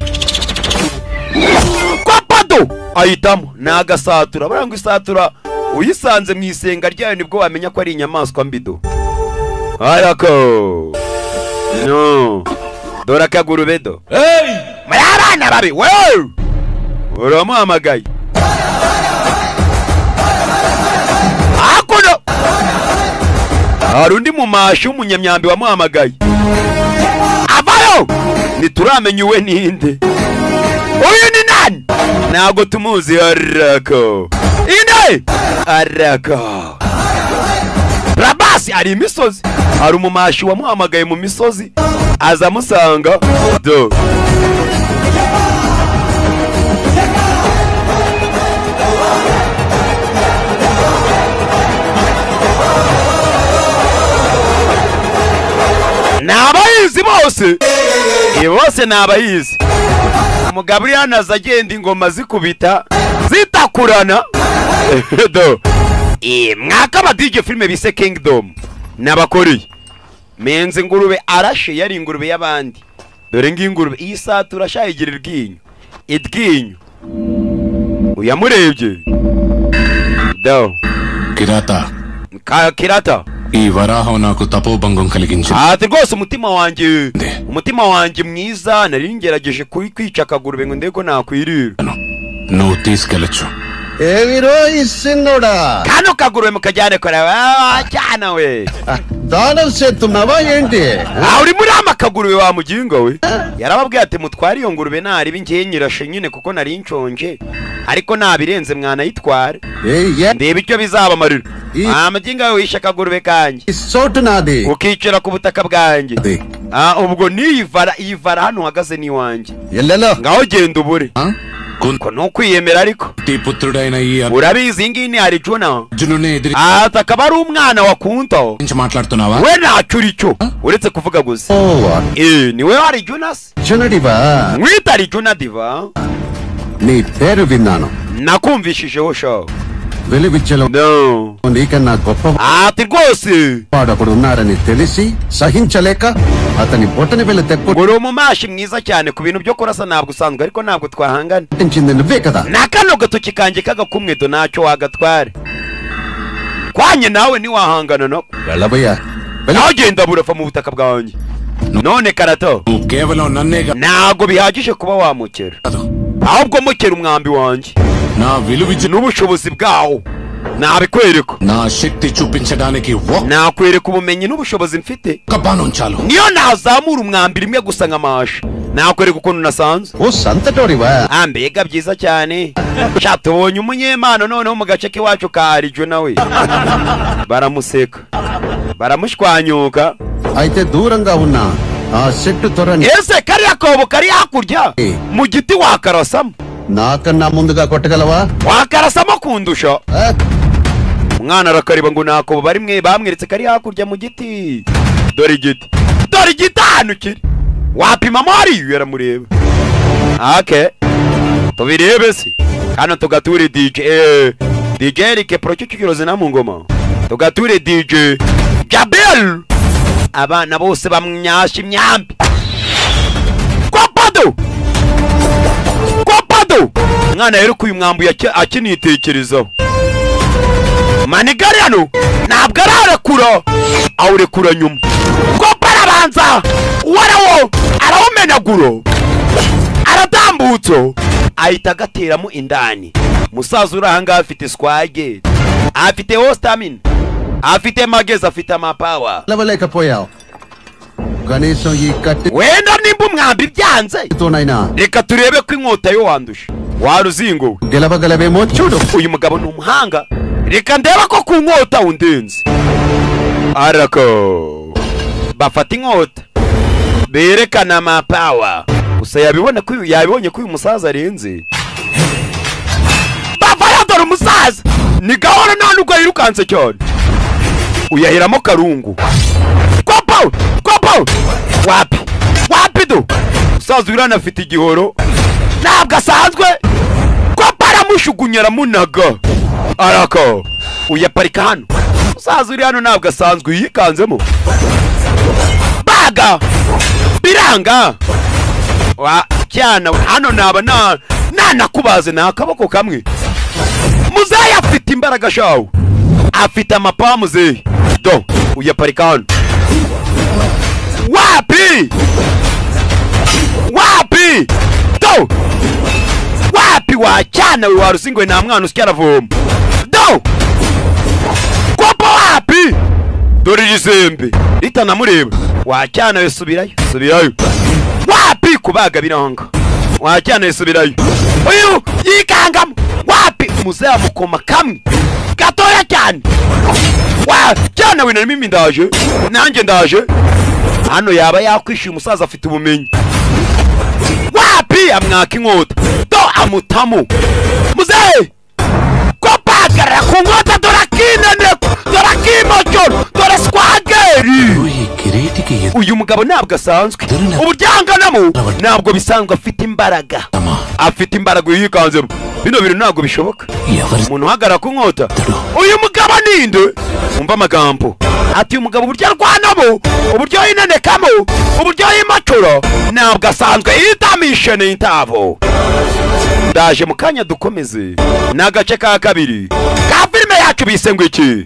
kwa pado ayitamo ni agasatura. Barangwa isatura uyisanze mu isenga ryayo nibwo wamenya ko ari inyamaswa mbido. Arako no dore akagurube do. Muri abana babi wewe uramuhamagaye hakuno hari undi mumashi w'umunyamyambi wamuhamagaye avayo. Ntituramenya uwe ninde, uyu ni nani, ntabwo tumuzi. Arako ine arako Prabhas ari imisozi, hari umumashi wamuhamagaye mu misozi aza amusanga do. Ni abahizi bose, bose ni abahizi. Umugabo uri hano aza agenda ingoma zikubita zitakurana do. Mwaka abadije filime bise Kingdom nabakoreye menze ingurube arashe yari ingurube y'abandi. Dore ngingurube iyi satura shayigira iryinyo iryinyo uyamurebye do. Kirata Kirata ఈ వరాహం నాకు తపోభంగం కలిగించింది. Ati rwose umutima wanjye mwiza nari ngerageje kwica akagurube ngo ndebe ko nakwirira. నువ్వు తీసుకెళ్ళచ్చు. Kano kagurube mukajyane kora cyana we. దానం చేస్తున్నావా ఏంటి? Uri muri ama kagurube wa mugingo we. Yarababwiye ati mutware iyo ngurube naribi ngiye nyirashe nyine kuko nari nshonje, ariko nabirenze mwanayitware ndebe icyo bizabamarira. Mugingo we wishe akagurube kanjye ukicara ku butaka bwanjye. Ubwo niyivara iyivara hano uhagaze n'iwanjye. Ngaho genda ubure. Ko nukwiyemera ariko పుత్రుడైన ఈ urabizi iyi ngiyi ni Arjuna అర్జునుని ati akaba ari umwana wa Kunta ఎదిరించి మాట్లాడుతున్నావా we ntacyo uri cyo uretse kuvuga gusa ni we Arjuna se అర్జునుడివా mwita Arjuna diva నీ పేరు విన్నాను nakumvishijeho sha వెలివిచ్చలో నీకన్నా గొప్ప ati rwose వాడొకడు ఉన్నాడని తెలిసి సహించలేక అతని బొట్టని వెళ్ళి uri umumashi mwiza cyane ku bintu byo kurasa ntabwo usanzwe ariko ntabwo twahangana తెప్పించింది నువ్వే కదా na kano gatoki kanjye k'agakumwe do ntacyo wagatware kwanye nawe ntiwahangana nako వెళ్ళబోయా nawe genda burava mu butaka bwanjye none karato కేవలం నన్నే ntabwo bihagije kuba wamukera ahubwo mukera umwambi wanjye నా విలువిద్య n'ubushobozi bwawo nabikwereka నా శక్తి చూపించడానికి nakwereka ubumenyi n'ubushobozi mfite ఒక్క బాణం చాలు niyo nazamura umwambi rimwe gusa nkamasha nakwereka ukuntu nasanzwe ఓ సంతటోడివా Ah, mbega byiza cyane sha tubonye umunyempano noneho mu gace k'iwacu ka Arjuna we baramuseka baramushwanyuka అయితే దూరంగా ఉన్న ఆ చెట్టు త్వరని ese kariya kobo kari hakurya mu giti wakarasamo నాకన్నా ముందుగా కొట్టగలవా wakarasamo kundusha umwana arakareba ngo nakobo bari mwe bamweretse kari hakurya mu giti dore igiti dore igiti ahantu kiri wapimamo hariya yaramureba ake tubirebe se hano tugature DJ DJ Eric Pro Kicukiro na mu ngoma tugature DJ Jabel abana bose bamwasha imyambi kopado kopado umwana rero kuyu mwambi akinitekerezaho manigari hano ntabwo ararekura awurekura nyuma kopa arabanza warawo arawumenagura aratambutse ahita agateramo indani musaza uri ahangaha afite swage afite stamina afite magezi afite amapawa నిలవలేకపోయావు కనీసం ఈ wenda nimba umwambi byanze కత్తితోనైనా reka turebe ko inkota yo wandusha waruzingo గెలవగలవేమో చూడు uyu mugabo ni umuhanga reka ndeba ko ku nkota undenze arako bafata inkota berekana amapawa gusa yabibona ko yabibonye ko uyu musaza arenze bavayo dore umusaza ni gahoro nta nubwo yirukanse cyane uyahiramo karungu kopo kopo wapi wapi do umusaza urana afite igihoro ntabwo asanzwe kopo aramushugunya aramunaga arako uyaparika hano umusaza uri hano ntabwo asanzwe yikanzemo baga biranga wa cyana hano naba nanakubaze ni akaboko kamwe muzehe afite imbaraga shawo afite amapa muzehe do uyaparika hano wapi wapi do wapi wa cyana we warusingwe nta mwana usya aravoma do kopo wapi dore irizembe ritanamureba wa cyana we subirayo subirayo wapi kubaga biranga wa cyana we subirayo uyu yikangamo wapi muzehe amukoma kamwe gatoya cyane wa cyana we na mimi ndaje nanjye ndaje hano yaba yakwishyuye umusaza afite ubumenyi wapi amwaka inkota do amutamu muzehe kopagarara ku nkota dore akinaneko dore akimocoro dore swageri uyu mugabo ntabwo asanzwe uburyanganamo ntabwo bisanzwe afite imbaraga uyu yikanzemo bino bintu ntabwo bishoboka umuntu uhagarara ku nkota uyu mugabo ninde umva amagambo ati uyu mugabo uburyo arwanamo uburyo yinanekamo uburyo yimacuro ntabwo asanzwe yitamishe n'intabo ndaje mu kanya dukomeze ni agace ka kabiri ka filime yacu bise ngo iki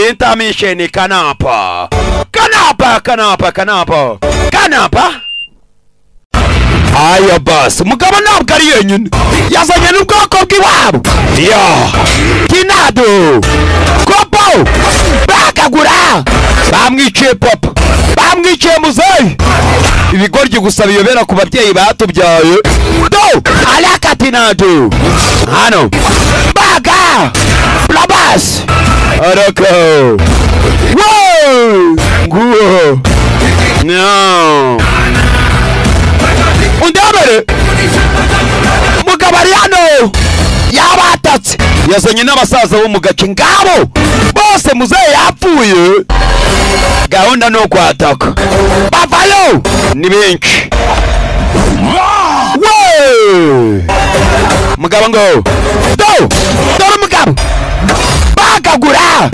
intermission kanapa kanapa kanapa kanapa kanapa aya basi umugabo ntabwo ari yenyine yazanye n'ubwoko bw'iwabo ya kinado kopo bakagura bamwiciye papa bamwiciye muzehe ibigoryi gusa biyobera ku babyeyi batubyaye do alakatinado hano baga blabas arako wow nguo no undabere mugabo Umugabo ari hano yabatatse, yazanye n'abasaza bo mu gace ngabo bose. Muzehe yapfuye, gahunda ni ukwataka. Bavayo ni benshi. We mugabo ngo do dore umugabo bakagura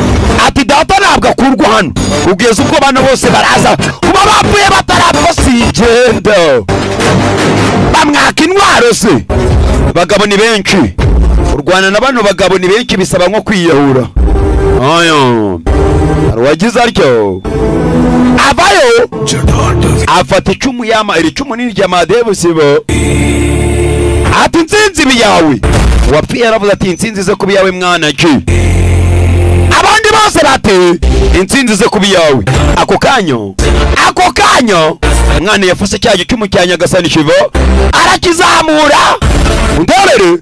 ati data ntabwo akurwa hano kugeza ubwo bano bose baraza kuba bapfuye batarapfa sigenda bamwaka intwaro se. Abagabo ni benshi, u Rwanda na bano bagabo ni benshi, bisaba nko kwiyahura. Ayo hari uwagize atyo avayo afata icumu yama, iri cumu ni irya Madebu sibo. Ati insinzi ibi yawe wapfuye, yaravuze ati insinzi ze kuba iyawe mwana ki. Abandi bose bati insinzi ze kuba iyawe. Ako kanyo umwana yafashe cya gicumu cya Nyagasani Shiva arakizamura. Ndorere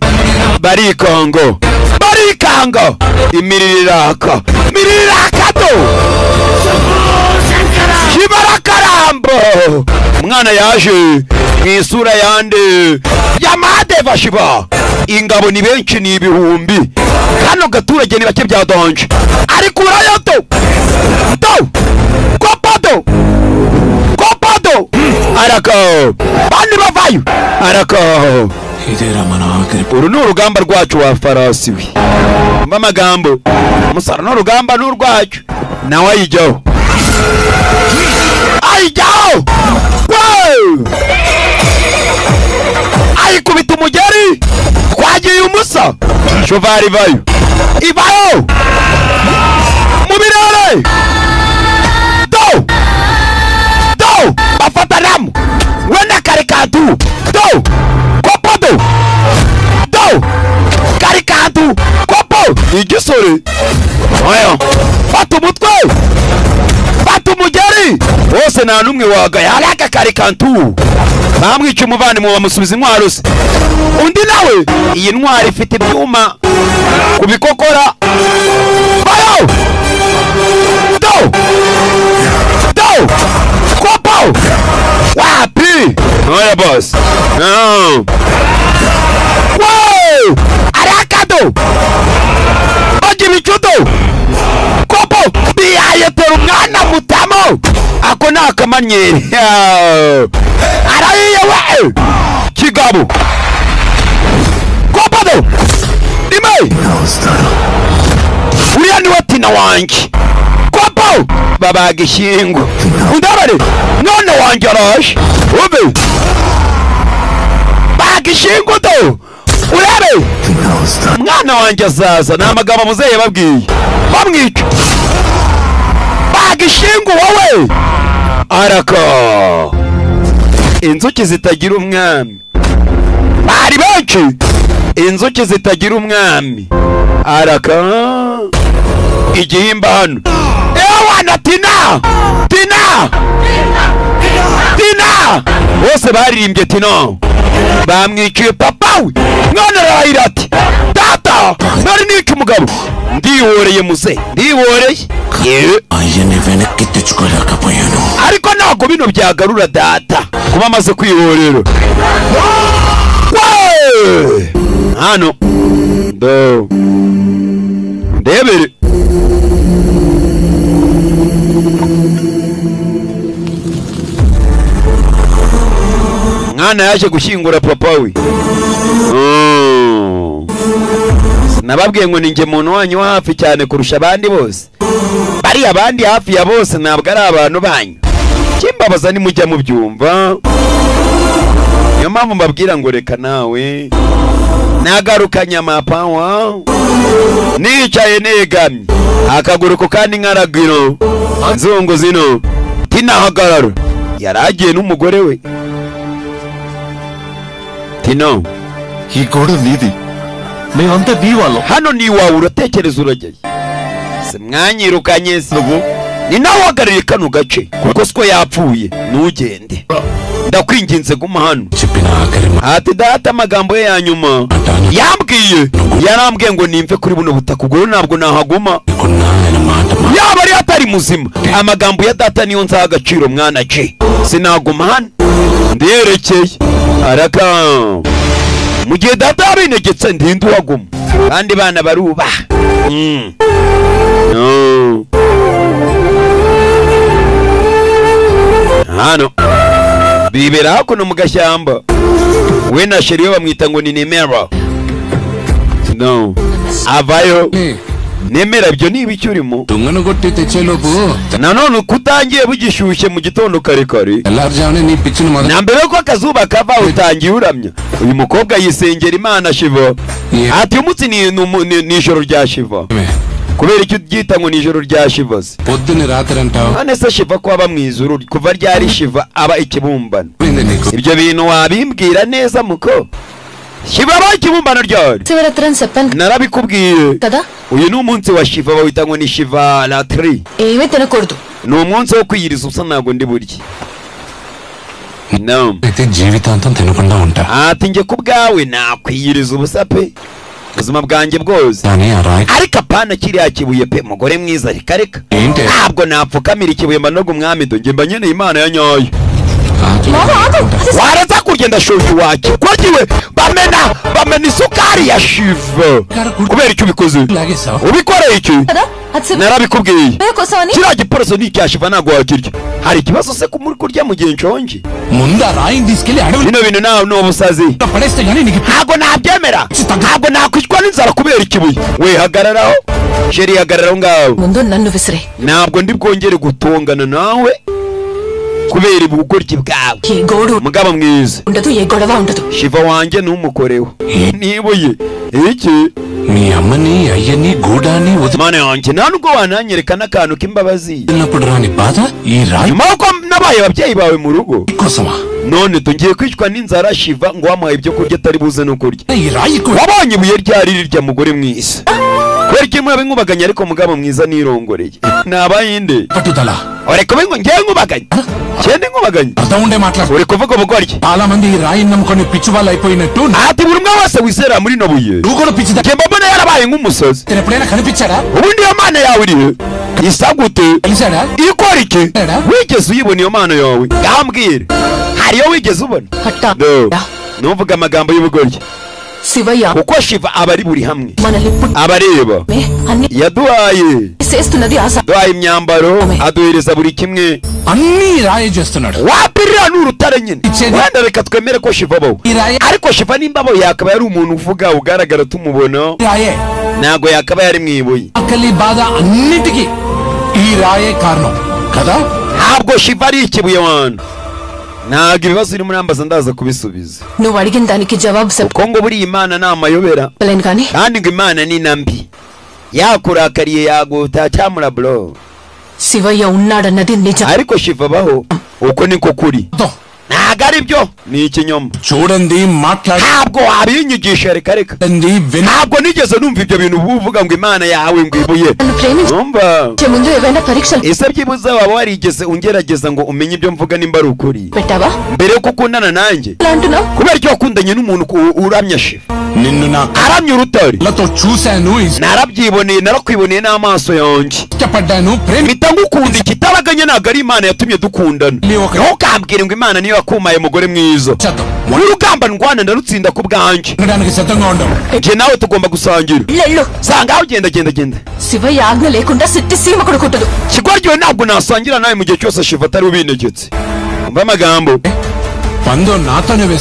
barikongo barikanga, imiriro iraka, imiriro iraka do Shibarakarambo. Umwana yaje mu isura yande ya Mahadeva Shiva. Ingabo ni benshi, ni ibihumbi. Kano gaturage ni bake bya donje, ariko urayo do do kopado kopado arako bandi bavayo arako. Uru ni urugamba rwacu wa farasi we. Mba amagambo musara, ni urugamba ni urwacu. Nawe ayijyaho ayijyaho, ayikubita umugeri. Twagiye umusa shovari ivayo ivayo mu birere do do bafatanamo we na karikatu do kopodo do karikatu kopo igisore. Oyo fata umutwe, fata umugeri bose nta n'umwe wagaye. Haraka karikantu bamwica umuvandimwe bamusubiza intwaro se. Undi nawe iyi ntwaro ifite ibyuma ku bikokora. Bayo do do kopo wapi. Oya boss no. Wow arakado bagira ibicudo kopo biyayetera umwana mutamo. Ako ni akamanyeri arahiye we kigabo kopado rimwe. Uriya niwe tina wanjye kopo babaga ishyingo undabare none wanjye araje ube baga ishyingo do urebe mwana wanjye azaza. Ni amagambo muzehe babwiye bamwica baga ishingu wowe arako. Inzuki zitagira umwami bari benshi, inzuki zitagira umwami araka. Igihimba hano ewana tina tina tina bose baririmbye tina. Bamwiciye papa we. Mwana arahira ati data nari nica umugabo ndihoreye muze ndihoreye. Ariko ntabwo bino byagarura data kuba amaze kwihorera. Hano do ndebere mwana yaje gushyingura papa we. Nababwiye ngo ninjye muntu wanyu hafi cyane kurusha abandi bose. Bari abandi hafi ya bose ntabwo ari abantu banyu. Kimbabaza ni mujya mubyumva. Niyo mpamvu mbabwira ngo reka nawe nagarukanye amapawa nicaye negamye akaguru ko kandi nkaragiro nzungu zino tinahagarara. Yaragiye n'umugore we Tino. Hano ni iwawe uratekereza urageye se mwanyirukanye se ni nawe uhagarariye kano gace kuko siko yapfuye ntugende ndakwinginze guma hano. Ati data amagambo ye ya nyuma yambwiye yarambwiye ngo nimve kuri buno butaka ubwo ntabwo nahaguma yaba ari atari muzima. Amagambo ya data niyo nzaha agaciro mwana ki sinaguma hano ndiyerekeye araka. Mu gihe data yabinegetse ndinde uwaguma kandi bana barubaha. No. Hano bibera hakuno mu gashyamba, we na sheri we bamwita ngo ni Nemera. No avayo Nemera, ibyo ni ibiki urimo? Nanone kutangiye bugishyushye mu gitondo kare kare, na mbere yuko akazuba kava utangiye uramya. Uyu mukobwa yisengera Imana Shiva, ati uyu munsi ni ijoro rya Shiva. Kubera icyo uryita ngo ni ijoro rya Shiva se? None se Shiva ko aba mu ijuru kuva ryari Shiva aba ikibumbano? Ibyo bintu wabimbwira neza muko? Shiva aba ikibumbano ryari? Narabikubwiye. Uyu ni umunsi wa Shiva, bawita ngo ni Shiva Ratri. Ni umunsi wo kwiyiriza ubusa, ntabwo ndi burye. No. Ati njye ku bwawe nakwiyiriza ubusa pe, ubuzima bwanjye bwose, ariko apana kiriya kibuye pe, mugore mwiza, reka reka, ntabwo napfukamira ikibuye mba noga umwami, do njye mba nkeneye Imana ya nyayo. Waretse kurya ndashoje iwacu kwagiwe bamena isukari ya Shiva. Kubera icyo ubikoze, ubikoreye iki? Narabikubwiye, kiriya giporoso ni icya Shiva, ntabwo wakirya. Hari ikibazo se muri kurya mu gihe nshonje? Bino bintu nawe ni ubusazi, ntabwo nabyemera, ntabwo nakwicwa n'inzara kubera ikibuye. We hagararaho sheri, hagararaho ngaho, ntabwo ndi bwongere gutongana nawe kubera ubugoryi bwawe. Mugabo mwiza, Shiva wanjye ntumukoreho nibuye iki. Mana yanjye, nta nubwo wananyereka n'akantu k'imbabazi nyuma yuko nabaye ababyeyi bawe mu rugo. None tugiye kwicwa n'inzara Shiva ngo wamuhaye ibyo kurya atari buze no kurya. Wabonye ibuye ryari rirya mugore mwiza? Kubera iki murabe nkubaganya, ariko mugabo mwiza nirongoreye nabayinde. Uri kuba ngewe nkubaganya, cyende nkubaganya, uri kuvuga ubugoryi. Ati buri umwe wese wizera muri no buye njye mbona yarabaye nk'umusozi. Ubundi iyo mana yawe iri he? Isa gute? Ikora iki? Wigeze uyibona iyo mana yawe? Ngambwire, hari iyo wigeze ubona? Nuvuga amagambo y'ubugoryi, kuko Shiva aba ari buri hamwe, abareba. Yaduhaye imyambaro, aduhereza buri kimwe. Wapirira ni urutare nyine. Wenda reka twemere ko Shiva abaho, ariko Shiva nimba abaho yakaba yari umuntu uvuga ugaragara tumubona, ntabwo yakaba yari mu ibuye. Ntabwo Shiva ari ikibuye wana. Ntabwo ibibazo urimo urambaza ndaza kubisubiza, kuko ngo buriya Imana ni amayobera, kandi ngo Imana ni na mbi, yakurakariye yaguta cyamura bro. Ariko Shiva abaho, uko niko kuri, ntabwo ari byo, ni ikinyoma. Ntabwo wabinyigisha, reka reka, ntabwo nigeze numva ibyo bintu uvuga ngo Imana yawe ngo ibuye. Numva ese byibuze waba warigeze ungerageza ngo umenye ibyo mvuga nimba ari ukuri mbere yuko ukundana nanjye? Kubera icyo wakundanye n'umuntu uramya Shiva, aramya urutare, narabyiboneye, narakwiboneye n'amaso yanjye, mpita ngukunda. Ikitaraganya ntabwo ari Imana yatumye dukundana. Ntukambwire ngo Imana niyo yakumaye mugore mwiza. N'urugamba ndwana ndarutsinda ku bwanjye, njye nawe tugomba gusangira. Sanga aho ugenda genda genda. Kigoryi ntabwo nasangira nawe mu gihe cyose Shiva atari ubinegetse. Umva amagambo.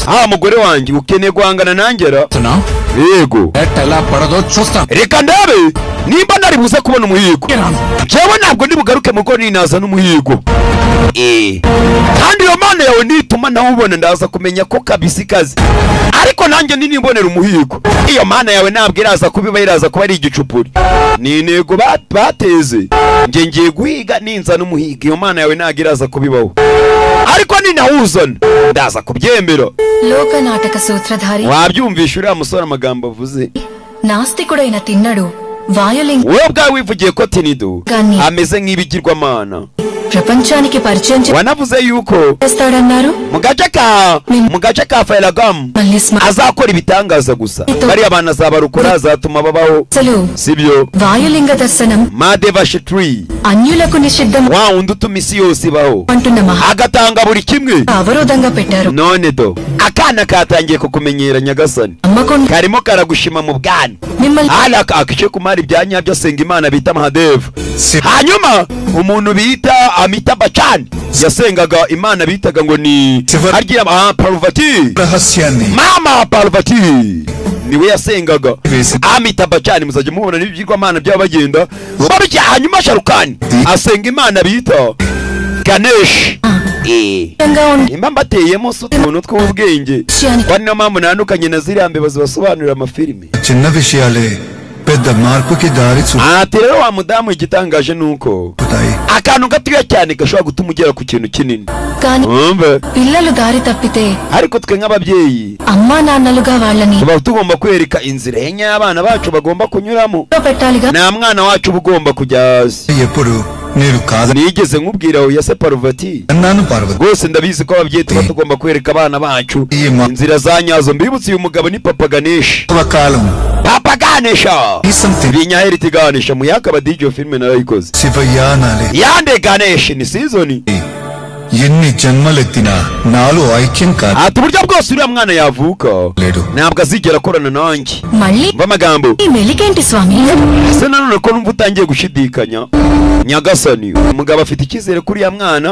Ah, mugore wanjye ukeneye guhangana nanjye ra? Yego. Reka ndabe nimba nari buze kubona umuhigo. Jewe ntabwo ndi bugaruke mugo ninaza n'umuhigo. Kandi iyo mana yawe nituma nawubona ndaza kumenya ko kabisi kazi. Ariko nanjye ninimbonera umuhigo, iyo mana yawe ntabwo iraza kubiba, iraza kuba ari igicupuri. Ni intego bateze. Nge ngiye guhiga ninza n'umuhigo, iyo mana yawe ntabwo iraza kubibaho. Ariko ninawuzana ndaza kubyemera. లోకనాటక సూత్రధారి Wabyumvisha uriya musore amagambo avuze? నాస్తికుడైన తిన్నడు వాయులింగ Wowe ubwawe wivugiye ko Tinido Gani. ameze nk'ibigirwamana. ప్రపంచానికి పరిచయం Wanavuze yuko చేస్తాడన్నారు. Mu gace ka Failagam azakora ibitangaza gusa, bariya bantu azabarukora, azatuma babaho, అసలు sibyo? వాయులింగ దర్శనం Madeva Shetri అన్యులకు నిషిద్ధం wa wundi utuma isi yose ibaho, అంటున్న మహా agatanga buri kimwe. అవరోధంగా పెట్టారు. None do akana katangiye kukumenyera nyagasani, అమ్మకొండ karimo karagushima mu bwana. మిమ్మల్ని Ala Akshay Kumar ibya nyabyo asenga imana bita Mahadev. Hanyuma umuntu bita Amitabh Bachchan yasengaga imana bitaga ngo ni harya Parvati, రహస్యాన్ని mama Parvati niwe yasengaga. Amitabh Bachchan muzajya mubona n'ibigirwamana byaba bagenda babijya. Hanyuma Shahrukh asenga imana bita Ganesh. గా ఉండి Nimba mbateyemo se utuntu tw'ubwenge, kwa niyo mpamvu ntandukanye na ziriya mbeba zibasobanurira amafilimi. చిన్న విషయాలే పెద్ద మార్పుకి దారి Ati rero wa mudamu, igitangaje ni uko చూపుతాయి. Akantu gatoya cyane gashobora gutuma ugera ku kintu kinini. కానీ Umve, పిల్లలు దారి తప్పితే ariko twe nk'ababyeyi అమ్మా నాన్నలుగా వాళ్ళని tuba tugomba kwereka inzira enye abana bacu bagomba kunyuramo. పెట్టాలిగా. Nta mwana wacu uba ugomba kujya hasi. ఎప్పుడు నేను కాదని Nigeze nkubwira oya se Parvati? అన్నాను Parvati. Rwose ndabizi ko ababyeyi tuba tugomba kwereka abana bacu inzira za nyazo. Mbibutse, uyu mugabo ni Papa Ganesh. కాలం Papa Ganesha కనీసం Vinyaheriti Ganesha muyaka abadj filime narayikoze. Shivayya అనాలి. Yande Ganesh ni season. ఎన్ని జన్మలెత్తినా నాలో ఐక్యం కాదు. Ati uburyo bwose uriya mwana yavuka లేడు. Ntabwo azigera akorana nanjye. మళ్ళీ Mva amagambo. ఈ మెలికేంటి స్వామి? Ese nanone ko numva utangiye gushidikanya nyagasani? Umugabo afite icyizere kuri uriya mwana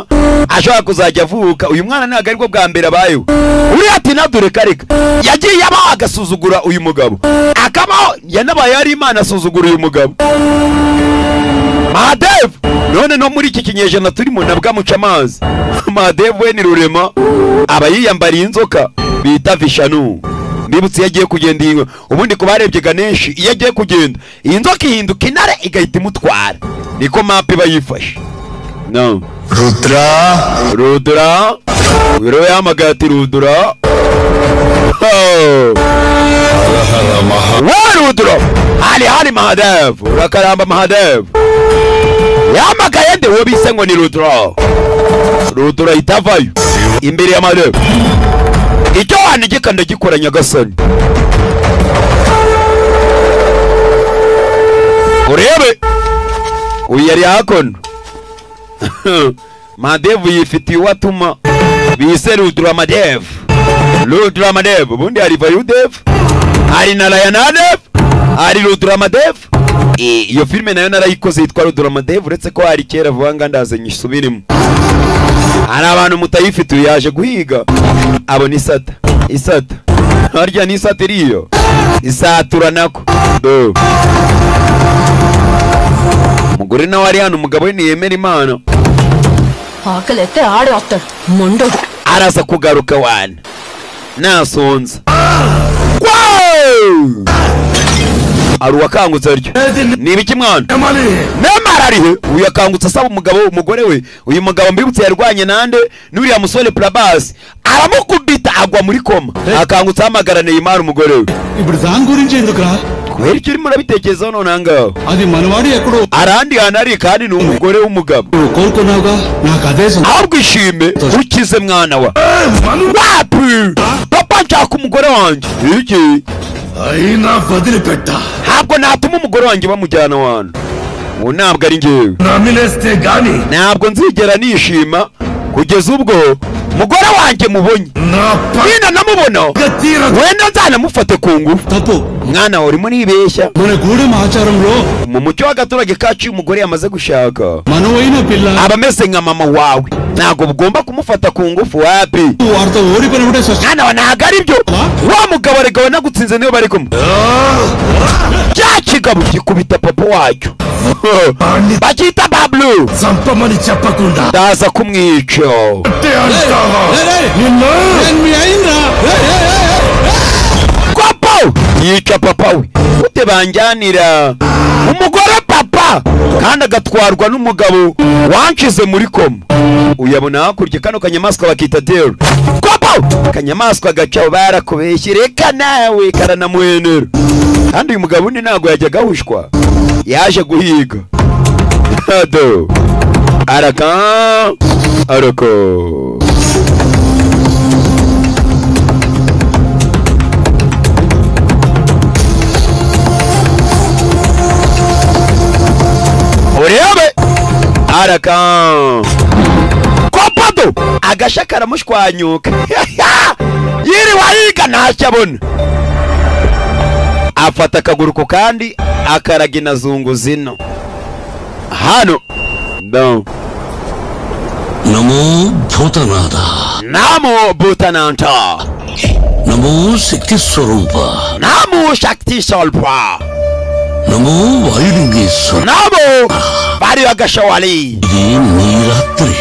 ashobora kuzajya avuka. Uyu mwana ntabwo aribwo bwa mbere abayeho. Uriya ati nadore kareka yagiye abaho agasuzugura uyu mugabo, akabaho yanabaye ari imana asuzugura uyu mugabo Mahadev. None no muri iki kinyejana turimo nabwo amuca amazi. Mahadev we ni rurema, aba yiyambariye inzoka bita Vishanu. Mbibutse, iyo agiye kugenda iyi, ubundi ku barebye Ganesh, iyo agiye kugenda iyi nzoka ihinduka intare igahita imutwara, niko map iba yifashe. No Rudra. Rudra, uyu rero yahamagaye ati Rudra. Oh. Wa Rudra hali hali Mahadev, urakaramba Mahadev. Yahamagaye nde uwo bise ngo ni Rudra? Rudra itavayo imbere ya Mahadev. Icyo wantegeka ndagikora nyagasani. Urebe uyu yari hakono. Mahadev yifitiye uwo atuma bise Rudramadev. Rudramadev, ubundi hari Vayudev, hari Narayanadev, hari Rudramadev. Iyo filime nayo narayikoze yitwa Rudramadev, uretse ko hari kera vuba nga ndaze nyisubiremo. Hari abantu mutayifite. Uyu yaje guhiga abona isata, isata harya ni isata iriyo isatura nako do. Umugore nawe ari hano, umugabo we ntiyemera imana. ఆకలైతే ఆడే వస్తాడు మొండోడు. Araza kugaruka wana nasonza. Wow! Ari uwakangutse aryo ni ibiki mwana? Nemara ari he? Uyu yakangutse asaba umugabo umugore we. Uyu mugabo mbibutse yarwanye nande? N'uriya musore Prabhas, aramukubita agwa muri koma. Akangutse ahamagara Neymar umugore we. ఇప్పుడు దాని గురించి ఎందుకురా? Kubera icyo urimo urabitekerezaho none aha ngaho? అది మనవాడు ఎక్కడో Hari ahandi hantu ari kandi ni umugore w'umugabo. నువ్వు కోరుకున్నావుగా, నాకు అదే సంతోషం. Ahubwo ishime ukize mwana wa wapi. Papa, nshaka umugore wanjye. Iki అయినా వదిలిపెట్టా. Ntabwo natuma umugore wanjye bamujyana wantu uwo, ntabwo ari njyewe. నమిలేస్తే గాని Ntabwo nzigera nishima kugeza ubwo umugore wanjye mubonye. నా Nina namubona తీర wenda nzanamufate ku ngufu. తప్పు. Mwana wawe urimo nibeshya. మన గూడెం ఆచారంలో Mu mucyo w'agaturage kacu iyo umugore yamaze gushaka మనవైన పిల్ల aba ameze nka mama wawe, ntabwo ugomba kumufata ku ngufu, wapi. వాడితో ఓడిపోయినప్పుడే స్వస్తి. Mwana wa, ntabwo ari byo. Wa mugabo erega wanagutsinze niyo bari kumwe. Cya kigabo gikubita papa wacyo bakita Bablu. చంపమని చెప్పకుండా Ndaza kumwica. అంటావా నిన్ను? నేను మీ అయిందా? Papa yica papa we ute? Banjyanira umugore papa kandi agatwarwa n'umugabo wanshize muri koma. Uyabona hakurya kano kanyamaswa bakita deru kopo, kanyamaswa gacaho barakubeshye, reka nawe karanamuhenera. Kandi uyu mugabo undi ntabwo yajyaga ahushwa, yaje guhiga. Ado Araka arako urebe araka kopado agasha karamushwanyuka yiriwe ayiga ntacyo abona afata akaguru ku kandi akaragina zungu zino hano no Namo Bhutanatha Namo Bhutanatha Namo Shakti Swarupa Namo Shakti Swarupa Namo Vayulingeshwara Namo Variyagashawali ఇది నీ రాత్రి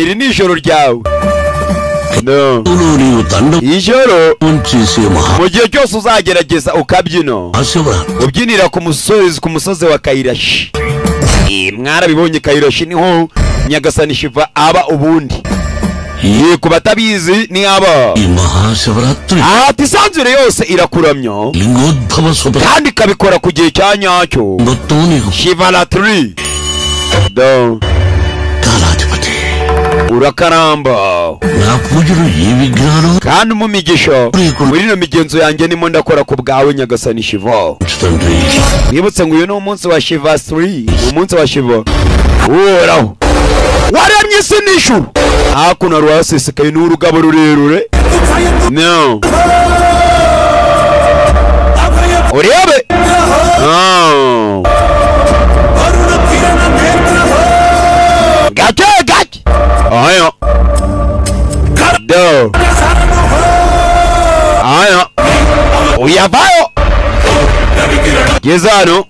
iri ni ijoro ryawe no నీవు తండం ijoro చేసే మహా mu gihe cyose uzagerageza ukabyina ubyinira ku musozi wa Kailashi. Mwarabibonye Kailashi niho Nyagasani Shiva aba ubundi. Ku batabizi ni aba Mahashivratri ati isanzure yose irakuramya Lingodbhava స్వత kandi ikabikora ku gihe cya nyacyo. మొత్తం నీకు Shivaratri do కాలాధిపతి urakaramba నా పూజలు ఏ విఘ్నాలు kandi mu migisha muri ino migenzo yanjye nimo ndakora ku bwawe Nyagasani Shiva. తండ్రి Mwibutse ngo uyu ni umunsi wa Shivastri, umunsi wa Shiva uhoraho waremye isi n'ijuru. Hakuno rwasesekaye n'urugabo rurerure no urebe gake gake ayo do ayo uyavayo geza hano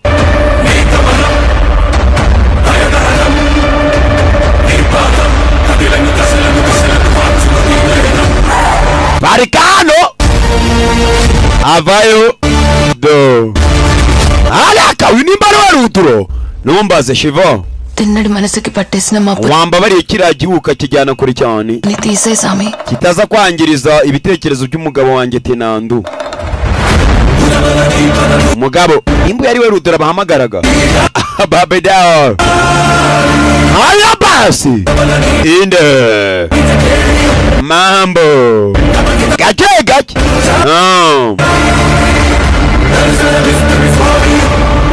barikano avayo do alaka uyu nimba ari waruturo numbaze Shiva Tinnadu మనసుకి పట్టేసిన మా wambabariye kiriya gihugu ukakijyana kure cyane పుత్రుని తీసే సామి kitaza kwangiriza ibitekerezo by'umugabo wanjye Tenandu. Umugabo nimba yari we Rudura bahamagaraga babedao haya basi inde mambo gake gake.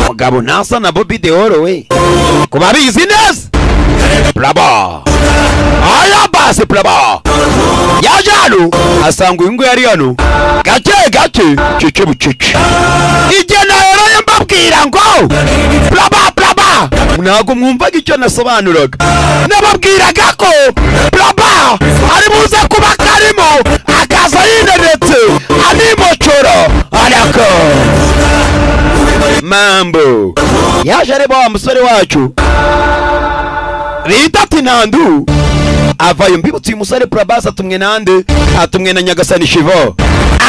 Mugabo ntasa na Bobby Deol we kubabizi neza Prabha haya basi Prabha yaje hano asanga uyu nguyu ari hano gake gake cece bucece. Igihe naheroye mbabwira ngo Prabha Prabha ntabwo mwumvaga icyo nasobanuraga, nababwiraga ko Prabha ari buze kuba karimo akaza yineretse animocoro arako mambo. Yaje areba wa musore wacu bita Tinandu avayo. Mbibutse uyu musore Prabhas atumwe nande? Atumwe na Nyagasani Shiva.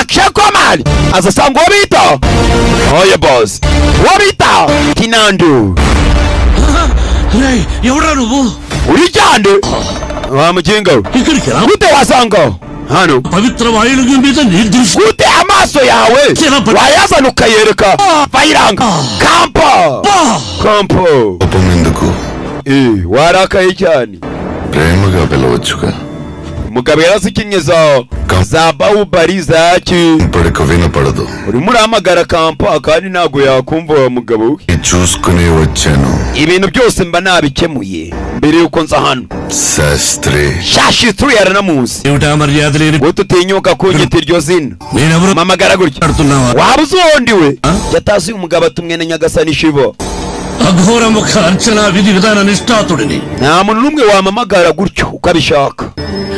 Akshay Kumar azasanga uwo bita oya boss uwo bita Tinandu. ఎవడ్రా నువ్వు urijyande wa muginga we gute wasanga hano పవిత్ర వాయులింగం మీద నీ దృష్టి gute amaso yawe wayazana ukayereka Vayiranga kampo kampo కోపం ఎందుకు warakaye cyane ప్రేమగా పిలవచ్చుగా mugabo yarazikinye za Bahubali zaki ఇప్పటికి వినపడదు urimo urahamagara kampa kandi ntabwo yakumva wa mugabo we చూసుకుని వచ్చాను ibintu byose mba nabikemuye mbere yuko nza hano Sastry Shashitri yaranamuzi ఏమిటా మర్యాద లేని wowe tutinyuka kunyita iryo zina నేనెవరు mpamagara gutya మాట్లాడుతున్నావా waba uzi uwo ndi we yatazi uyu mugabo atumwe na Nyagasani Shiva అఘోర ముఖ అర్చన విధి విధాన నిష్ఠాతుడిని nta muntu n'umwe wamamagara gutyo ukabishaka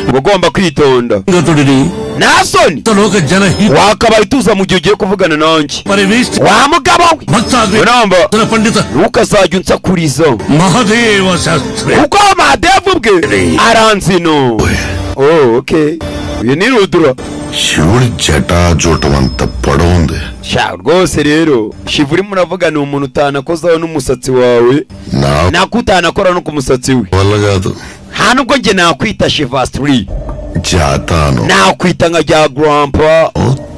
uba ugomba kwitonda గతుడిని nta soni లోక జనహి wakabaye utuza mu gihe ugiye kuvugana nanjye పరివేష్టి wa mugabo we భక్తాగ్ని urumva పండిత ntukazajya unsakuriza Mahadeva Sastry kuko Mahadevu ubwe aranzino oh okay uyu ni Rudura శివుడి జటాజూటం అంత పొడవుంది sha rwose rero Shiva urimo uravuga ni umuntu utanakozaho n'umusatsi wawe నా nako utanakora no ku musatsi we వల్ల కాదు nta nubwo njye nakwita Shivastri జాతాను nakwita nka rya grandpa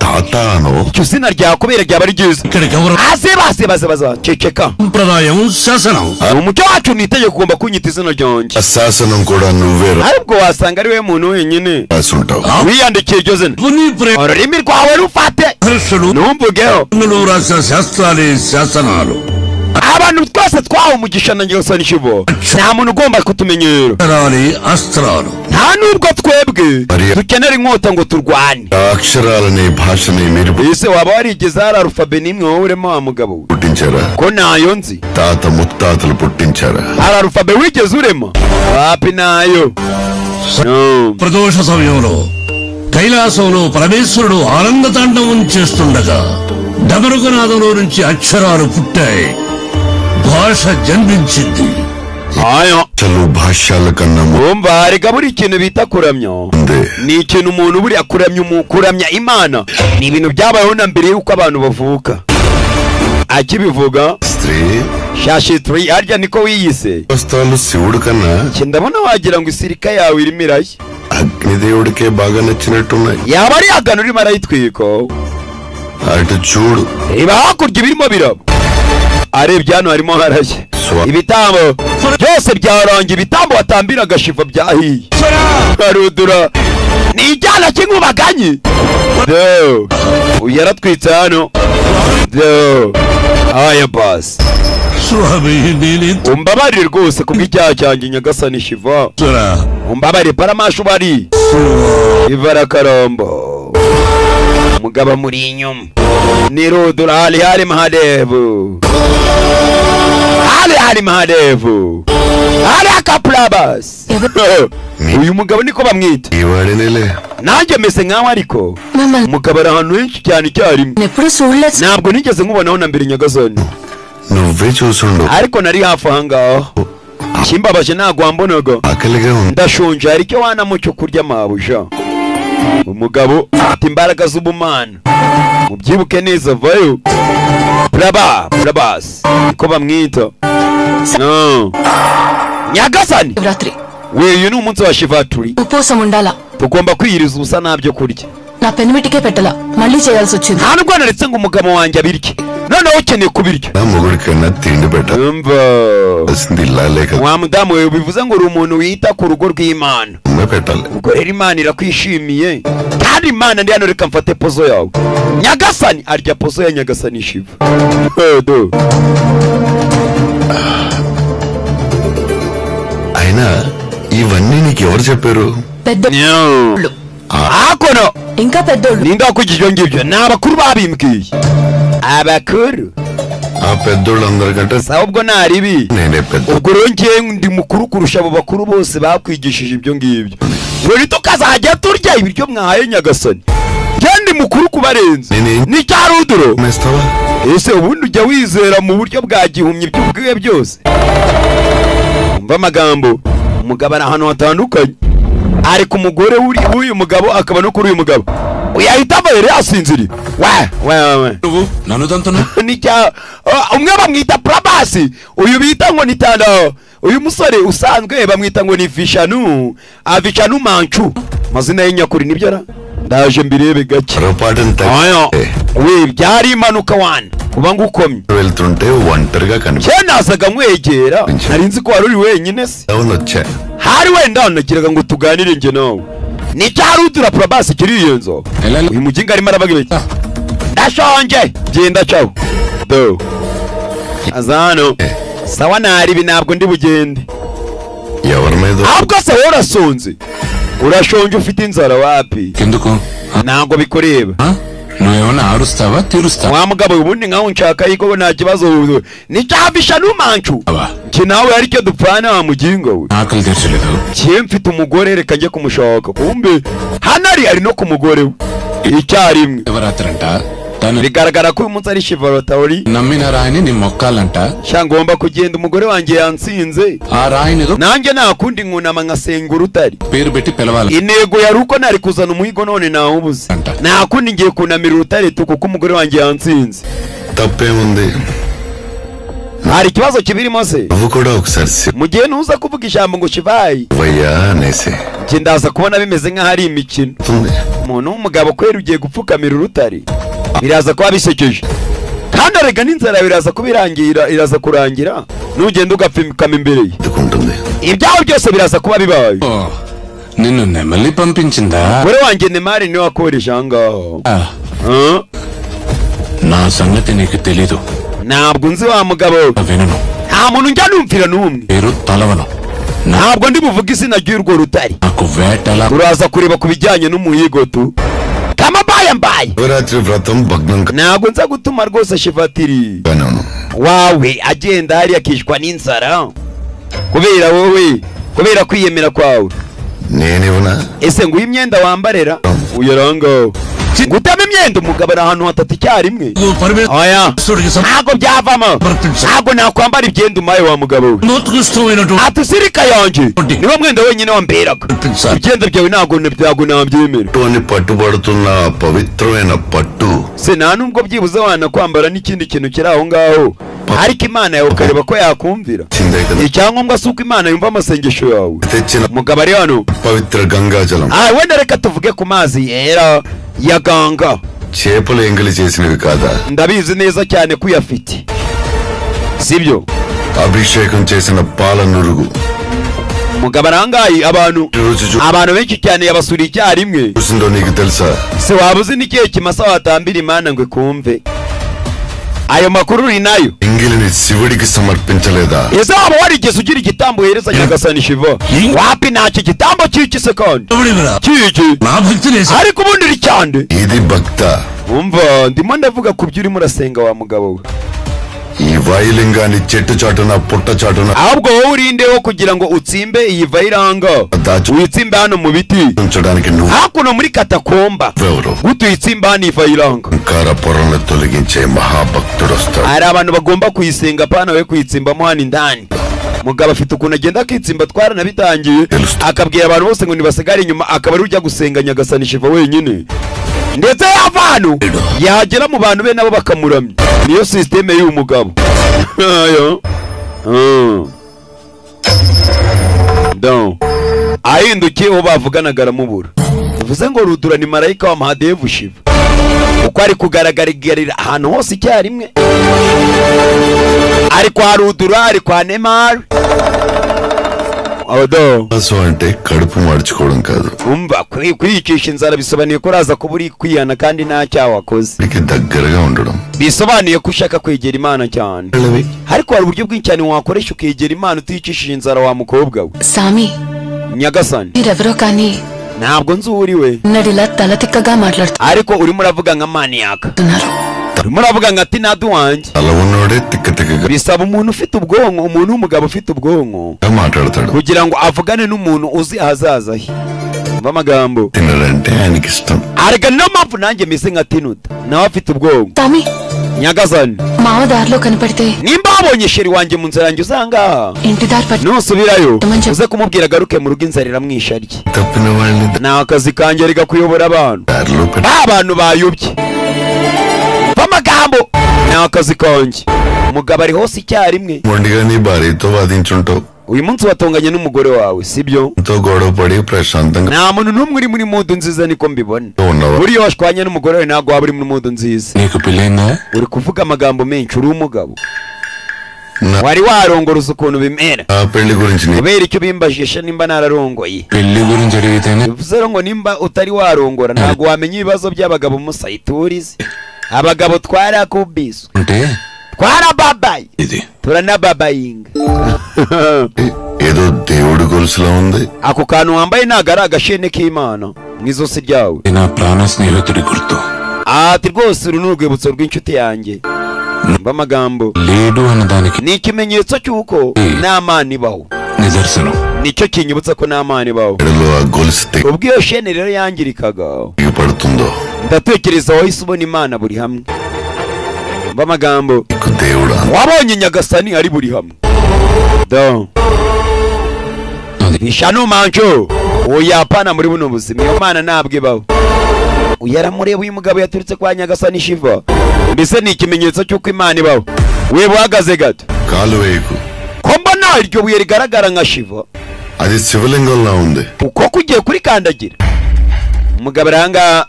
తాత అను Iryo zina ryakubera ryaba ari ryiza. Aze baze baze baze ceceka. సంప్రదాయం శాసనం. Umuco wacu ni itegeko, ugomba kunyita izina ryanjye. శాసనం కూడా నువ్వే Aribwo wasanga ari we muntu wenyine రాసుంటావు. Wiyandikiye iryo zina. Ururimi rwawe rufate numvugeho. రాసిన శాస్త్రాలే శాసనాలు. Abantu twese twahawe umugisha na Nyagasani Shiva, nta muntu ugomba kutumenyera. అక్షరాలే అస్త్రాలు. Nta nubwo twebwe dukenera inkota ngo turwane. అక్షరాలనే భాషని మీరు Ese waba warigeze hari arufabe n'imwe wowe urema wa mugabo we? పుట్టించారా? Ko ntayo nzi. తాత ముత్తాతలు పుట్టించారా? Hari arufabe wigeze urema? Wapi, nayo. No. ప్రదోష సమయంలో కైలాసంలో పరమేశ్వరుడు ఆనంద తాండవం చేస్తుండగా డమరుకనాదంలో నుంచి అక్షరాలు పుట్టాయి, భాష జన్మించింది. Ayo. అసలు భాష్యాల కన్నా Umva, reka buri kintu bita kuramya ముందే ni ikintu umuntu buriya kuramya kuramya Imana ni ibintu byabayeho na mbere y'uko abantu bavuka. Akibivuga స్త్రీ Shashitri harya niko wiyise? వస్తాలు శివుడు కన్నా Njye ndabona wagira ngo isirika yawe irimo irashya. అగ్నిదేవుడికే బాగా నచ్చినట్టున్నాయి. Yaba ari agana urimo arayitwika. అటు చూడు. Reba hakurya ibirimo biraba. Arebye hano harimo harashya, ibitambo byose byarangiye, ibitambo watambiraga Shiva byahiye. Karudura ni icyana cy'inkubaganyi. Do uyu yaratwitse hano. Do aya basi. స్వామి నేనే Umbabarire rwose kubw'icyaha cyanjye, Nyagasani Shiva, umbabarire. Paramashu bari Shiva arakarombo umugabo amuri inyuma ni Rudura. Hari hari Mahadevu, hari hari Mahadevu, hari akaprabas. Uyu mugabo niko bamwita. ఈ వాడినేలే. Nanjye meze nkawe, ariko umugabo ari ahantu henshi cyane icyarimwe. ఎప్పుడు చూడలేదు. Ntabwo nigeze nkubonaho na mbere, Nyagasani. నువ్వే చూసుండు. Ariko nari hafi aha ngaho, kimbabaje ntabwo wambonaga. ఆకలిగా ఉంది. Ndashonje, hari icyo wanamo cyo kurya mabuja? Umugabo afite imbaraga z'ubumana, mubyibuke neza. Vayo Praba Prabas niko bamwita. No. Nyagasani Shivaratri we, uyu ni umunsi wa Shivaturi. ఉపవాసం ఉండాలా? Tugomba kwiyiriza ubusa, nta byo kurya. నా పెనిమిటికే పెట్టలా, మళ్ళీ చేయాల్సి వచ్చింది. Nta nubwo naretse ngo umugabo wanjye abirye, noneho ukeneye kubirya. నా మొగుడికన్నా తిండి Umva పెట్టాల్సింది ఇలా లేక wa mudamu we, bivuze ngo uri umuntu wita ku rugo rw'Imana. నువ్వే పెట్టాలి. Ubwo rero Imana irakwishimiye, kandi Imana ndi hano, reka mfate pozo yawe Nyagasani. Arya pozo ya Nyagasani Shiva. Do. అయినా ఇవన్నీ నీకు ఎవరు చెప్పారు? పెద్ద Hakuno ఇంకా పెద్దోళ్ళు. Ninde wakwigisha ibyo ngibyo? Ni abakuru babimbwiye, abakuru. ఆ పెద్దోళ్ళందరికంటే Sawa, ubwo naribi. నేనే పెద్ద. Ubwo rero ngewe ndi mukuru kurusha abo bakuru bose bakwigishije ibyo ngibyo, ngo ntitukazajya turya ibiryo mwahaye Nyagasani. Njye ndi mukuru kubarenza ni cyaruduro. మేస్తావా? Ese ubundi ujya wizera mu buryo bwa gihumyi ibyo ubwiwe byose? Umva amagambo, umugabo ari ahantu hatandukanye, ari ku mugore w'uyu mugabo, akaba no kuri uyu mugabo. Uyahita ava yari yasinziriye we we we. నువ్వు నన్ను తంతున్నా. Nicya umwe bamwita Prabasi, uyu bita ngo ni Tanda, uyu musore usanzwe bamwita ngo ni Vishanu, Avishanu Manchu mazina ye nyakuri nibyo ra, ndaje mbirebe gake. పొరపాటున Ayo we, byari impanuka wana kuba ngukomye. వెళ్తుంటే ఒంటరిగా కనిపి Kera nazaga nkwegera, nari nzi ko wari uri wenyine se. వచ్చా. Hari wenda nagiraga ngo tuganire njye nawe. Ni cyarudura Prabasi kiri iyo nzu. Uyu muginga arimo arabaga iki? Ndashonje, genda caho do aza hano. Sawa, nari ibi ntabwo ndi bugende. ఎవరి మీద? Ahubwo se wowe urasonze, urashonje, ufite inzara? Wapi, ఎందుకు? Ntabwo bikureba. నువ్వేమన్నా ఆరుస్తావా తీరుస్తావా? Wa mugabo we, ubundi nkaho nshaka yuko nta kibazo ni cyavisha n'umancu njye nawe hari icyo dupfana wa mugingo we. ఆకలి తీర్చలేదు. Njye mfite umugore, reka njye kumushaka. Kumbe hano ari no ku mugore we icyarimwe. Shivaratri అంట తను Bigaragara ko uyu munsi ari Shivaratri. నమ్మిన రాయిని నీ మొక్కాలంట. Sha, ngomba kugenda, umugore wanjye yansinze. ఆ రాయిని ఏదో Nanjye nta kundi, nkunama nkasenga urutare. పేరు పెట్టి పిలవాలి. Intego yari uko nari kuzana umuhigo, none nawubuze. Nta kundi, ngiye kunamira urutare tu kuko umugore wanjye yansinze. తప్పేముంది? Hari ikibazo kibirimo se? నువ్వు కూడా ఒకసారి Mu gihe ntuza kuvuga ijambo ngo Shivayi, Shivayya అనేసి njye ndaza kubona bimeze nk'aho ari imikino. ఉంది. Umuntu w'umugabo kwera ugiye gupfukamira urutare, biraza kuba bisekeje kandi arega n'inzara biraza kubirangira, iraza kurangira nugenda ugapfukama imbere ye, ibyawe byose biraza kuba bibaye. నిన్ను నెమలి పంపించిందా? Umugore wanjye Nemari niwe wakohereje aha ngaho. నా సంగతి నీకు తెలీదు. Ntabwo nzi wa mugabo we. వినను. Nta muntu njya numvira n'umwe. పేరు తలవను. Ntabwo ndi buvuge izina ry'urwo rutare. నాకు వేటలా Uraza kureba ku bijyanye n'umuhigo tu kamabaye mbaye. Shivaratri వ్రతం భగ్నం Ntabwo nza gutuma rwose Shivatiri కాను. Wawe agenda hariya akishwa n'inzara kubera wowe, kubera kwiyemera kwawe. నేనివ్వనా? Ese nguyu imyenda wambarera uyarangaho gutema imyenda umugabo ari ahantu hatatu icyarimwe. Oya, ntabwo byavamo, ntabwo nakwambara ibyenda umaye wa mugabo we. Ati sirika yanjye niwo mwenda wenyine wamberaga, ibyenda byawe ntabwo nabyemera. అని పట్టుబడుతున్న ఆ పవిత్రమైన పట్టు Se nta nubwo byibuze wanakwambara n'ikindi kintu kiri aho ngaho, ariko Imana yawe ukareba ko yakumvira. చిందే కదా. Icyangombwa si uko Imana yumva amasengesho yawe. తెచ్చిన Umugabo ari hano. పవిత్ర గంగాజలం Ah, wenda reka tuvuge ku mazi yera ya Ganga. చేపలు ఎంగిలి చేసినవి కాదా? Ndabizi neza cyane ko uyafite, sibyo? అభిషేకం చేసిన పాల నురుగు Umugabo arangaye abantu రుచి abantu benshi cyane yabasuriye icyarimwe. చూసిందో నీకు తెలుసా? Se waba uzi n'ikihe kimasa watambira Imana ngo ikumve? Ayo makuru uri nayo? ఎంగిలిని శివుడికి సమర్పించలేదా? Ese waba warigeze ugira igitambo uhereza Nyagasani Shiva? Wapi, ntacyo gitambo cy'iki se kandi cy'iki, నా భక్తి ariko ubundi uri cyane. ఇది భక్త. Umva, ndimo ndavuga ku byo urimo urasenga wa mugabo we. ఈ వాయులింగాన్ని చెట్టు చాటున పుట్ట చాటున Ahubwo wowe urinde wo kugira ngo utsimbe iyi vayiranga, uyitsimbe hano mu biti ఉంచడానికి నువ్వు hakuno muri katakomba, ఎవరు? gute uyitsimba hano iyi vayiranga? అహంకార పొరలను తొలగించే మహాభక్తుడు వస్తాడు. Hari abantu bagomba kuyisenga, pana we kuyitsimbamo hano indani. Mugabo afite ukuntu agenda akitsimba, twaranabitangiye, akabwira abantu bose ngo nibasigare inyuma, akaba ari ujya gusenga Nyagasani Shiva wenyine, ndetse yava hano yagera mu bantu be nabo bakamuramya. Niyo sisiteme y'uyu mugabo. Ayo. Don. Ahindukiye uwo bavuganaga aramubura, bivuze ngo Rudura ni marayika wa Mahadevu Shiva, uko ari kugaragarigarira ahantu hose icyarimwe. Ari kwa Rudura, ari kwa Nemar. Odo. ఉపవాసం అంటే కడుపు మార్చుకోవడం కాదు. Umva, kwiyicisha inzara bisobanuye ko uraza kuba uri kwihana kandi nta cyaha wakoze. శివుడికి దగ్గరగా ఉండడం. Bisobanuye ko ushaka kwegera Imana cyane, ariko hari uburyo bwinshi cyane wakoresha ukegera Imana uticishije inzara wa mukobwa we. సామి, Nyagasani, మీరెవరో కానీ ntabwo nzi uwo uri we, నడిలా తల తిక్కగా మాట్లాడుతున్నారు. ariko urimo uravuga nka maniyaka, urimo uravuga nka tinadu wanjye. అలా ఉన్నోడే తిక్క తిక్కగా Bisaba umuntu ufite ubwonko, umuntu w'umugabo ufite ubwonko, మాట్లాడతాడు. kugira ngo avugane n'umuntu uzi ahazaza he. Umva amagambo. తినడంటే ఆయనకి ఇష్టం. Arega niyo mpamvu nanjye meze nka Tinuda, nawe afite ubwonko. సామి, Nyagasani, మావ దారిలో కనపడితే nimba wabonye sheri wanjye mu nzira yanjye uzangaha, ఇంటి దారి పట్టి nusubirayo uze kumubwira agaruke mu rugo, inzara iramwisha arye. తప్పిన వాళ్ళని Ni akazi kanjye rega kuyobora abantu, దారిలో పెట్టి ba bantu bayobye. Umva amagambo, ni akazi kanjye. Umugabo ari hose icyarimwe. మొండిగా నీ భార్యతో వాదించుంటావు. Uyu munsi watonganye n'umugore wawe, sibyo? ఎంతో గొడవ పడి ప్రశాంతంగా Nta muntu n'umwe uri muri mudu nziza, niko mbibona. ఉన్నావా? Buriya washwanye n'umugore wawe ntabwo waba uri muri mudu nziza. నీకు పెళ్ళైందా? Uri kuvuga amagambo menshi, uri umugabo wari warongora, uzi ukuntu bimera. ఆ పెళ్లి గురించి నీ Kubera icyo bimbajisha nimba nararongoye, పెళ్లి గురించి అడిగితేనే bivuze rero ngo nimba utari warongora ntabwo wamenya ibibazo by'abagabo musayiturizi. Abagabo twarakubiswe, అంటే twarababaye, ఇది turanababayinga. ఏదో దేవుడి గొలుసులా ఉంది. Ako kantu wambaye ntabwo ari agashene k'Imana mu izosi ryawe. నా ప్రాణ స్నేహితుడి గుర్తు. Ati rwose uru ni urwibutso rw'inshuti yanjye. Umva amagambo, లేడు అన్నదానికి ni ikimenyetso cy'uko nta Mana ibaho. నిదర్శనం. Nicyo kinyibutsa ko nta Mana ibaho. మెడలో ఆ గొలుసు Ubwo iyo shene rero yangirikaga, తెగి పడుతుందో ndatekereza wahise ubona Imana buri hamwe. Umva amagambo, నీకు దేవుడు wabonye Nyagasani ari buri hamwe. Do bishano manjo oya, pana muri buno buzima iyo Mana ntabwo ibaho. Uyu aramureba, uyu mugabo yaturutse kwa Nyagasani Shiva, mbese ni ikimenyetso cy'uko Imana ibaho. Weba uhagaze gato, కాలు వేయకు. ko mbona iryo buye rigaragara nka Shiva, అది శివలింగంలా ఉంది. uko kugiye kurikandagira. Umugabo aranga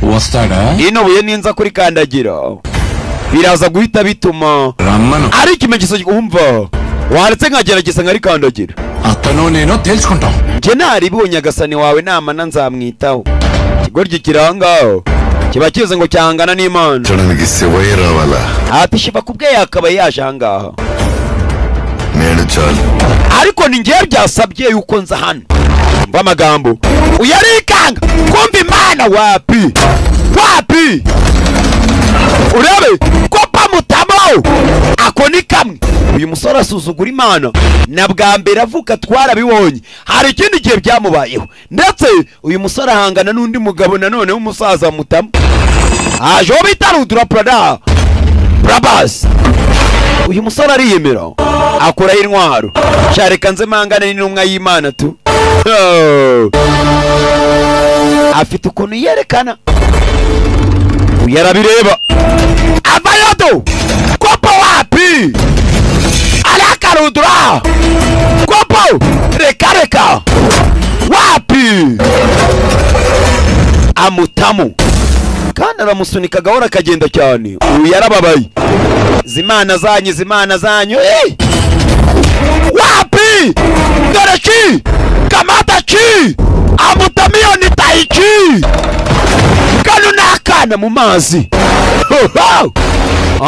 వస్తాడా? Rino buye ninza kurikandagira biraza guhita bituma ari ikimenyetso wumva waretse nkagerageza nkarikandagira. అతను నేను తేల్చుకుంటాం. Njye naribonye nyagasani wawe namana nzamwitaho. Ikigoryi kiri aho ngaho kiba kizi ngo cyangana n'Imana. చూడడానికి శివయ్య రావాలా? Ati Shiva kubwe yakabaye yaje aha ngaha, నేను చాలు. Ariko ni njyewe byasabye yuko nza hano. Mva amagambo uyarikanga kumva Imana wapi wapi urebe kopa mutamo ako ni kamwe. Uyu musore asuzugura Imana na bwa mbere avuka twarabibonye, hari ikindi gihe byamubayeho. Ndetse uyu musore ahangana n'undi mugabo nanone w'umusaza mutamo aje uwo bita Rudra Prada Prabhas. Uyu musore ariyemera akora intwaro cyareka nze mangane n'intumwa y'Imana tu. Afite ukuntu yerekana uyu arabireba avayodo kopo wapi arakarudura kopo reka reka wapi amutamu kandi aramusunika gahora akagenda cyane. Uyu yarababaye zimana zanyu zimana zanyu wapi dore ki kamata ki amutamiyo ni taichi kano nakana mu mazi.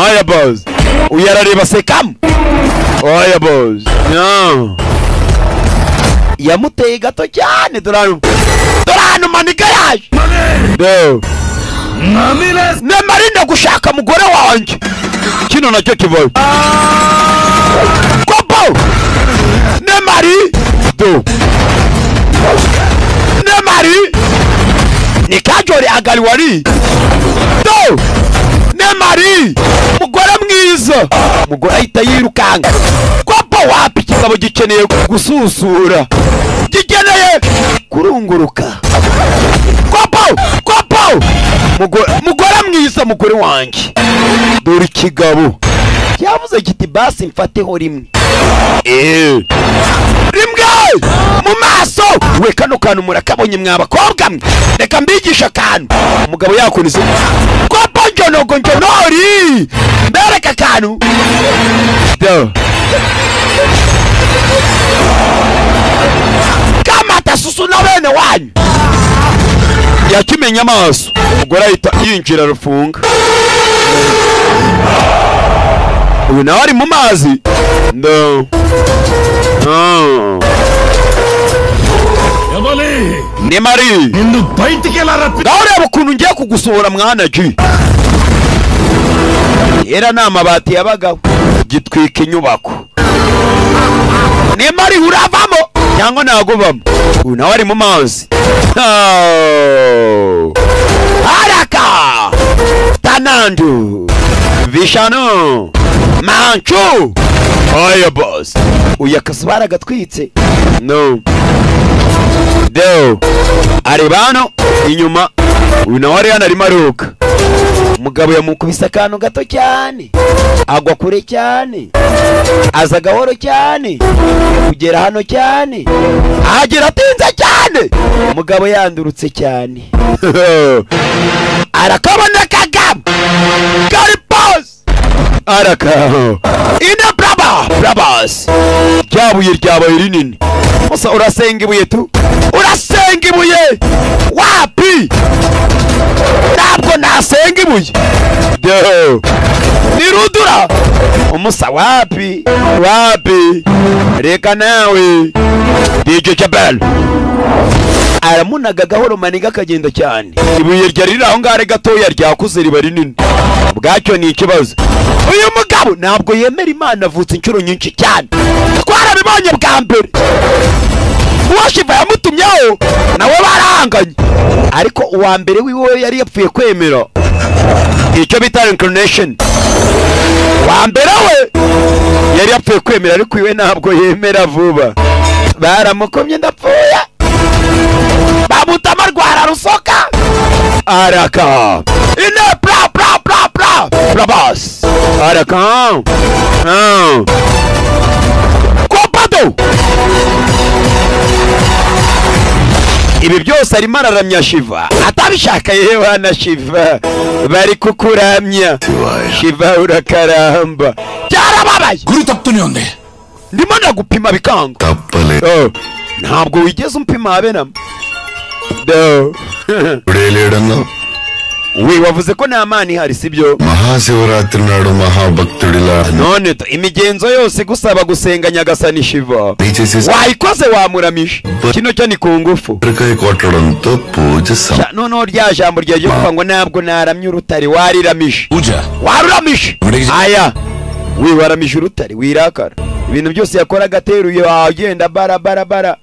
Aya boss uyu arareba sekamu. Aya boss no yamuteye gato cyane. Dore hano manika yaje do nemarinda gushaka mugore wanjye kino nacyo kivayo kopo nemari do nemari ni kajori agaliwari do nemari mugore mwiza. Mugore ahita yirukanga kopo wapi ikigabo gikeneye gususura gikeneye kurunguruka kopo kopo mugore mwiza mugore wanjye. Dore ikigabo cyavuze kiti basi mfateho rimwe rimwe mu maso we kano kantu murakabonye mwa bakobwa mwe reka mbigisha akantu. Umugabo yakunize kopo njonogo njonori mbereka akantu kamata susu na bene wanyu yakimenya amaso. Umugore ahita yinjira rufunga. Uyu nawe ari mu mazi no ni mari ureba ukuntu ngiye kugusohora mwana ji. Era ni amabati yabagaho gitwika inyubako. Ni mari uravamo cyangwa ntabwo ubamo? Uyu nawe ari mu mazi. Haraka Tanandu Vishanu Manchu Oya boss uyu akazu baragatwitse no deo areba hano inyuma. Uyu nawe ari hano arimo aruka. Umugabo yamukubise akantu gato cyane agwa kure cyane aza gahoro cyane kugera hano cyane ahagera atinze cyane. Umugabo yandurutse cyane arakabona kagame kari pause araka ina braba brabas ryabuye ryabaye rinini. Musa urasenga ibuye tu urasenga ibuye wapi ntabwo nasenga ibuye ni rudura umusa wapi wapi reka nawe DJ Jabel aramunaga gahoro maniga akagenda cyane. Ibuye ryari riri aho ngaho gatoya ryakuze riba rinini ubwacyo ni ikibazo. Uyu mugabo ntabwo yemera Imana avutse inshuro nyinshi cyane twarabibonye bwa mbere uwo Shiva yamutumyeho nawe barahanganye ariko uwa mbere wiwe yari yapfuye kwemera icyo bita reincarnation. Wa mbere we yari yapfuye kwemera ariko iwe ntabwo yemera vuba baramukomye ndapfuye bamutama rwara rusoka araka ine pra pra pra pra brabas araka kopado Ibi byose arimo araramya Shiva atabishaka. Yewe na Shiva bari kukuramya. Shiva urakaramba, byarababaye. గురి తప్పుతూనే ఉంది. Ndimo ndagupima bikanga. తప్పలే. Oh, ntabwo wigeze umpima habe namba. ఇప్పుడే లేడన్నావు. We wavuze ko nta mana ihari, sibyo? Mahashivratri నాడు మహాభక్తుడిలా None imigenzo yose igusaba gusenga Nyagasani Shiva చేసే wayikoze, wamuramisha. Kino cyo ni ku ngufu. కొబ్బరికాయ కొట్టడంతో పూజ Sha, noneho rya jambo ryagiye kuvuga ngo ntabwo naramye urutare, wariramishe. Puja Waruramishe aya, we waramije urutare, wirakara. Ibintu byose yakoraga ateruye agenda bara bara bara,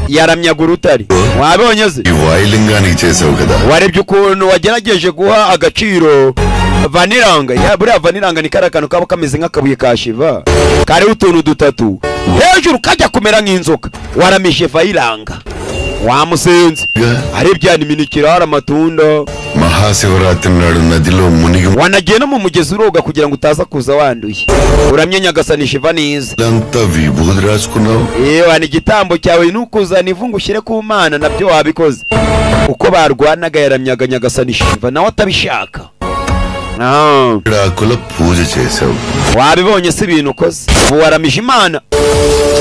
yaramyaga urutare. Wabonye se? ఈ వాయులింగానికి చేసావు కదా. Warebye ukuntu wagerageje guha agaciro vaniranga ya buriya vaniranga ni kariya kantu kaba kameze nk'akabuye ka Shiva kariho utuntu dutatu hejuru kajya kumera nk'inzoka. Waramishe vayiranga, wamusenze arebye yaniminikira hari amatunda. Mahashivratri నాడు నదిలో మునిగి Wanagiye no mu mugezi uroga kugira ngo utaza kuza wanduye. Uramye Nyagasani Shiva neza. అంతా విభూది రాసుకున్నావు. Yewe, ni igitambo cyawe nukuzana ivu ngo ushyire ku mana, nabyo wabikoze. Uko barwanaga yaramyaga Nyagasani Shiva nawe atabishaka. Ah. ఆకుల పూజ చేసావు. Wabibonye se ibintu ukoze? Ubu waramije Imana.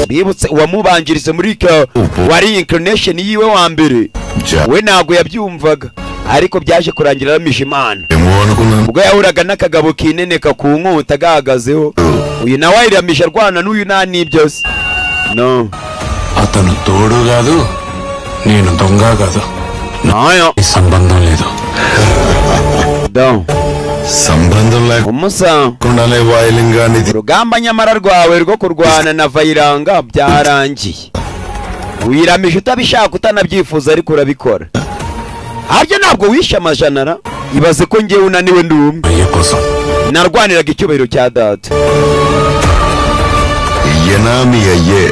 Bibutse uwamubanjirije muri icyo wari incarnation yiwe wa mbere, we ntabwo yabyumvaga, ariko byaje kurangira aramije Imana. ఏమో అనుకున్నాను. Ubwo yahuraga n'akagabo kineneka ku nkota gahagazeho, uyu nawe ayiramije arwana n'uyu nta n'ibyo azi no. అతను తోడు కాదు, నేను దొంగ కాదు. Nayo ఈ సంబంధం లేదు. Do సంబంధం umusa లేకుండానే వాయులింగాన్ని urugamba nyamara rwawe rwo kurwana na Vayiranga byarangiye. Wiramije utabishaka, utanabyifuza, ariko urabikora. Harya ntabwo wishe amajanara? Ibaze ko ngewe unaniwe ndi umwe. అయ్య కోసం Narwaniraga icyubahiro cya data. ఎనామి అయ్యే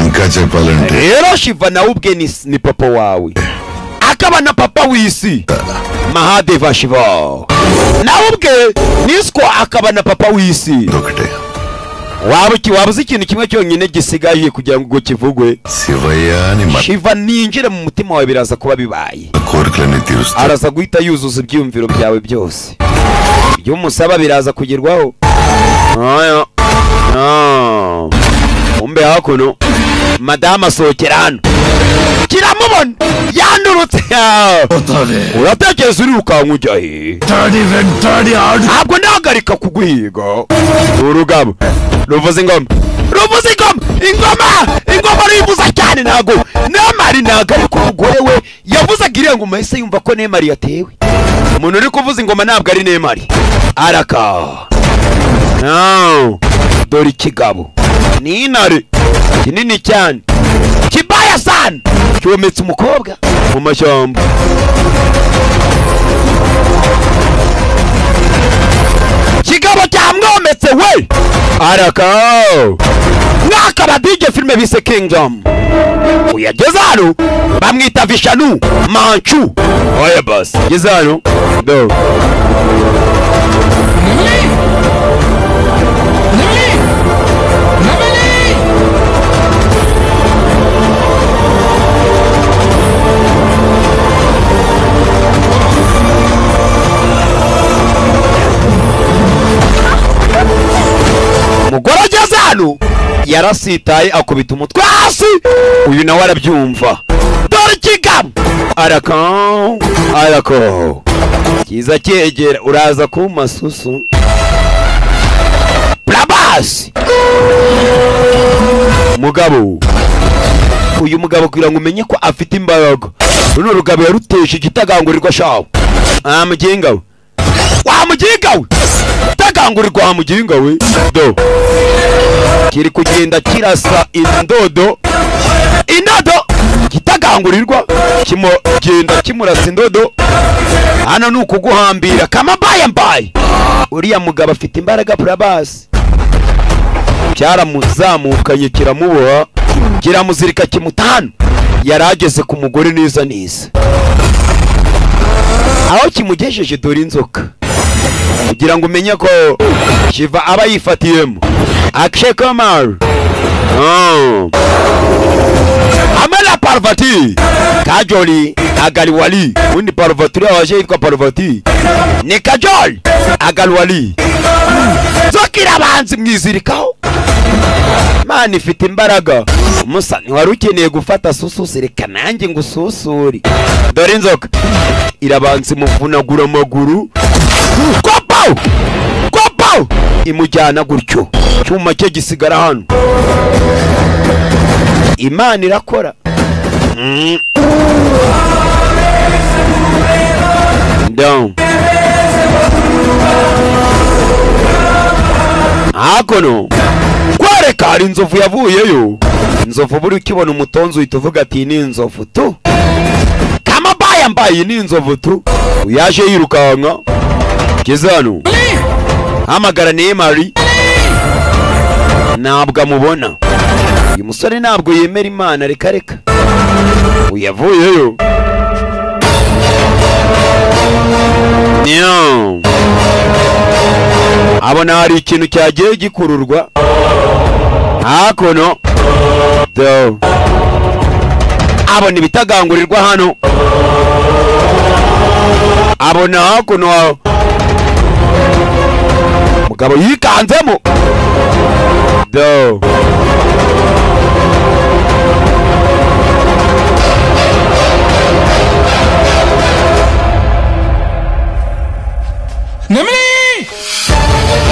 ఇంకా చెప్పాలంటే Rero Shiva nawe ubwe ni papa wawe, akaba na papa w'isi Mahadeva. Shiva nawe ubwe niswa, akaba na papa w'isi. ఒకటే. Waba waba uzi ikintu kimwe cyonyine gisigaye kugira ngo kivugwe? Shivayya అని మన Shiva ninjire mu mutima wawe, biraza kuba bibaye. కోరికలన్నీ తీరుస్తా. Araza guhita yuzuza ibyiyumviro byawe byose, ibyo umusaba biraza kugerwaho. Aya. Ah. Umbe hakuno madamu asohokera hano, kiramubona yandurutse. Uratekereza urirukanka ujya he? తాడి వెంటాడి ఆడు Ntabwo ndahagarika kuguhiga. Urugabo ruvuza ingoma, ruvuza ingoma, ingoma, ingoma ruyivuza cyane. Ntabwo Nemari, ntabwo ariko umugore we yavuzaga iriya ngoma, yahise yumva ko Nemari yatewe. Umuntu uri kuvuza ingoma ntabwo ari Nemari. Araka no. Dore ikigabo ni intare kinini cyane, kibaya sana, cyometse umukobwa mu mashyamba. Kigabo cyamwometse we araka mwaka badije filime bise Kingdom. Uyageze hano bamwita Vishanu Manchu. Oya basi geze hano do. Umugore ageze hano yarasitaye, akubita umutwe hasi. Uyu nawe arabyumva. Dore ikigabo araka arako kiza cyegera, uraza ku masusu Prabasi. Mugabo, uyu mugabo kugira ngo umenye ko afite imbaraga, runo rugabo yaruteje igitagangurirwa shawo. Ah, muginga we, wa muginga we, tagangurirwa wa muginga we. Do kiri kugenda kirasa indodo, indodo gitagangurirwa kimugenda kimurasa indodo. Hano ni ukuguhambira kama mbaye mbaye. Uriya mugabo afite imbaraga Prabasi, cyaramuzamukanye kiramuboha, kiramuzirika kimutana. Yari ageze ku mugore neza neza, aho kimugejeje dore inzoka. Kugira ngo umenye ko Shiva aba yifatiyemo Akshay Kumar. Oh. Hamwe na Parvati. Kajoli Agarwal, undi Parvati waje yitwa Parvati ni Kajol Agarwal. Inzoka irabanza imwizirikaho. Imana ifite imbaraga. Musa ntiwari ukeneye gufata sususi, reka nanjye ngo ususure. Dore inzoka irabanza imuvunagura amaguru, kopawu kopawu, imujyana gutyo, icyuma cye gisigara hano. Imana irakora. Down. Hakuno kwereka hari inzovu yavuyeyo. Inzovu buri ukibona umutonzi uhita uvuga ati ni inzovu tu, kama baya mbaye ni inzovu tu. Uyaje yirukanka geze hano, hamagara Neymari, ntabwo amubona. Uyu musore ntabwo yemera Imana, reka reka. Uyavuyeyo Nyo. Abona hari ikintu cyagiye gikururwa hakuno. Do. Abona ibitagangurirwa hano. Abona hakuno mugabo yikanzemo. Do.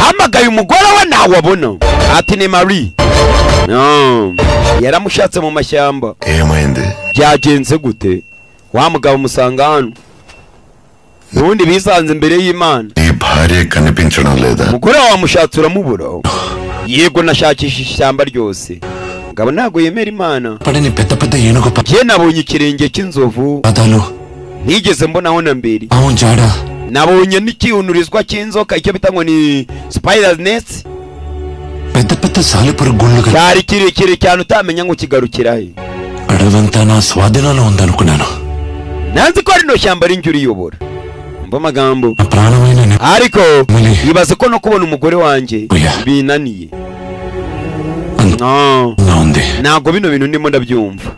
Hamagaye umugore we nawe abona ati ni Marie. No, yaramushatse mu mashyamba. Byagenze gute? Wa mugabo musanga hano. Ubundi bisanze imbere y'Imana. Umugore wawe wamushatse uramubura. Yego nashakisha ishyamba ryose. Mugabo ntabwo yemera Imana. Njye nabonye ikirenge cy'inzovu ntigeze mbonaho na mbere. Nabonye n'ikihunurizwa cy'inzoka, icyo bita ngo ni spider's nest. Cyari kirekire cyane utamenya ngo kigarukira he. Nanzi ko rino shyamba ari njye uriyobora. Mba amagambo. Ariko ibaze ko no kubona umugore wanjye binaniye. No. Ntabwo bino bintu ndimo ndabyumva.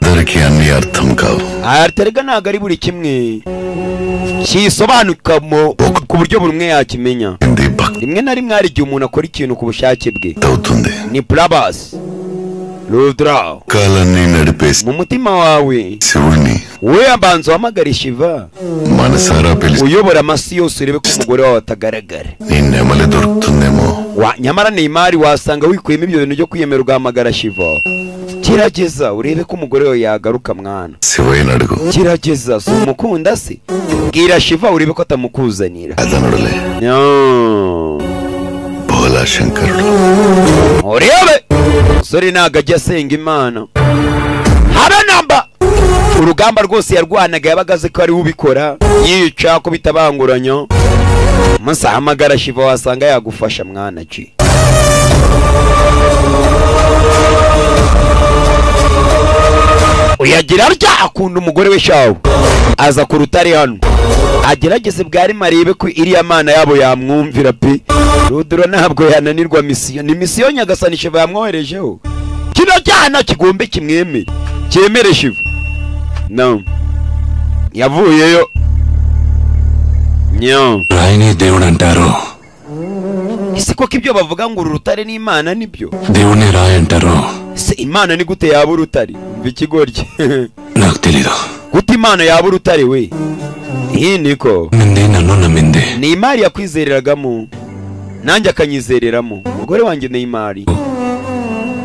Arterega ntabwo ari buri kimwe kisobanukamo ku buryo buri umwe yakimenya. Rimwe na rimwe hari igihe umuntu akora ikintu ku bushake bwe. Ni Prabhas Rudra. Mu mutima wawe we abanza uhamagare Shiva uyobora amasi yose urebe ko umugore wawe atagaragara. Nyamara Neymar wasanga wikuyemo ibyo bintu byo kwiyemera ugahamagara Shiva. Gerageza urebe ko umugore wawe yagaruka mwana. Gerageza, si umukunda se? Bwira Shiva urebe ko atamukuzanira. No. Urebe umusore ntabwo ajya asenga Imana habe namba. Urugamba rwose yarwanaga yabaga azi ko ari we ubikora, yica ko bitabanguranya. Musa hamagara Shiva wasanga yagufasha mwana ki. Uyagira atya akunda umugore we shawo, aza ku rutare hano agerageze bwari marebe ko iriya mana yabo yamwumvira pe. Rudura ntabwo yananirwa misiyo, ni misiyo Nyagasani Shiva yamwoherejeho. Kino cyana kigombe kimwemere, cyemere Shiva. No. Yavuyeyo. Nyo. Rayini దేవుడు అంటారు. Ese koko ibyo bavuga ngo uru rutare ni Imana nibyo? దేవుని రాయి అంటారు. Se Imana ni gute yaba urutare? Umva ikigoryi. నాకు తెలీదు. Gute Imana yaba urutare we? Iyi niko. నమ్మింది నన్ను నమ్మింది. Neymar yakwizereragamo nanjye akanyizereramo. Umugore wanjye Neymar.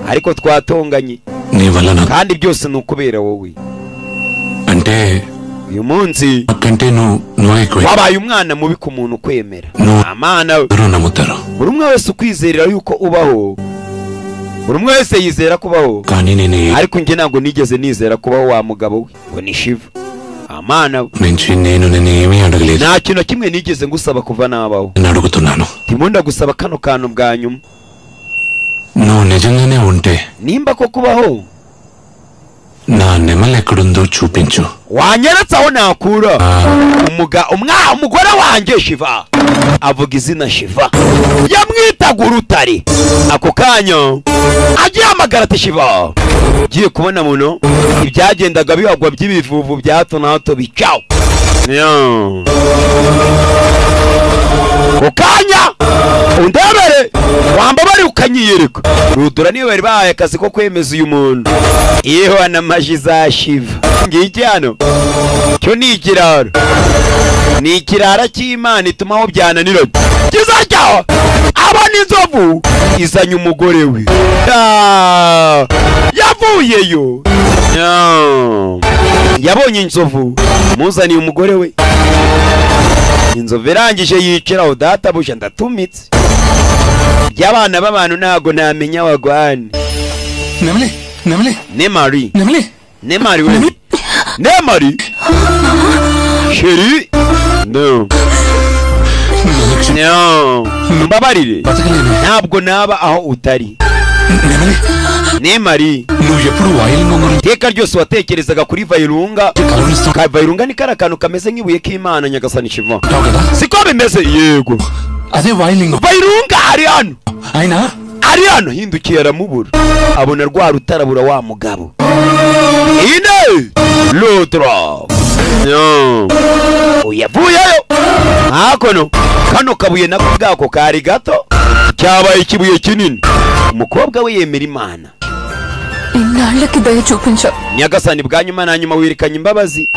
Ariko twatonganye. నీ వల్ల నాకు Kandi byose ni ukubera wowe. అంటే Uyu munsi నాకంటే నువ్వు నువ్వే ఎక్కువ. wabaye umwana mubi ku muntu ukwemera. Amana we. అందరూ నమ్ముతారు. Buri umwe wese ukwizerera yuko ubaho, buri umwe wese yizera kubaho, కానీ నేను ariko njye ntabwo nigeze nizera kubaho wa mugabo we ngo ni Shiva. Amana we. నుంచి నేను నిన్ను ఏమీ అడగలేదు. Nta kintu na kimwe nigeze ngusaba kuva nabaho. నిన్ను అడుగుతున్నాను. Ndimo ndagusaba kano kantu bwa nyuma. నువ్వు నిజంగానే ఉంటే Nimba ko kubaho నా నెమలి ఎక్కడుందో చూపించు. wanyeretse aho nakura umugore wanjye Shiva. Avuga izina Shiva, yamwitaga urutare. Ako kanya agihamagara ati Shiva, ugiye kubona muno ibyagendaga bihagwa by'ibivuvu bya hato na hato bicaho. Ako kanya undebere wambabari ukanyiyereka. Rudura niyo bari bahaye akazi ko kwemeza uyu muntu. Yewe n'amaji za Shiva ngiki hano cyo ni ikiraro, ni ikirara cy'Imana ituma aho byananiranye kizajya abona inzovu izanye umugore we. Yavuyeyo yabonye inzovu muzaniye umugore we. Inzovu irangije yiciraho, databuja ndatumitse by'abana b'abantu ntago namenya wagwane. Nemli, nemli. Nemari. Nemli. Nemari we. Nemari. Sheri. No. No. Mbabarire. Ntabwo naba aho utari. Nemari. Iteka ryose watekerezaga kuri Vayirunga. Vayirunga ni kara kantu kameze nk'ibuye k'Imana Nyagasani Shiva. Siko bimeze? Yego. Vayirunga ari hano. Ari hano. Hindukiye aramubura, abona rwa rutarabura wa mugabo. Ine Rudra. No. Uyavuyeyo hakono kano kabuye nako bwako kari gato cyabaye ikibuye kinini. Umukobwa we yemera Imana. ఇన్నాళ్ళకి దయ చూపించావు. Nyagasani bwa nyuma na nyuma wirikanye imbabazi.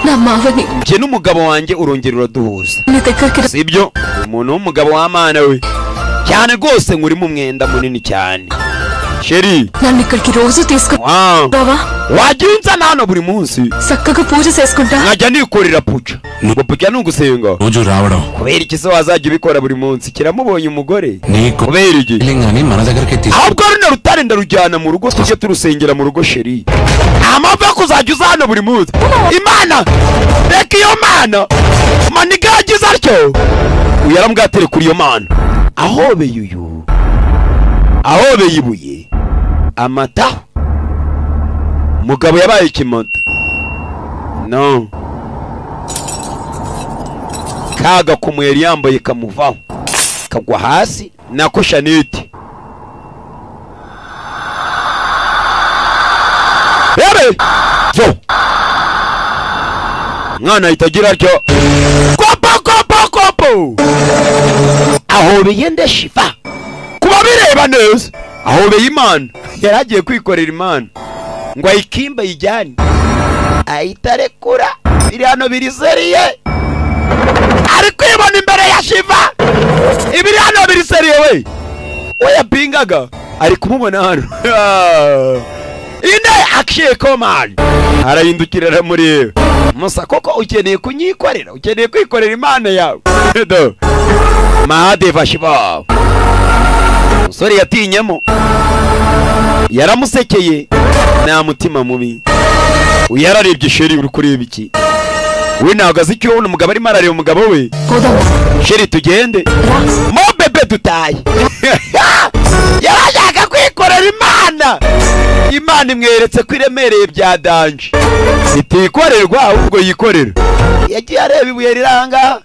నా మావని Njye n'umugabo wanjye urongera uraduhuza. నీ దగ్గరికి Sibyo? Umuntu w'umugabo w'Amana we cyane rwose ngurimo umwenda munini cyane. Sheri నన్ను ఇక్కడికి రోజు తీసుకురావా? Wajya unzana hano buri munsi. చక్కగా పూజ చేసుకుంటా. Nkajya nikorera puca. Ngo puca ni ugusenga. రోజు రావడం Kubera iki se wazajya ubikora buri munsi? Kiramubonye umugore. నీకు Kubera iki? లింగాన్ని మన దగ్గరికి తీసు Ahubwo runo rutare ndarujyana mu rugo tujye turusengera mu rugo sheri. Nta mpamvu yo kuzajya uza hano buri munsi. Imana reka iyo mana maniga yagize atyo. Uyu yaramubwiye kuri iyo mana. Ahobeye uyu, ahobeye ibuye amata. Mugabo yabaye ikimoto. No. Kaga kumwe yari yambaye kamuvaho kagwa hasi nako shaneti. Bebe yo mwana ahita agira atyo kopo kopo kopo. Ahobeye nde Shiva kuba bireba neza. Ahobeye Imana, yari agiye kwikorera Imana ngo ayikimbe ayijyane, ahita arekura biri hano biri seriye. Ari kwibona imbere ya Shiva ibiri hano biri seriye we. We yapingaga ari kumubona hano. Ine Akshay Kumar arahindukira aramureba. Musa koko ukeneye kunyikorera, ukeneye kwikorera Imana yawe. Do Mahadeva Shiva. Umusore yatinyemo, yaramusekeye nta mutima mubi. Uyu yararebye sheri, uri kureba iki? We ntabwo azi icyo ubona umugabo arimo arareba umugabo we. Sheri tugende mo bebe dutaye. Yarashaka kwikorera Imana. Imana imweretse ko iremereye bya danje, itikorerwa ahubwo yikorera. Yagiye areba ibuye riranga.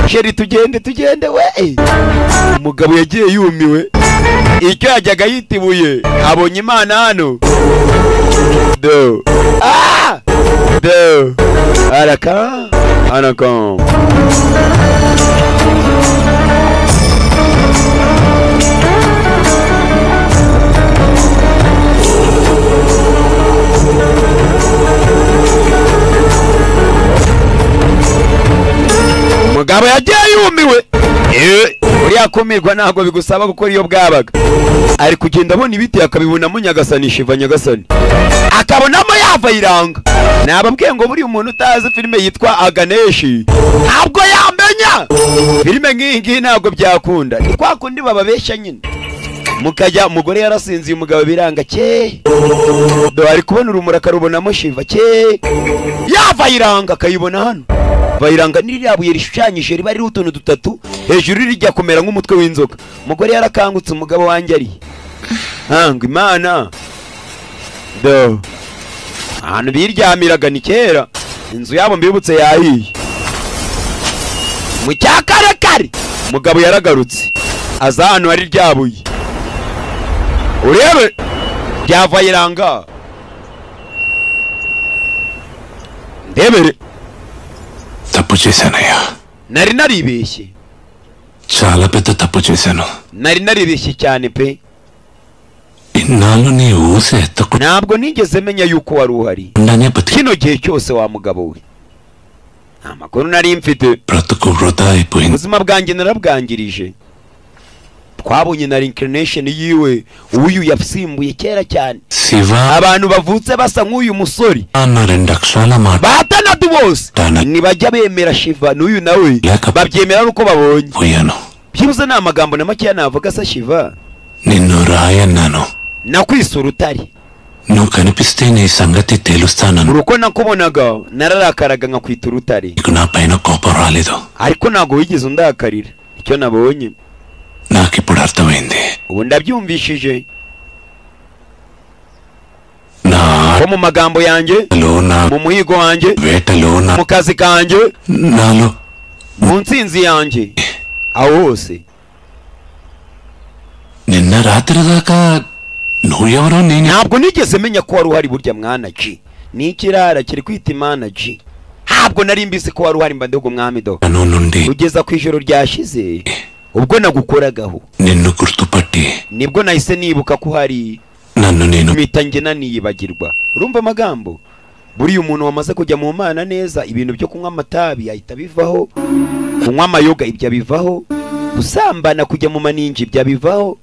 Sheri tugende tugende we. Umugabo yagiye yumiwe, icyo yajyaga yita ibuye abonye Imana hano. Do ah do araka araka. Umugabo yagiye yumiwe. Uriya kumirwa ntabwo bigusaba gukora iyo bwabaga. Ari kugenda abona ibiti akabibonamo Nyagasani Shiva Nyagasani, akabonamo yava iranga. Nababwiye ngo buri umuntu utazi filime yitwa Aganeshi ntabwo yamenya filime nk'iyi ngiyi, ntabwo byakunda. Ni kwa kundi bababeshya nyine mukajya. Umugore yarasinziye umugabo biranga cye. Do ari kubona urumuri akarubonamo Shiva cye, yava iranga akayibona hano. Vayiranga ni ririya buye rishushanyije riba ririho utuntu dutatu hejuru rijya kumera nk'umutwe w'inzoka. Umugore yarakangutse umugabo wanjye ari hanga Imana. Do ahantu biryamiraga ni kera, inzu yabo mbibutse yahiye. Mu cyakarekare umugabo yaragarutse aza ahantu hari ryabuye urebe ryavayiranga ndebere తప్పు చేశానయ్యా nari naribeshye చాలా పెద్ద తప్పు చేశాను nari naribeshye cyane pe ఇన్నాళ్ళు నీ ఊసే ఎత్తకుండానే ntabwo nigeze menya yuko wari uhari kino gihe cyose wa mugabo we nta makuru nari mfite బ్రతుకు వృధా అయిపోయింది ubuzima bwanjye narabwangirije twabonye na reincarnation yiwe uyu yasimbuye kera cyane Shiva abantu bavutse basa nk'uyu musore అన్న రెండు అక్షరాల మాట bahatanadu bose ntibajya bemera Shiva n'uyu nawe babyemera ari uko babonye పోయాను byibuze ni amagambo na makeya navuga asa Shiva నిన్ను రాయన్నాను nakwise urutare నువ్వు కనిపిస్తే నీ సంగతి తేలుస్తానను uko nakubonaga nararakaraga nkakwita urutare నీకు నా పైన కోపం రాలేదు ariko ntabwo wigeze undakarira icyo nabonye నాకిప్పుడు అర్థమైంది ubu ndabyumvishije నా ko mu magambo yanjye ఆటలో నా mu muhigo wanjye వేటలో నా mu kazi kanjye నాలో mu ntsinzi yanjye aho hose నిన్న రాత్రి దాకా నువ్వెవరో నేను ntabwo nigeze menya ko wari uhari burya mwana G ni ikirara kiri kwita imana G ntabwo nari mbizi ko wari uhari mba ndugu mwami do తను నుండి kugeza ku ijoro ryashize ubwo nagukoragaho నిన్ను గుర్తుపట్టి nibwo nahise nibuka ko uhari నన్ను నేను mpita njye naniyibagirwa urumva amagambo buriya umuntu wamaze kujya mu mana neza ibintu byo kunywa amatabi ahita bivaho kunywa amayoga ibyo abivaho gusambana kujya mu maninji ibyo abivaho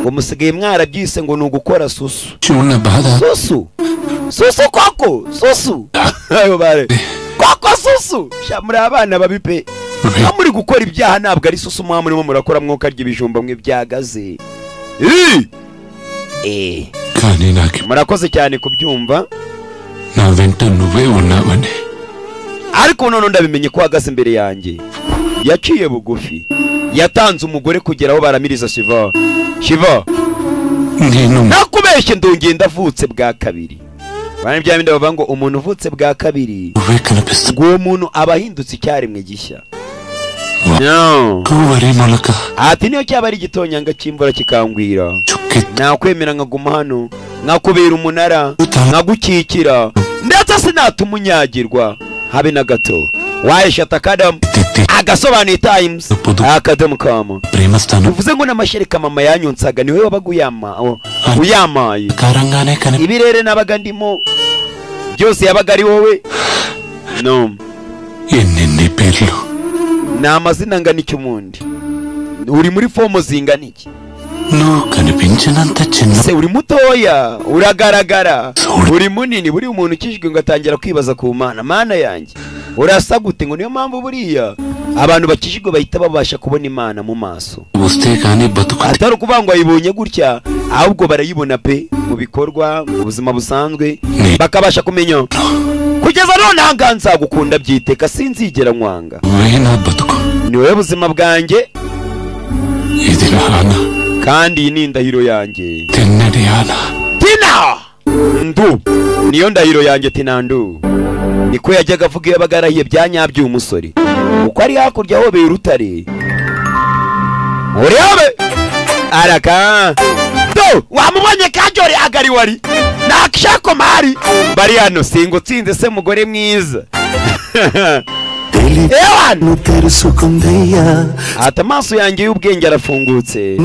ngo musigaye mwarabyise ngo ni ugukora susu ఉన్న బాధ susu susu koko susu Ayo bare. Koko susu sha muri abana babi pe aho muri gukora ibyaha ntabwo ari susu muba murimo murakora mwuka ry'ibijumba mwe byagaze Ih! Eh. కానీ నాకు murakoze cyane kubyumva నా వెంట నువ్వే ఉన్నావని ariko none ndabimenye ko uhagaze imbere yanjye yaciye bugufi yatanze umugore kugera aho baramiriza Shiva Shiva నేను nakubeshye ndongeye ndavutse bwa kabiri bane bya bindi bavuga ngo umuntu uvutse bwa kabiri నువ్వే కనిపిస్తా ngo uwo muntu aba ahindutse icyaremwe gishya No. వరి మొలక ati niyo cyaba ari igitonyanga cy'imvura kikangwira nakwemera nkaguma hano nkakubera umunara nkagukikira ndetse sinatuma unyagirwa habe na gato wayeshata akadamu agasobanuye times akadomo com ప్రేమస్థానం bivuze ngo n'amashereka mama yanyonsaga niwe wabaga uyamaye కారంగానే కని ibirere nabaga ndimo byose yabaga ari wowe no ఎన్నెన్ని పేర్లు ni amazina angana iki umundi uri muri fomo zingana iki నువ్వు కనిపించినంత చిన్న se uri mutoya uragaragara uri munini buriya umuntu ukijwe ngo atangira kwibaza ku mana mana yanjye urasa gute ngo niyo mpamvu buriya abantu bakijijwe bahita babasha kubona imana mu maso వస్తే కానీ బతుకు atari ukuvuga ngo ayibonye gutya ahubwo barayibona pe mu bikorwa mu buzima busanzwe bakabasha kumenya kugeza none aha ngaha nzagukunda byiteka sinzigera nkwanga నువ్వే నా బతుకు ni wowe buzima bwanjye ఇది నా ఆన kandi iyi ni indahiro yanjye తిన్నది ఆన tina ndu niyo ndahiro yanjye tinandu niko yajyaga avuga iyo yabaga arahiye bya nyabyo uyu musore uko ari hakurya ahobeye urutare urebe araka do wamubonye kajori agari wari nakshako mari bari hano singutsinze se mugore mwiza ewan ati amaso yanjye y'ubwenge arafungutse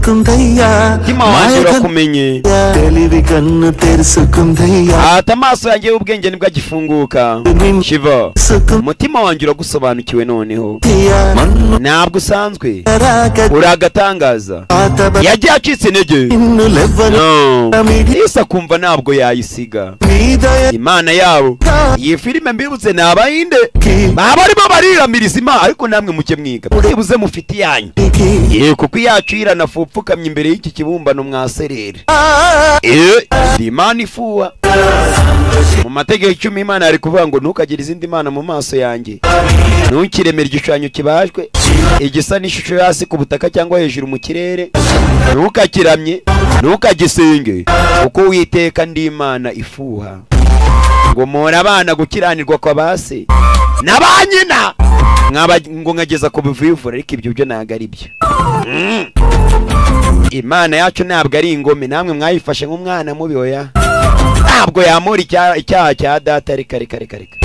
umutima wanjye urakumenye ati amaso yanjye y'ubwenge nibwo agifunguka Shiva umutima wanjye uragusobanukiwe noneho ntabwo usanzwe uri agatangaza yagiye acitse intege no Yesu akumva ntabwo yayisiga imana yabo iyi filime mbibutse ni abahinde baba barimo bariramiriza imana ariko namwe mujye mwiga byibuze mufite iyanyu ye kuko iyacu iranafu upfukamye imbere y'iki kibumbano mwaserera imana ifuha mu mategeko icumi imana ari kuvuga ngo ntukagire izindi mana mu maso yanjye ntukiremere igishushanyo kibajwe igisa n'ishusho yo hasi ku butaka cyangwa hejuru mu kirere ntukakiramye ntukagisenge kuko witeka ndi imana ifuha ngo mpora abana gukiranirwa kwa ba se na ba nyina Mwaba ngo nkageza ku bivivura, ariko ibyo byo ntabwo ari byo. Imana yacu ntabwo ari ingome, namwe mwayifashe nk'umwana mubi. Oya, ntabwo yamura icyaha cya data. Reka reka reka reka.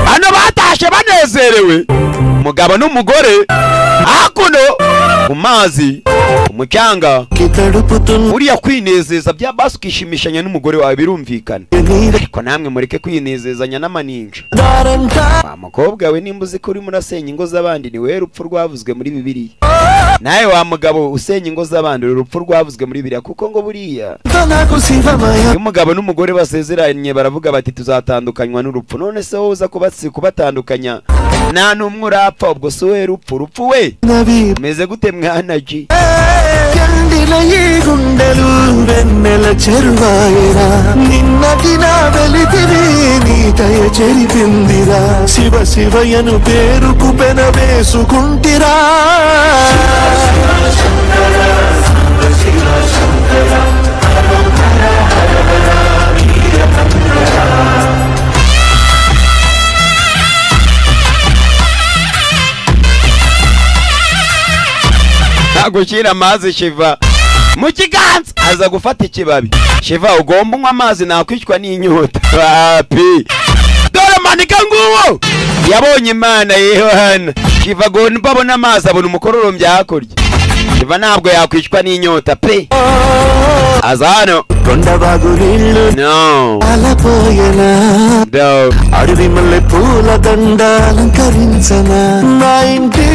Hano batashe banezerewe, umugabo n'umugore, hakuno ku mazi, ku mucanga. Uriya kwinezeza bya basi ukishimishanya n'umugore wawe birumvikana, ariko namwe mureke kwinezezanya n'amaninja. Wa mukobwa we, nimba uzi ko urimo urasenya ingo z'abandi, ni wowe rupfu rwavuzwe muri Bibiliya. Nawe wa mugabo usenya ingo z'abandi, uru rupfu rwavuzwe muri Bibiliya, kuko ngo buriya iyo umugabo n'umugore basezeranye baravuga bati tuzatandukanywa n'urupfu. None se wowe uza kubatandukanya, nta n'umwe urapfa, ubwo si we rupfu? Rupfu we umeze gute mwana ji? కండిన ఈ గుండెలు వెన్నెల చెరువాయరా నిన్నటి నా వెలితివి నీ దయ చెరిపిందిరా శివ శివయను పేరుకు పెన వేసుకుంటిరా. Gushyira amazi Shiva mu kiganza, aza gufata ikibabi. Shiva, ugomba unywa amazi, nakwicwa n'inyota. Papi, dore manika nguwo yabonye Imana Yohana. Shiva agomba abona amazi, abona umukororombya hakurya. Shiva ntabwo yakwicwa n'inyota pe. Aza hano. కొండవాగు నీళ్ళు No. అలపోయనా No. అడవి మల్లె పూల దండ అలంకరించనా నా ఇంటి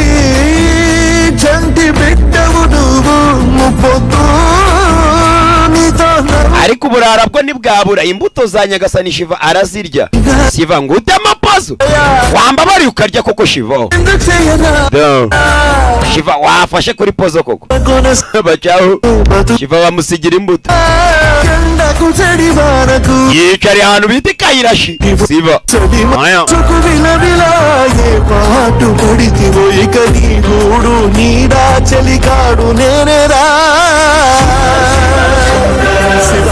చంటి బిడ్డవు నువ్వు ముప్పొద్దు నీతో Ariko uburara bwo ntibwabura, imbuto za Nyagasani Shiva arazirya. Shiva ngo utema pazo, wambabariye ukarya koko Shiva. ఎందుకు చేయనా No. Shiva wafashe kuri pozo koko. Bacaho Shiva bamusigira imbuto. ఎండకు చెడి వానకు Yicariye ahantu bita i Kayirashi. Siva Aya. చుకు విలవిలా ఏ పాటు పడితివో ఇక నీ గూడు నీడా చెలికాడు నేనేరా Shiva.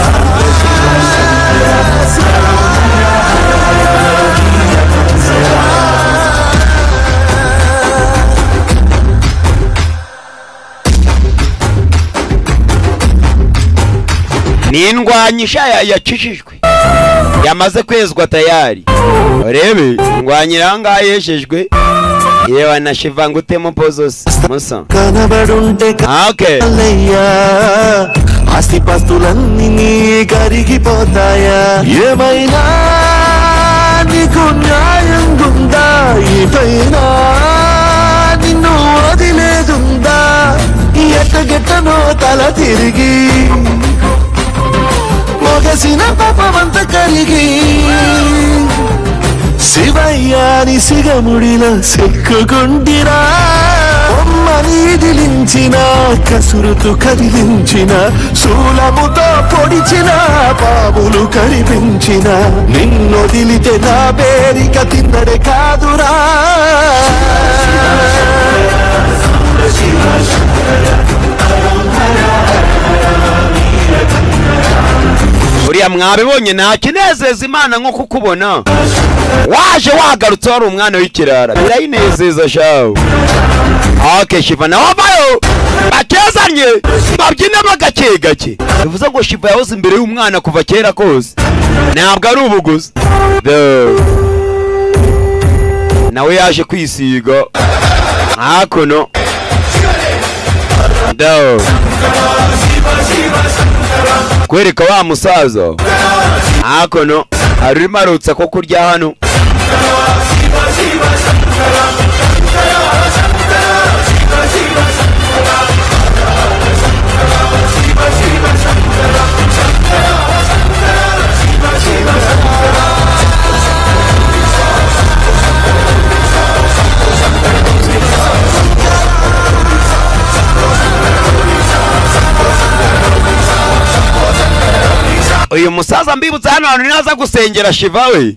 Ni indwanyi sha yakijijwe, yamaze kwezwa tayari. Urebe indwanyi irangaha yeshejwe. Yewe na Shiva ngo utemo pozos musa. కనబడుంటే Okay. కలయ్యా ఆస్తిపాస్తులన్నీ నీ కరిగిపోతాయా ఏమైనా నీకు న్యాయం ఉందా ఇటైనా నిన్ను వదిలేదుందా ఎట్టగెట్టనో తల తిరిగి మొగసిన పాపమంత కరిగి శివయ్యాని సిగముడిలా సిక్కుకుంటిరా బొమ్మని దిలించిన కసురుతు కదిలించిన శూలముతో పొడిచిన పాములు కరిపించిన నిన్నొదిలితే నా పేరిక తిన్నడే కాదురా. Uriya mwabibonye, nta kinezeza Imana nko kukubona waje wagarutse wari umwana w'ikirara, birayinezeza shawe. Okay, Shiva nawe avayo bakezanye babyinamo gake gake. Bivuze ngo Shiva yahoze imbere y'umwana kuva kera kose, ntabwo ari ubuguzi. Nawe yaje kwisiga hakuno. Kwereka wa musaza hakuno arimo arotsa ko kurya hano. Uyu musaza mbibutsa hano hantu naza gusengera Shiva we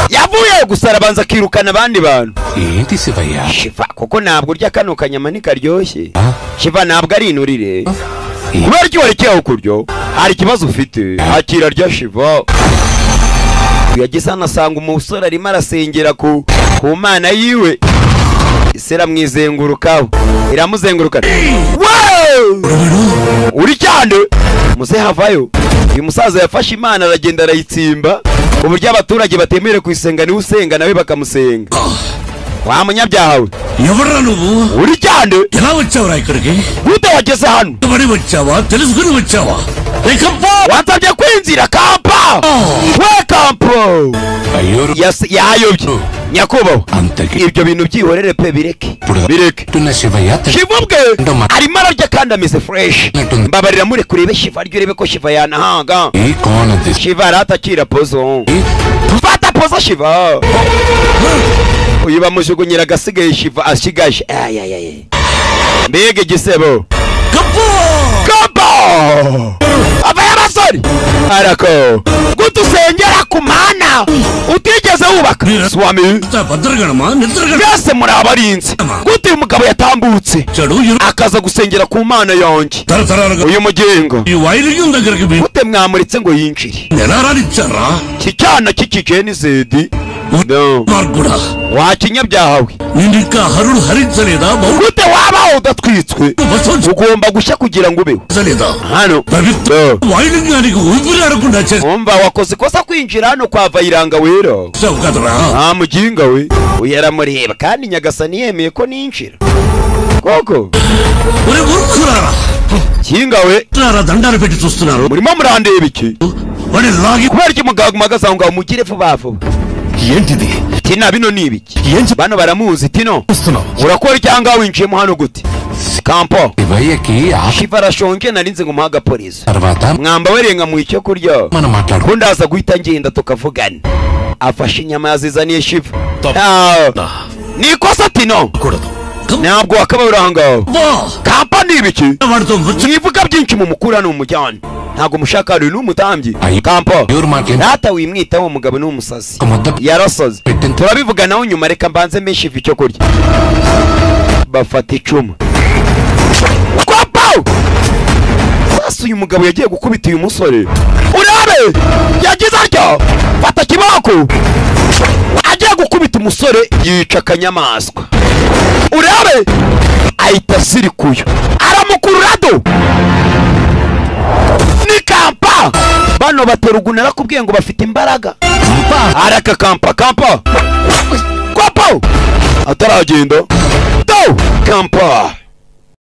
yavuye gusa arabanza akirukana abandi bantu. ఏంటి Shivayya? Shiva kuko ntabwo urya kano kanyama ntikaryoshye. Shiva ntabwo ari inurire, kubera iki warekeye kurya? Hari ikibazo ufite? Akira rya Shiva. Yageze hano asanga umusore arimo arasengera ku Ku mana yiwe isera mwizengurukaho iramuzenguruka. Uri cyane muze havayo. Uyu musaza yafashe Imana aragenda arayitsimba ku buryo abaturage batemerewe kuyisenga, niwe usenga nawe bakamusenga. Wa munyabyaha we, uri cyane gute wageze hano? Wansabye kwinjira kampa we kampo yayobye. Nyakubahwa, ibyo bintu byihorere pe, bireke bireke. Shiva ubwe arimo ararya kandi ameze fresh. Mbabarira mure kurebe Shiva aryo, urebe ko Shiva yanahanga. Shiva aratakira pozo, fata pozo Shiva. Uyu bamujugunyira agasigaye Shiva ashigaje. Ayayay, mbega igisebo. Kampo aba y'abasore arako gutusengera ku mana utigeze wubaka. Swami byose muri abarinzi, gute uyu mugabo yatambutse akaza gusengera ku mana yanjye? Uyu mugengo gute mwamuritse ngo yinjire? Iki cyana cy'ikijeni wa kinyabyaha we, gute wabaho udatwitswe? Ugomba gushya kugira ngo ubeho hano. Umva, wakoze ikosa kwinjira hano kwa Vayiranga wera. Nta muginga we, uyaramureba kandi Nyagasani yemeye ko ninjira koko. Kinga we, murimo murandeba iki? Kubera iki muganga umagaza ngo mugire vuba vuba? Tina bino ni ibiki? Bano baramuzi. Tino urakora cyangwa winjiyemo hano gute? Kampo Shiva arashonje, narinze ngo muhaga polisi mwamba werenga mu icyo kurya ko ndaza guhita ngenda tukavugana. Afashe inyama yazizaniye Shiva. Ni ikosa Tino, ntabwo wakaba uri aho ngaho. Kampa ni ibiki? Mwivuga byinshi mu mukura ni umujyana, ntabwo mushaka ari n'umutambyi. Kampo rata wimwitaho, umugabo ni umusazi yarasaze, turabivuganaho nyuma. Reka mbanze menshi icyo kurya. Bafata icumu. Kampo sasa uyu mugabo yagiye gukubita uyu musore, urabe yagize atyo fata kiboko agiye gukubita umusore yica akanyamaswa. Urabe ahita asirikuyo aramukurura do ni kampa. Bano bateruguna narakubwiye ngo bafite imbaraga. Araka kampa kampa kwapo ataragenda do kampa.